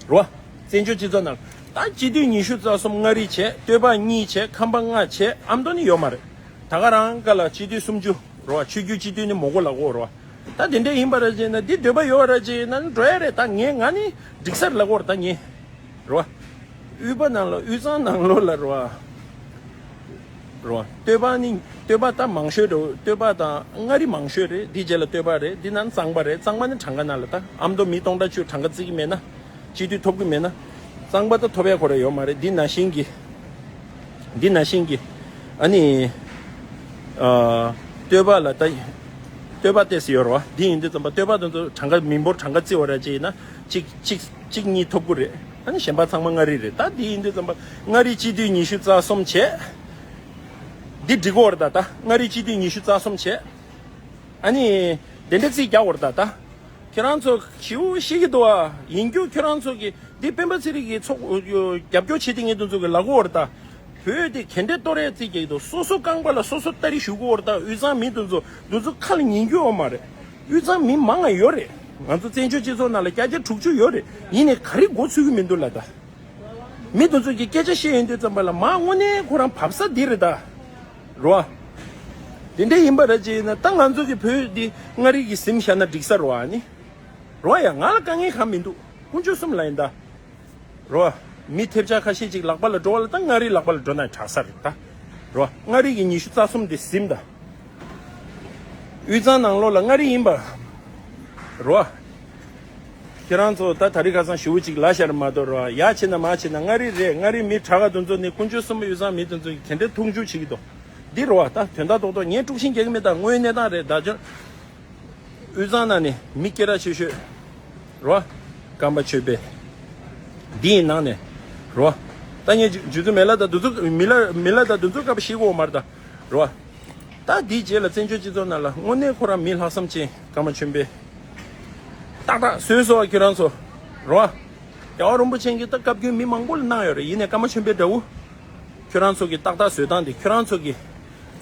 རོ། བཙན་བྱོལ་སྤྱི་ཚོགས་ནང་ད་སྤྱི་འཐུས་ཉི་ཤུ་རྩ་གསུམ་མངའ་རིས་བྱས། སྟོད་པ་གཉིས་བྱས། ཁམས་པ་ལྔ་བྱས། ཨ་མདོ་ནི་ཡོད་མ་རེད། ད་ག་རང་ག་ལ་སྤྱི་འཐུས་སུམ་ཅུ་རོ། ཆོས་བརྒྱུད་སྤྱི་འཐུས་ནི་མོ་གོ་ལ་གོ་རོ། ད་དེ་འདྲ་ཡིན་པ་ར་ཅེ་ན་འདི་འདོད་པ་ཡོད་ར་ཅེ་ན་འགྲོ་ཡ་རེད། ད་ངས་ང་ནི་འགྲིག་ས་རེད་ལ་གོ་ར་ད་ངས་རོ། དབུས་པ་ནང་ལ་དབུས་གཙང་ནང་ལོགས་ལ་རོ། རོ། སྟོད་པ་ནི་སྟོད་པ་ད་མང་ཤོས་རེད། སྟོད་པ་དང་མངའ་རིས་མང་ཤོས་རེད། འདི་རྗེས་ལ་སྟོད་པ་རེད། འདི་ནང་གཙང་པ་རེད། གཙང་པ་ནི་གྲངས་ཀ་ནང་ལ་ད་ཨ་མདོ་མི་སྟོང་ཕྲག་བཅུ་གྲངས་ཀ་བརྩི་གི་མེད་ན། སྤྱི་འཐུས་ཐོབ་གི་མེད་ན། གཙང་པ་ད་ཐོབ་ཡ་ཁོ་ར་ཡོད་མ་རེད། འདི་ནང་བཞིན་གྱི། འདི་ནང་བཞིན་གྱི། ཨ་ནི། ཨ། སྟོད་པ་ལ་ད། སྟོད་པ་ཏོག་ཙམ་ཡོད་རེད་བ། འདི་ཡིན་དུས་ཙམ་པ་སྟོད་པ་དེ་ཚོ་གྲངས་ཀ་མི་འབོར་གྲངས་ཀ་བརྩི་བ་ར་ཅིག་ཡིན་ན་གཅིག་གཅིག་གཅིག་གཉིས་ཐོབ་ཀྱི་རེད། ཨ་ནི་གཞན་པ་ཚང་མ་མངའ་རིས་རེད། ད་འདི་ཡིན་དུས་ཙམ་པ་མངའ་རིས་སྤྱི་འཐུས་ཉི་ཤུ་རྩ་གསུམ་བྱས། འདི་འགྲིག་གོ་རེད་ད། ད་མངའ་རིས་སྤྱི་འཐུས་ཉི་ཤུ་རྩ་གསུམ་བྱས། ཨ་ནི། དེ་འདྲ་རྩིས་རྒྱག་དགོས་རེད་ད། ད། ཁྱེད་རང་ཚོ་ཞེ་པོ་ཤེས་ཀྱི་འདུག་ཨ། ཡིན་རྒྱུ་ཁྱེད་རང་ཚོ་གི་འདི་སྤེན་པ་ཚེ་རིང་གི་ཚོགས་རྒྱབ་སྐྱོར་བྱེད་དེ་ངེད་དུ་ཚོ་གི་ལབ་དགོས་རེད་ད། བོད་དེ་ག་འདྲ་གཏོར་ཡ་རྩིས་རྒྱག་གི་འདུག་སོ་སོ་རྐང་པ་ལ་སོ་སོ་ལྟ་རེ་ཞུ་དགོས་རེད་ད། དབུས་གཙང་མི་དུ་ཚོ་དུ་ཚོ་ཁ་ལ་ཉན་རྒྱུ་ཡོད་མ་རེད། དབུས་གཙང་མི་མང་ང་ཡོད་རེད། ང་ཚོ་བཙན་བྱོལ་སྤྱི་ཚོགས་ནང་ལ་བརྒྱ་ཆ་དྲུག་ཅུ་ཡོད་རེད། ཡིན་ནའི་ག་རེ་མགོ་ཚོས་ཀྱི་མི་འདུག་ལབ་ད། མི་དེ་ཚོ་གི་སྐད་ཆ་བཤད་ཡོང་དུས་ཙམ་པ་ལ་མ་དངོས་གནས་ཁོ་རང་བབས་ས་འདི་རེད་ད། རོ། དེ་འདྲ་ཡིན་པ་ར་ཅེ་ན་ད་ང་ཚོ་གི་བོད་འདི་མངའ་རིས་ཀྱི་ཟིན་བཞག་ན་འགྲིག་ས་རོ་ཨ་ནི། རོ་ཡ་ང་ལ་དཀའ་ངལ་གང་མི་འདུག་དཀོན་མཆོག་གསུམ་ལ་ཡིན་ད། རོ། མི་ཐེབས་ཆག་ཁ་ཤས་ཅིག་ལག་པ་ལ་འགྲོ་བ་ལ་ད་མངའ་རིས་ལག་པ་ལ་འགྲོ་ན་དྲག་ས་རེད་ད། རོ། མངའ་རིས་ཀྱི་ཉི་ཤུ་རྩ་གསུམ་འདི་ཟིན་ད། དབུས་གཙང་ནང་ལོགས་ལ་མངའ་རིས་ཡིན་པ། རོ། ཁྱེད་རང་ཚོ་ད་དེ་རིང་ཁ་སང་ཞེ་པོ་ཅིག་ལབ་ཤར་མ་གཏོགས་རོ། ཡ་བྱེད་ན་མ་བྱེད་ན་མངའ་རིས་རེད། མངའ་རིས་མི་དྲག་ག་དེ་ཚོ་ནི་དཀོན་མཆོག་གསུམ་པོ་དབུས་གཙང་མི་དེ་ཚོ་གི་དེ་འདྲའི་མཐོང་ཆུང་བྱེད་ཀྱི་འདུག་འདི་རོ་བ་ད་དོན་དག་རྡོག་རྡོག་ངས་དཀྲུག་ཤིང་རྒྱག་གི་མེད་ད། དངོས་གནས་སྟངས་རེད་ད། ཅོ། དབུས་གཙང་ནང་ནས་མི་སྐད་གྲགས་ཆེ་ཤོས། རོ། ཀམ་པ་ཆོས་འཕེལ། འདི་ཡི་ནང་ནས། རོ། ད་ངས་རྒྱུ་རྒྱུ་མཚན་མེད་ལ་ད་དུ་ཚོ་མི་ལ་མི་ལ་ད་དུ་ཚོ་སྐབས་ཤིག་གོ་མར་ད། རོ། ད་འདིའི་རྗེས་ལ་བཙན་བྱོལ་སྤྱི་ཚོགས་ནང་ལ་དངོས་གནས་ཁོ་རང་མི་ལྷག་བསམ་ཅན་ཀམ་པ་ཆོས་འཕེལ། ཏག་ཏག་བཟོས་སོ་ཁྱོད་རང་ཚོ། རོ། རྒྱལ་བ་རིན་པོ་ཆེ་གིས་ད་བཀའ་བཀྱོན་མི་མང་པོ་ལ་གནང་ཡོད་རེད། ཡིན་ནའི་ཀམ་པ་ཆོས་འཕེལ་འདྲ་བོ། ཁྱོད་རང་ཚོ་གི་ཏག་ཏག་བཟོས་སྟངས་དེ་ཁྱོད་རང་ཚོ་གི།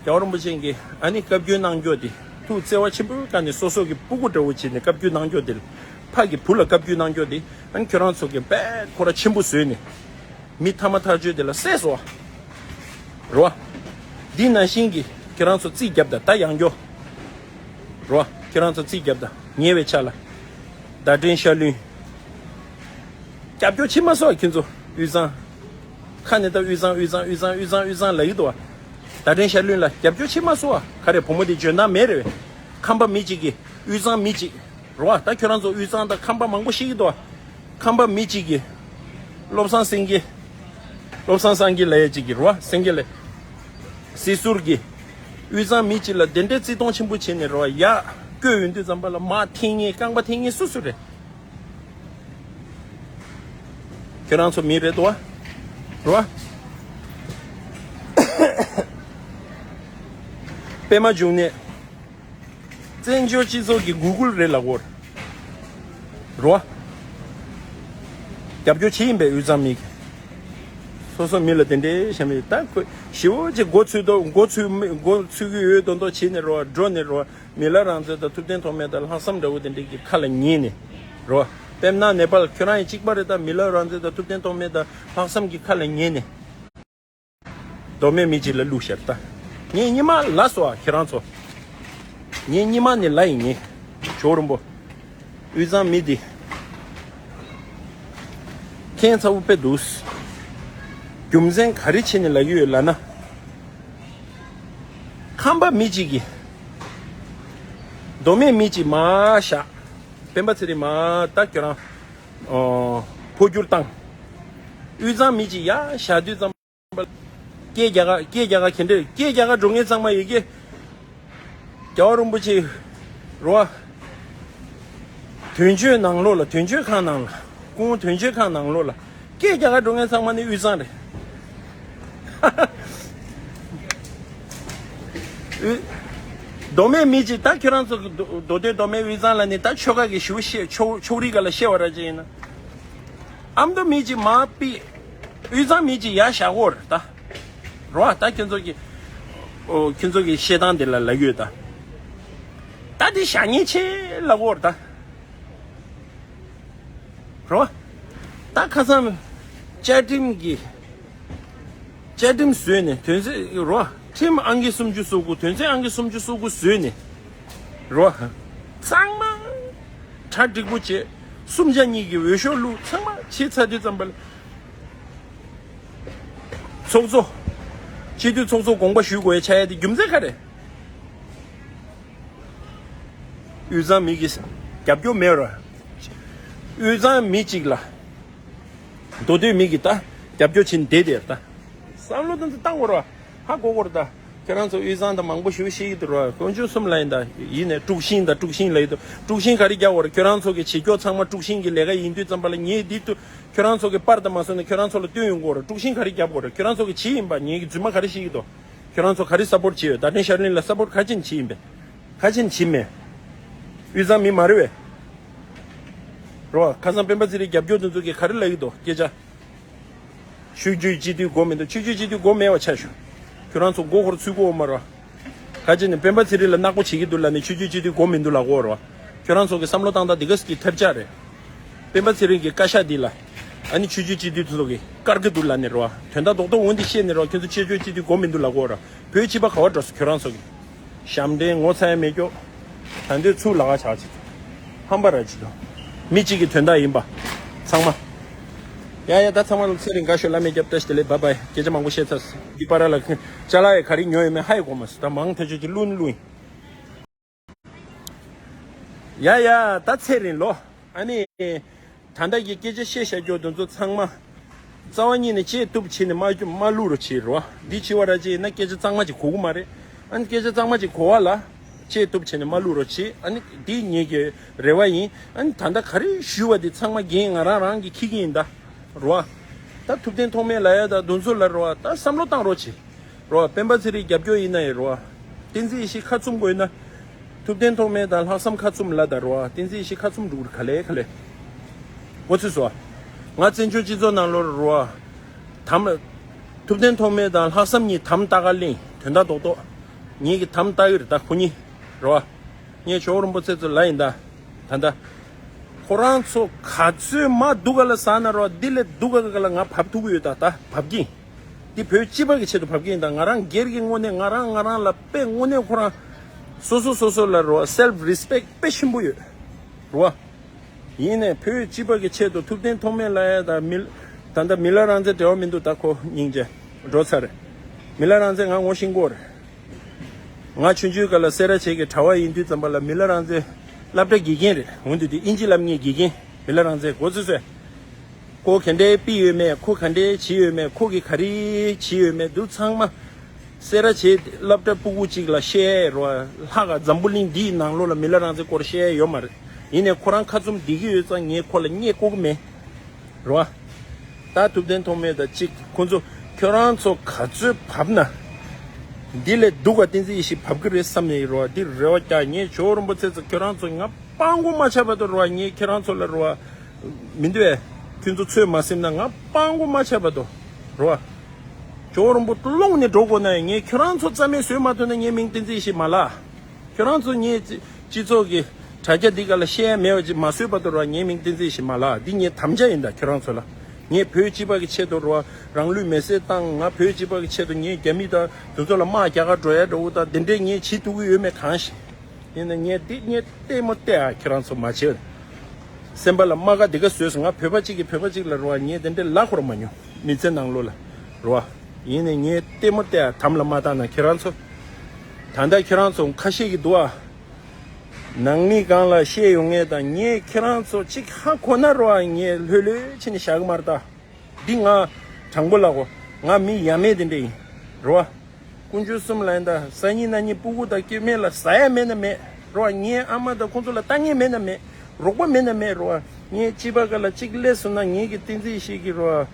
རྒྱལ་བ་རིན་པོ་ཆེ་གིས་ཨ་ནི་བཀའ་བཀྱོན་གནང་རྒྱུ་དེ་ཐུགས་བརྩེ་བ་ཆེན་པོའི་སྒང་ནས་སོ་སོ་གི་སྤུ་གུ་འདྲ་བོ་བྱས་ནས་བཀའ་བཀྱོན་གནང་རྒྱུ་དེ། ཕ་གི་བུ་ལ་བཀའ་བཀྱོན་གནང་རྒྱུ་དེ་ཨ་ནི་ཁྱོད་རང་ཚོ་གི་དཔེ་ཁོ་ར་ཆེན་པོ་བཟོས་ནས། མི་ཐ་མ་ཐག་ཆོད་དེ་ལ་བསད་སོ། རོ། འདི་ནང་བཞིན་གྱི་ཁྱོད་རང་ཚོ་རྩིས་རྒྱབ་ད་ད་ཡང་རྒྱོ། རོ། ཁྱོད་རང་ཚོ་རྩིས་རྒྱབ་ད་ཉེ་བའི་ཆ་ལ། ཟླ་སྒྲོན་ཤར་གླིང་། རྒྱབ་སྐྱོར་བྱེད་མ་སོང་ཁྱོད་ཚོ་དབུས་གཙང་། ཁ་ནས་ད་དབུས་གཙང་དབུས་གཙང་དབུས་གཙང་དབུས་གཙང་དབུས་གཙང་ལབ་ཀྱི་འདུག་བ། ཟླ་སྒྲོན་ཤར་གླིང་ལ་རྒྱབ་སྐྱོར་བྱེད་མ་སོང་བ། ག་རེ་བུ་མོ་དེ་འཇོན་ཐང་མེད་རེད་བས། ཁམས་པ་མི་གཅིག་གིས་དབུས་གཙང་མི་གཅིག་རོ་བ། ད་ཁྱོད་རང་ཚོ་དབུས་གཙང་དང་ཁམས་པ་མང་པོ་ཤེས་ཀྱི་འདུག་བ། ཁམས་པ་མི་གཅིག་གིས། བློ་བཟང་སེང་གེ། བློ་བཟང་སངས་རྒྱས་ལབ་ཡས་གཅིག་གིས་རོ་བ། སེང་གེ་ལབ། སྲིད་ཟུར་གྱིས། དབུས་གཙང་མི་གཅིག་ལ་དེ་འདྲའི་བརྩི་མཐོང་ཆེན་པོ་བྱས་ནས་རོ་བ་ཡ། བསྐོས་ཡོང་དུས་ཙམ་པ་ལ་མར་འཐེན་མཁན་རྐང་པ་འཐེན་མཁན་སུ་སུ་རེད། ཁྱོད་རང་ཚོ་མི་རེད་དོ། རོ། པད་མ་འབྱུང་གནས། བཙན་བྱོལ་སྤྱི་ཚོགས་ཀྱི་གུ་གུལ་རེད་ལབ་དགོས། རོ། རྒྱབ་སྐྱོར་བྱེད་ཡིན་པས་དབུས་གཙང་མི། སོ་སོ་མི་ལ་དེ་འདྲའི་བྱ་མི་ད་ཁོས་ཞི་བོ་ཅིག་མགོ་ཚོས་དོ། མགོ་ཚོས་མི་མགོ་ཚོས་ཀྱི་ཡོད་མདོག་མདོག་བྱས་ནས་རོ་འགྲོ་ནས་རོ། མི་ལ་རང་བཙན་དང་ཐུབ་བསྟན་ཐོགས་མེད་དང་ལྷག་བསམ་འདྲ་བོ་དེ་འདྲས་ཀྱི་ཁ་ལ་ཉན་ནས། རོ། དཔེར་ན་ནེ་པཱལ་ཁྱོད་རང་ཡང་གཅིག་པ་རེད། ད་མི་ལ་རང་བཙན་དང་ཐུབ་བསྟན་ཐོགས་མེད་དང་ལྷག་བསམ་གྱི་ཁ་ལ་ཉན་ནས། མདོ་སྨད་མི་གཅིག་ལ་བླུགས་ཤར་ད། ངས་སྙི་མ་ལ་སོ་ཨ་ཁྱེད་རང་ཚོ། ངས་སྙི་མ་ནས་ལ་ཡིན་ངས། ཇོ་རིན་པོ། དབུས་གཙང་མི་འདི་ཁྱད་མཚར་པོ་དཔེ་འདུག་རྒྱུ་མཚན་ག་རེ་བྱས་ནས་ལབ་ཀྱི་ཡོད་ལབ་ན། ཁམས་པ་མི་གཅིག་གིས་མདོ་སྨད་མི་གཅིག་མར་བཞག་སྤེན་པ་ཚེ་རིང་མར་ད་ཁྱོད་རང་ཨོ་འཕོ་འགྱུར་བཏང་། དབུས་གཙང་མི་གཅིག་ཡར་བཞག་དུས་ཙམ། སྐད་རྒྱག་ག་སྐད་རྒྱག་ག་ག་འདྲ། སྐད་རྒྱག་ག་འགྲོ་མཁན་ཚང་མ་ཡི་གེ། རྒྱལ་བ་རིན་པོ་ཆེ་རོ། དོན་གཅོད་ནང་ལོགས་ལ། དོན་གཅོད་ཁང་ནང་ལ། སྐུ་ངོ་དོན་གཅོད་ཁང་ནང་ལོགས་ལ་སྐད་རྒྱག་ག་འགྲོ་མཁན་ཚང་མ་ནི་དབུས་གཙང་རེད། དབུས། མདོ་སྨད་མི་གཅིག་ད་ཁྱོད་རང་ཚོ་མདོ་མདོ་སྟོད་མདོ་སྨད་དབུས་གཙང་ལ་ནི་ད་ཆོལ་ཁ་གི་ཞུ་བཤད་ཕྱོགས་ཕྱོགས་རིས་ག་ལ་བཤད་པ་ར་ཅིག་ཡིན་ན། ཨ་མདོ་མི་གཅིག་མར་ཕུད། དབུས་གཙང་མི་གཅིག་ཡར་བཞག་གོ་རེད་ད། རོ་ཨ་ད་ཁྱོད་ཚོ་གི། ཨོ་ཁྱོད་ཚོ་གི་བཤད་སྟངས་དེ་ལ་ལབ་ཡོད་ད། ད་དེ་བཞག་ཉེན་ཆེ་ལབ་གོ་རེད་ད། རོ་ཨ་ད་ཁ་སང་བཅའ་ཁྲིམས་ཀྱི་བཅའ་ཁྲིམས་བཟོས་ནས་དོན་ཚན་རོ་ཨ་ཁྲིམས་ཨང་ཀི་སུམ་ཅུ་སོ་དགུ། དོན་ཚན་ཨང་ཀི་སུམ་ཅུ་སོ་དགུ་བཟོས་ནས་རོ་ཨ་ཚང་མ་གྲ་འགྲིག་པོ་བྱས། གསུམ་ཆ་གཉིས་ཀྱི་འོས་ཤོག་བླུགས། ཚང་མ་བྱས་ཚར་དུས་ཙམ་པ་ལ། ཚོགས་གཙོ། སྤྱི་འཐུས་ཚོགས་གཙོ་དགོངས་པ་ཞུ་དགོས་ཡ་ཆགས་ཡ་དེ་རྒྱུ་མཚན་ག་རེ། དབུས་གཙང་མི་གིས་རྒྱབ་སྐྱོར་མེད་ར། དབུས་གཙང་མི་གཅིག་ལ། མདོ་སྟོད་མི་གིས་ད་རྒྱབ་སྐྱོར་བྱེད་བསྡད་དེ་ད། བསམ་བློ་དེ་ཚོ་བཏང་དགོས་ར། ཧ་གོ་དགོས་ར་ད། ཁྱོད་རང་ཚོ་དབུས་གཙང་དང་མང་པོ་ཞུ་ཤེས་ཀྱི་འདུག་ར། དཀོན་མཆོག་གསུམ་ལ་ཡིན་ད། ཡིན་ནས་དཀྲུག་ཤིང་དང་དཀྲུག་ཤིང་ལ་ཡིན་འདུག་དཀྲུག་ཤིང་ག་རེ་རྒྱག་དགོས་ར། ཁྱོད་རང་ཚོ་གི་བྱེད་ཕྱོགས་ཚང་མ་དཀྲུག་ཤིང་གི་ལས་ཀ་ཡིན་དུས་ཙམ་པ་ལ་ངས་འདི་དུ་ཁྱོད་རང་ཚོ་གི་པར་དང་མ་སོང་ནས་ཁྱོད་རང་ཚོ་ལ་སྟོན་ཡོང་གི་ཡོད་ར། དཀྲུག་ཤིང་ག་རེ་རྒྱབ་དགོས་ར། ཁྱོད་རང་ཚོ་གི་བྱེད་ཡིན་པ་ངེད་ཀྱི་རྫུན་མ་ག་རེ་ཤེས་ཀྱི་འདུག་ཁྱོད་རང་ཚོ་ག་རེ་སབ་པོར་བྱེད་ཡོད། རྡ་སྟེང་ཤར་གླིང་ལ་སབ་པོར་ག་ཅིན་བྱེད་ཡིན་པས། ག་ཅིན་བྱེད་མེད། དབུས་གཙང་མི་མ་རེད་པས། རོ། ཁ་སང་སྤེན་པ་ཚེ་རིང་རྒྱབ་སྐྱོར་དེ་ཚོ་གིས་ག་རེ་ལབ་ཀྱི་འདུག་སྐད་ཆ། ཆོས་བརྒྱུད་སྤྱི་འཐུས་དགོས་མི་འདུག་ཆོས་བརྒྱུད་སྤྱི་འཐུས་དགོས་མེད་པ་ཆགས་ཤོག་ཁྱོད་རང་ཚོ་མགོ་འཁོར་ཚུད་གོ་མ་རོ། ག་ཅིན་ནི་སྤེན་པ་ཚེ་རིང་ལ་ནག་པོ་བྱེད་ཀྱི་འདུག་ལབ་ནས་ཆོས་བརྒྱུད་སྤྱི་འཐུས་དགོས་མི་འདུག་ལབ་གོ་རོ། ཁྱོད་རང་ཚོ་གི་བསམ་བློ་བཏང་སྟངས་འདི་ག་ཟིག་གི་ཐབས་ཆག་རེད། སྤེན་པ་ཚེ་རིང་གི་བཀའ་ཤག་འདི་ལ། ཨ་ནི་ཆོས་བརྒྱུད་སྤྱི་འཐུས་ཚོ་གིས་བཀར་གི་འདུག་ལབ་ནས་རོ། དོན་དག་རྡོག་རྡོག་འོན་ཏེ་བཤད་ནས་རོ། ཁྱོད་ཚོ་ཆོས་བརྒྱུད་སྤྱི་འཐུས་དགོས་མི་འདུག་ལབ་གོ་རོ། བོད་སྤྱི་པ་ག་བ་འགྲོ་སོང་ཁྱོད་རང་ཚོ་གི། ཞབས་འདྲེན་ངོ་ཚ་ཡ་མེད་ཀྱོག་ད་འདོད་ཚུགས་ལ་ཁ་ཆགས་ཅིག་ཧམ་པ་ར་ཅིག་དང་། མི་གཅིག་གི་དོན་དག་ཡིན་པ། ཚང་མ། ཡ་ཡ་ད་ཚང་མ་ལ་ཚེ་རིང་དགའ་ཤོས་བླ་མས་སྐྱབས་བཀྲ་ཤིས་བདེ་ལེགས། བཱའི་བཱའི། སྐད་ཆ་མང་པོ་བཤད་ཚར་སོང་། འདི་པ་ར་ལ་ཁ་ཅ་ལག་ཡ་ག་རེ་ཉོ་ཡོད་མེད་ཧ་ཡ་གོ་མ་སོང་། ད་མང་ཐལ་ཆོས་ཀྱི་བླུན་བླུན། ཡ་ཡ་ད་ཚེ་རིང་ལོ། ཨ་ནི། ད་ལྟ་གི་སྐད་ཆ་བཤད་བཤད་རྒྱུ་དེ་ཚོ་ཚང་མ། རྩ་བ་ཉིད་ནས་བཅད་གཏུབ་བྱས་ནས་མ་རྒྱུ་མ་བླུག་རོགས་བྱེད་རོ། འདི་བྱེད་པ་ར་ཅིག་ཡིན་ན་སྐད་ཆ་གཙང་མ་ཅིག་གོ་གི་མ་རེད། ཨ་ནི་སྐད་ཆ་གཙང་མ་ཅིག་གོ་བ་ལ། བཅད་གཏུབ་བྱས་ནས་མ་བླུག་རོགས་བྱེད། ཨ་ནི་འདི་ངེད་ཀྱི་རེ་བ་ཡིན། ཨ་ནི་ད་ལྟ་ག་རེ་ཞུས་པ་འདི་ཚང་མ་འགན་ང་རང་རང་གིས་འཁྱེར་གྱི་ཡིན་ད། རོ། ད་ཐུབ་བསྟན་ཐོགས་མེད་ལ་ཡ་ད་དེ་ཚོ་ལ་རོ། ད་བསམ་བློ་བཏང་རོགས་བྱེད། རོ། སྤེན་པ་ཚེ་རིང་རྒྱབ་སྐྱོར་ཡིན་ན་ཡང་རོ། བསྟན་འཛིན་ཡེ་ཤེས་ཁ་བཙུམ་དགོས་ན། ཐུབ་བསྟན་ཐོགས་མེད་དང་ལྷག་བསམ་ཁ་བཙུམ་ལ་ད་རོ། བསྟན་འཛིན་ཡེ་ཤེས་ཁ་བཙུམ་འགྲོ་གི་རེད་ག་ལེ་ག་ལེ། འགོ་ཚུགས་སོ། ང་བཙན་བྱོལ་སྤྱི་ཚོགས་ནང་ལོགས་རོ། དམ། ཐུབ་བསྟན་ཐོགས་མེད་དང་ལྷག་བསམ་གཉིས་དམ་ལྟ་ག་གླེང་དོན་དག་རྡོག་རྡོག་ངེད་ཀྱི་དམ་ལྟ་གི་རེད་ད་ཁོ་གཉིས། རོ། ངས་ཇོ་བོ་རིན་པོ་ཆེ་ཚོ་ལ་ཡིན་ད། ད་ལྟ། ཁོ་རང་ཚོ་ག་ཚོད་མ་སྡུག་ག་ལ་ཟ་ན་རོ། འདི་ལས་སྡུག་ག་ག་ལ་ང་བབས་ཐུབ་ཀྱི་ཡོད་ད། ད་བབས་ཀྱིན། འདི་བོད་སྤྱི་པ་གི་ཆེད་དུ་བབས་ཀྱིན་ད། ང་རང་སྒེར་གྱི་ངོས་ནས་ང་རང་ང་རང་ལ་དཔེ་དངོས་གནས་ཁོ་རང་། སོ་སོ་སོ་སོ་ལ་རོ་སེལ་ཕི་རི་སི་པེག་ཊི་དཔེ་ཆེན་པོ་ཡོད། རོ། ཡིན་ནས་བོད་སྤྱི་པ་གི་ཆེད་དུ་ཐུབ་བསྟན་ཐོགས་མེད་ལ་ཡ་ད་མི། ད་ལྟ་མི་ལ་རང་བཙན་འབྲེལ་བ་མི་འདུག་ད་ཁོ་སྙིང་རྗེ། འགྲོ་ཚར་རེད། མི་ལ་རང་བཙན་ང་ངོ་ཤེས་ཀྱི་ཡོད་རེད། ང་ཆུང་ཆུང་སྐབས་ལ་སེ་ར་བྱེས་ཀྱི་གྲྭ་པ་ཡིན་དུས་ཙམ་པ་ལ་མི་ལ་རང་བཙན་སློབ་གྲྭ་དགེ་རྒན་རེད། འོན་ཏེ་དེ་ཨིན་ཇི་བསླབ་མཁན་དགེ་རྒན་མི་ལ་རང་བཙན་འགོ་ཚུགས་སོང་། ཁོ་ག་འདྲའི་དཔེ་ཡོད་མེད། ཁོ་ག་འདྲའི་བྱས་ཡོད་མེད། ཁོ་གིས་ག་རེ་བྱས་ཡོད་མེད་འདུག་ཚང་མ། སེ་ར་བྱེས་སློབ་གྲྭ་སྤུ་གུ་གཅིག་ལ་བཤད་རོགས། ལྷག་ག་འཛམ་བུ་གླིང་འདིའི་ནང་ལོགས་ལ་མི་ལ་རང་བཙན་སྐོར་བཤད་ཡོད་མ་རེད། ཡིན་ནའི་ཁོ་རང་ཁ་བཙུམ་བསྡད་ཀྱི་ཡོད་ཙང་ངས་ཁོ་ལ་བསྙད་བཀུར་གྱི་མེད། རོ། ད་ཐུབ་བསྟན་ཐོགས་མེད་དང་གཅིག་ཁོ་ཚོ་ཁྱོད་རང་ཚོ་ག་ཚོད་བབས་ན། འདི་ལས་སྡུག་ག་བསྟན་འཛིན་ཡེ་ཤེས་བབས་ཀྱི་རེད་བསམ་ནས་རོ། འདི་རེ་བ་རྒྱག་ངས་ཇོ་བོ་རིན་པོ་ཆེ་ཚོ་ཁྱོད་རང་ཚོ་ང་སྤྲང་པོ་མ་ཆགས་བར་དུ་རོ། ངས་ཁྱོད་རང་ཚོ་ལ་རོ། མི་འདུག་བས། ཁྱོད་ཚོ་ཚོད་མ་ཟིན་ན་ང་སྤྲང་པོ་མ་ཆགས་བར་དུ་རོ། ཇོ་བོ་རིན་པོ་ཀློང་ནས་འགྲོ་དགོས་ན་ཡང་ངས་ཁྱོད་རང་ཚོ་རྩ་མེད་བཟོས་མ་ཐུབ་ན་ངའི་མིང་བསྟན་འཛིན་ཡེ་ཤེས་མ་ལགས། ཁྱོད་རང་ཚོ་ངའི་སྤྱི་སྤྱི་ཚོགས་ཀྱི་དྲ་རྒྱ་འདི་ག་ལ་བཤད་ཡ་མེད་པ་ཅིག་མ་བཟོས་བར་དུ་རོ། ངའི་མིང་བསྟན་འཛིན་ཡེ་ཤེས་མ་ལགས། འདི་ངའི་དམ་བཅའ་ཡིན་ད་ཁྱོད་རང་ཚོ་ལ། ངས་བོད་སྤྱི་པ་གི་ཆེད་དུ་རོ། རང་ལུས་མེ་སྲེག་བཏང་། ང་བོད་སྤྱི་པ་གི་ཆེད་དུ་ངས་རྒྱ་མི་དང་དེ་ཚོ་ལ་དམག་རྒྱག་ག་འགྲོ་ཡ་འདྲ་བོ་དང་དེ་འདྲས་ངས་བྱེད་ཐུབ་ཀྱི་ཡོད་མེད་གང་ཤེས། ཡིན་ན་ངས་འདི་ངས་ལྟད་མོ་བལྟས་ཨ་ཁྱོད་རང་ཚོ་མ་བྱེད། སེམས་པ་ལ་རྨ་ཁ་འདི་ག་བཟོས་སོང་། ང་བོད་པ་གཅིག་གིས་བོད་པ་གཅིག་ལ་རེད་བ། ངས་དེ་འདྲའི་ལབ་ཁོ་རང་མ་མྱོང་། མི་ཚེ་ནང་ལོགས་ལ་རེད་བ། ཡིན་ནའི་ངས་ལྟད་མོ་བལྟས་དམ་ལ་མ་བཏང་ན་ཁྱེད་རང་ཚོ། ད་ལྟ་ཁྱེད་རང་ཚོ་ཁ་ཤས་ཀྱིས་འདུག་ཨ། ནང་མི་སྒང་ལ་བཤད་ཡོང་ངེས་དང་། ངས་ཁྱེད་རང་ཚོ་གཅིག་ཧ་གོ་ན་རེད་བ། ངས་ལྷོད་ལྷོད་བྱས་ནས་བཞག་གི་མ་རེད་ད། འདི་ང་དྲང་པོ་ལབ་གོ། ང་མི་ཡ་མེད་དེ་འདྲ་ཡིན། རེད་བ། དཀོན་མཆོག་གསུམ་ལ་ཡིན་ད། སང་ཉིན་གནངས་ཉིན་སྤུ་གུ་དང་སྐྱེ་དམན་ལ་ཟ་ཡ་མེད་ན་མེད། རེད་བ། ངའི་ཨ་མ་དང་ཁོང་ཚོ་ལ་ལྟ་མཁན་མེད་ན་མེད། རོགས་པ་མེད་ན་མེད། རེད་བ། ངས་སྤྱི་པ་ག་ལ་གཅིག་སླེབས་སོང་ན། ངེད་ཀྱི་བསྟན་འཛིན་ཡེ་ཤེས་ཀྱི་རེད་བ།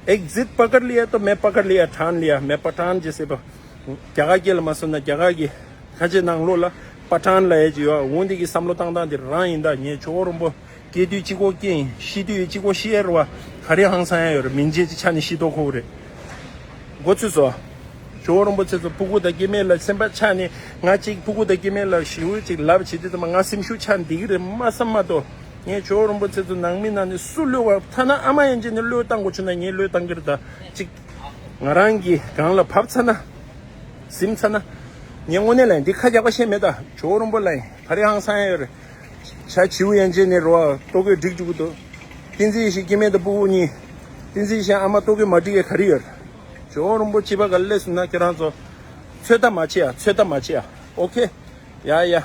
एक जिद पकड़ लिया तो मैं पकड़ लिया, ठान लिया, मैं पठान जैसे ब- རྒྱ་གར་སྐད་ལ་མ་སོང་ན་རྒྱ་གར་གྱི་ཁ་ཆེ་ནང་ལོགས་ལ་པ་ཊན་ལབ་ཡས་ཅིག་ཡོད། འོ་འདི་གི་བསམ་བློ་བཏང་སྟངས་དེ་རང་ཡིན་ད། ངས་ཇོ་བོ་རིན་པོ་སྐྱེ་དུས་གཅིག་པོ་སྐྱེ་ཡིན། ཤི་དུས་གཅིག་པོ་ཤི་ཡས་རེད་བ། ག་རེ་ཧང་སང་ཡ་ཡོད་རེད། མིང་རྗེས་ཀྱི་ཆ་ནས་ཤི་དོ་ཁོ་རེད། མགོ་ཚོས་སོ། ཇོ་བོ་རིན་པོ་ཆེ་ཚོ་སྤུ་གུ་དང་སྐྱེ་དམན་ལ་སེམས་པ་ཆགས་ནས། ང་གཅིག་སྤུ་གུ་དང་སྐྱེ་དམན་ལ་ཞེ་པོ་ཅིག་ལབ་བྱེད་དུས་ཙམ་པ་ང་སེམས་ཤུགས་ཆག་འདི་གི་རེད་མ་བསམ་མ་གཏོགས། ངས་ཇོ་བོ་རིན་པོ་ཆེ་ཚོ་ནང་མི་ནང་ནས་སུ་བློས་བ་ཐ་ན་ཨ་མ་ཡན་ཆད་ནས་བློས་བཏང་དགོས་བྱུང་ན་ངས་བློས་བཏང་གི་རེད་ད། གཅིག་ང་རང་གི་སྒང་ལ་བབས་ཚར་ན། ཟིན་ཚར་ན། ངས་དངོས་གནས་ལ་འདི་ཁ་རྒྱག་པ་བཤད་མེད་ད། ཇོ་བོ་རིན་པོ་ལ་ཡིན། ག་རེ་ཧང་སང་ཡ་ཡོད་རེད། བྱ་བྱིའུ་ཡན་ཆད་ནས་རོ་ལྟོ་གོས་སྒྲིག་བཅུག་གི་འདུག་བསྟན་འཛིན་ཡེ་ཤེས་སྐྱེ་དམན་དང་སྤུ་གུ་གཉིས། བསྟན་འཛིན་ཡེ་ཤེས་ཨ་མ་ལྟོ་གོས་མ་སྒྲིག་ཡ་ག་རེ་ཡོད་རེད། ཇོ་བོ་རིན་པོ་ཆེ་པ་ག་སླེབས་སོང་ན་ཁྱེད་རང་ཚོ་ཚོད་ལྟ་མ་བྱེད་ཡ། ཚོད་ལྟ་མ་བྱེད་ཡ། ཨོ་ཁེ། ཡ་ཡ།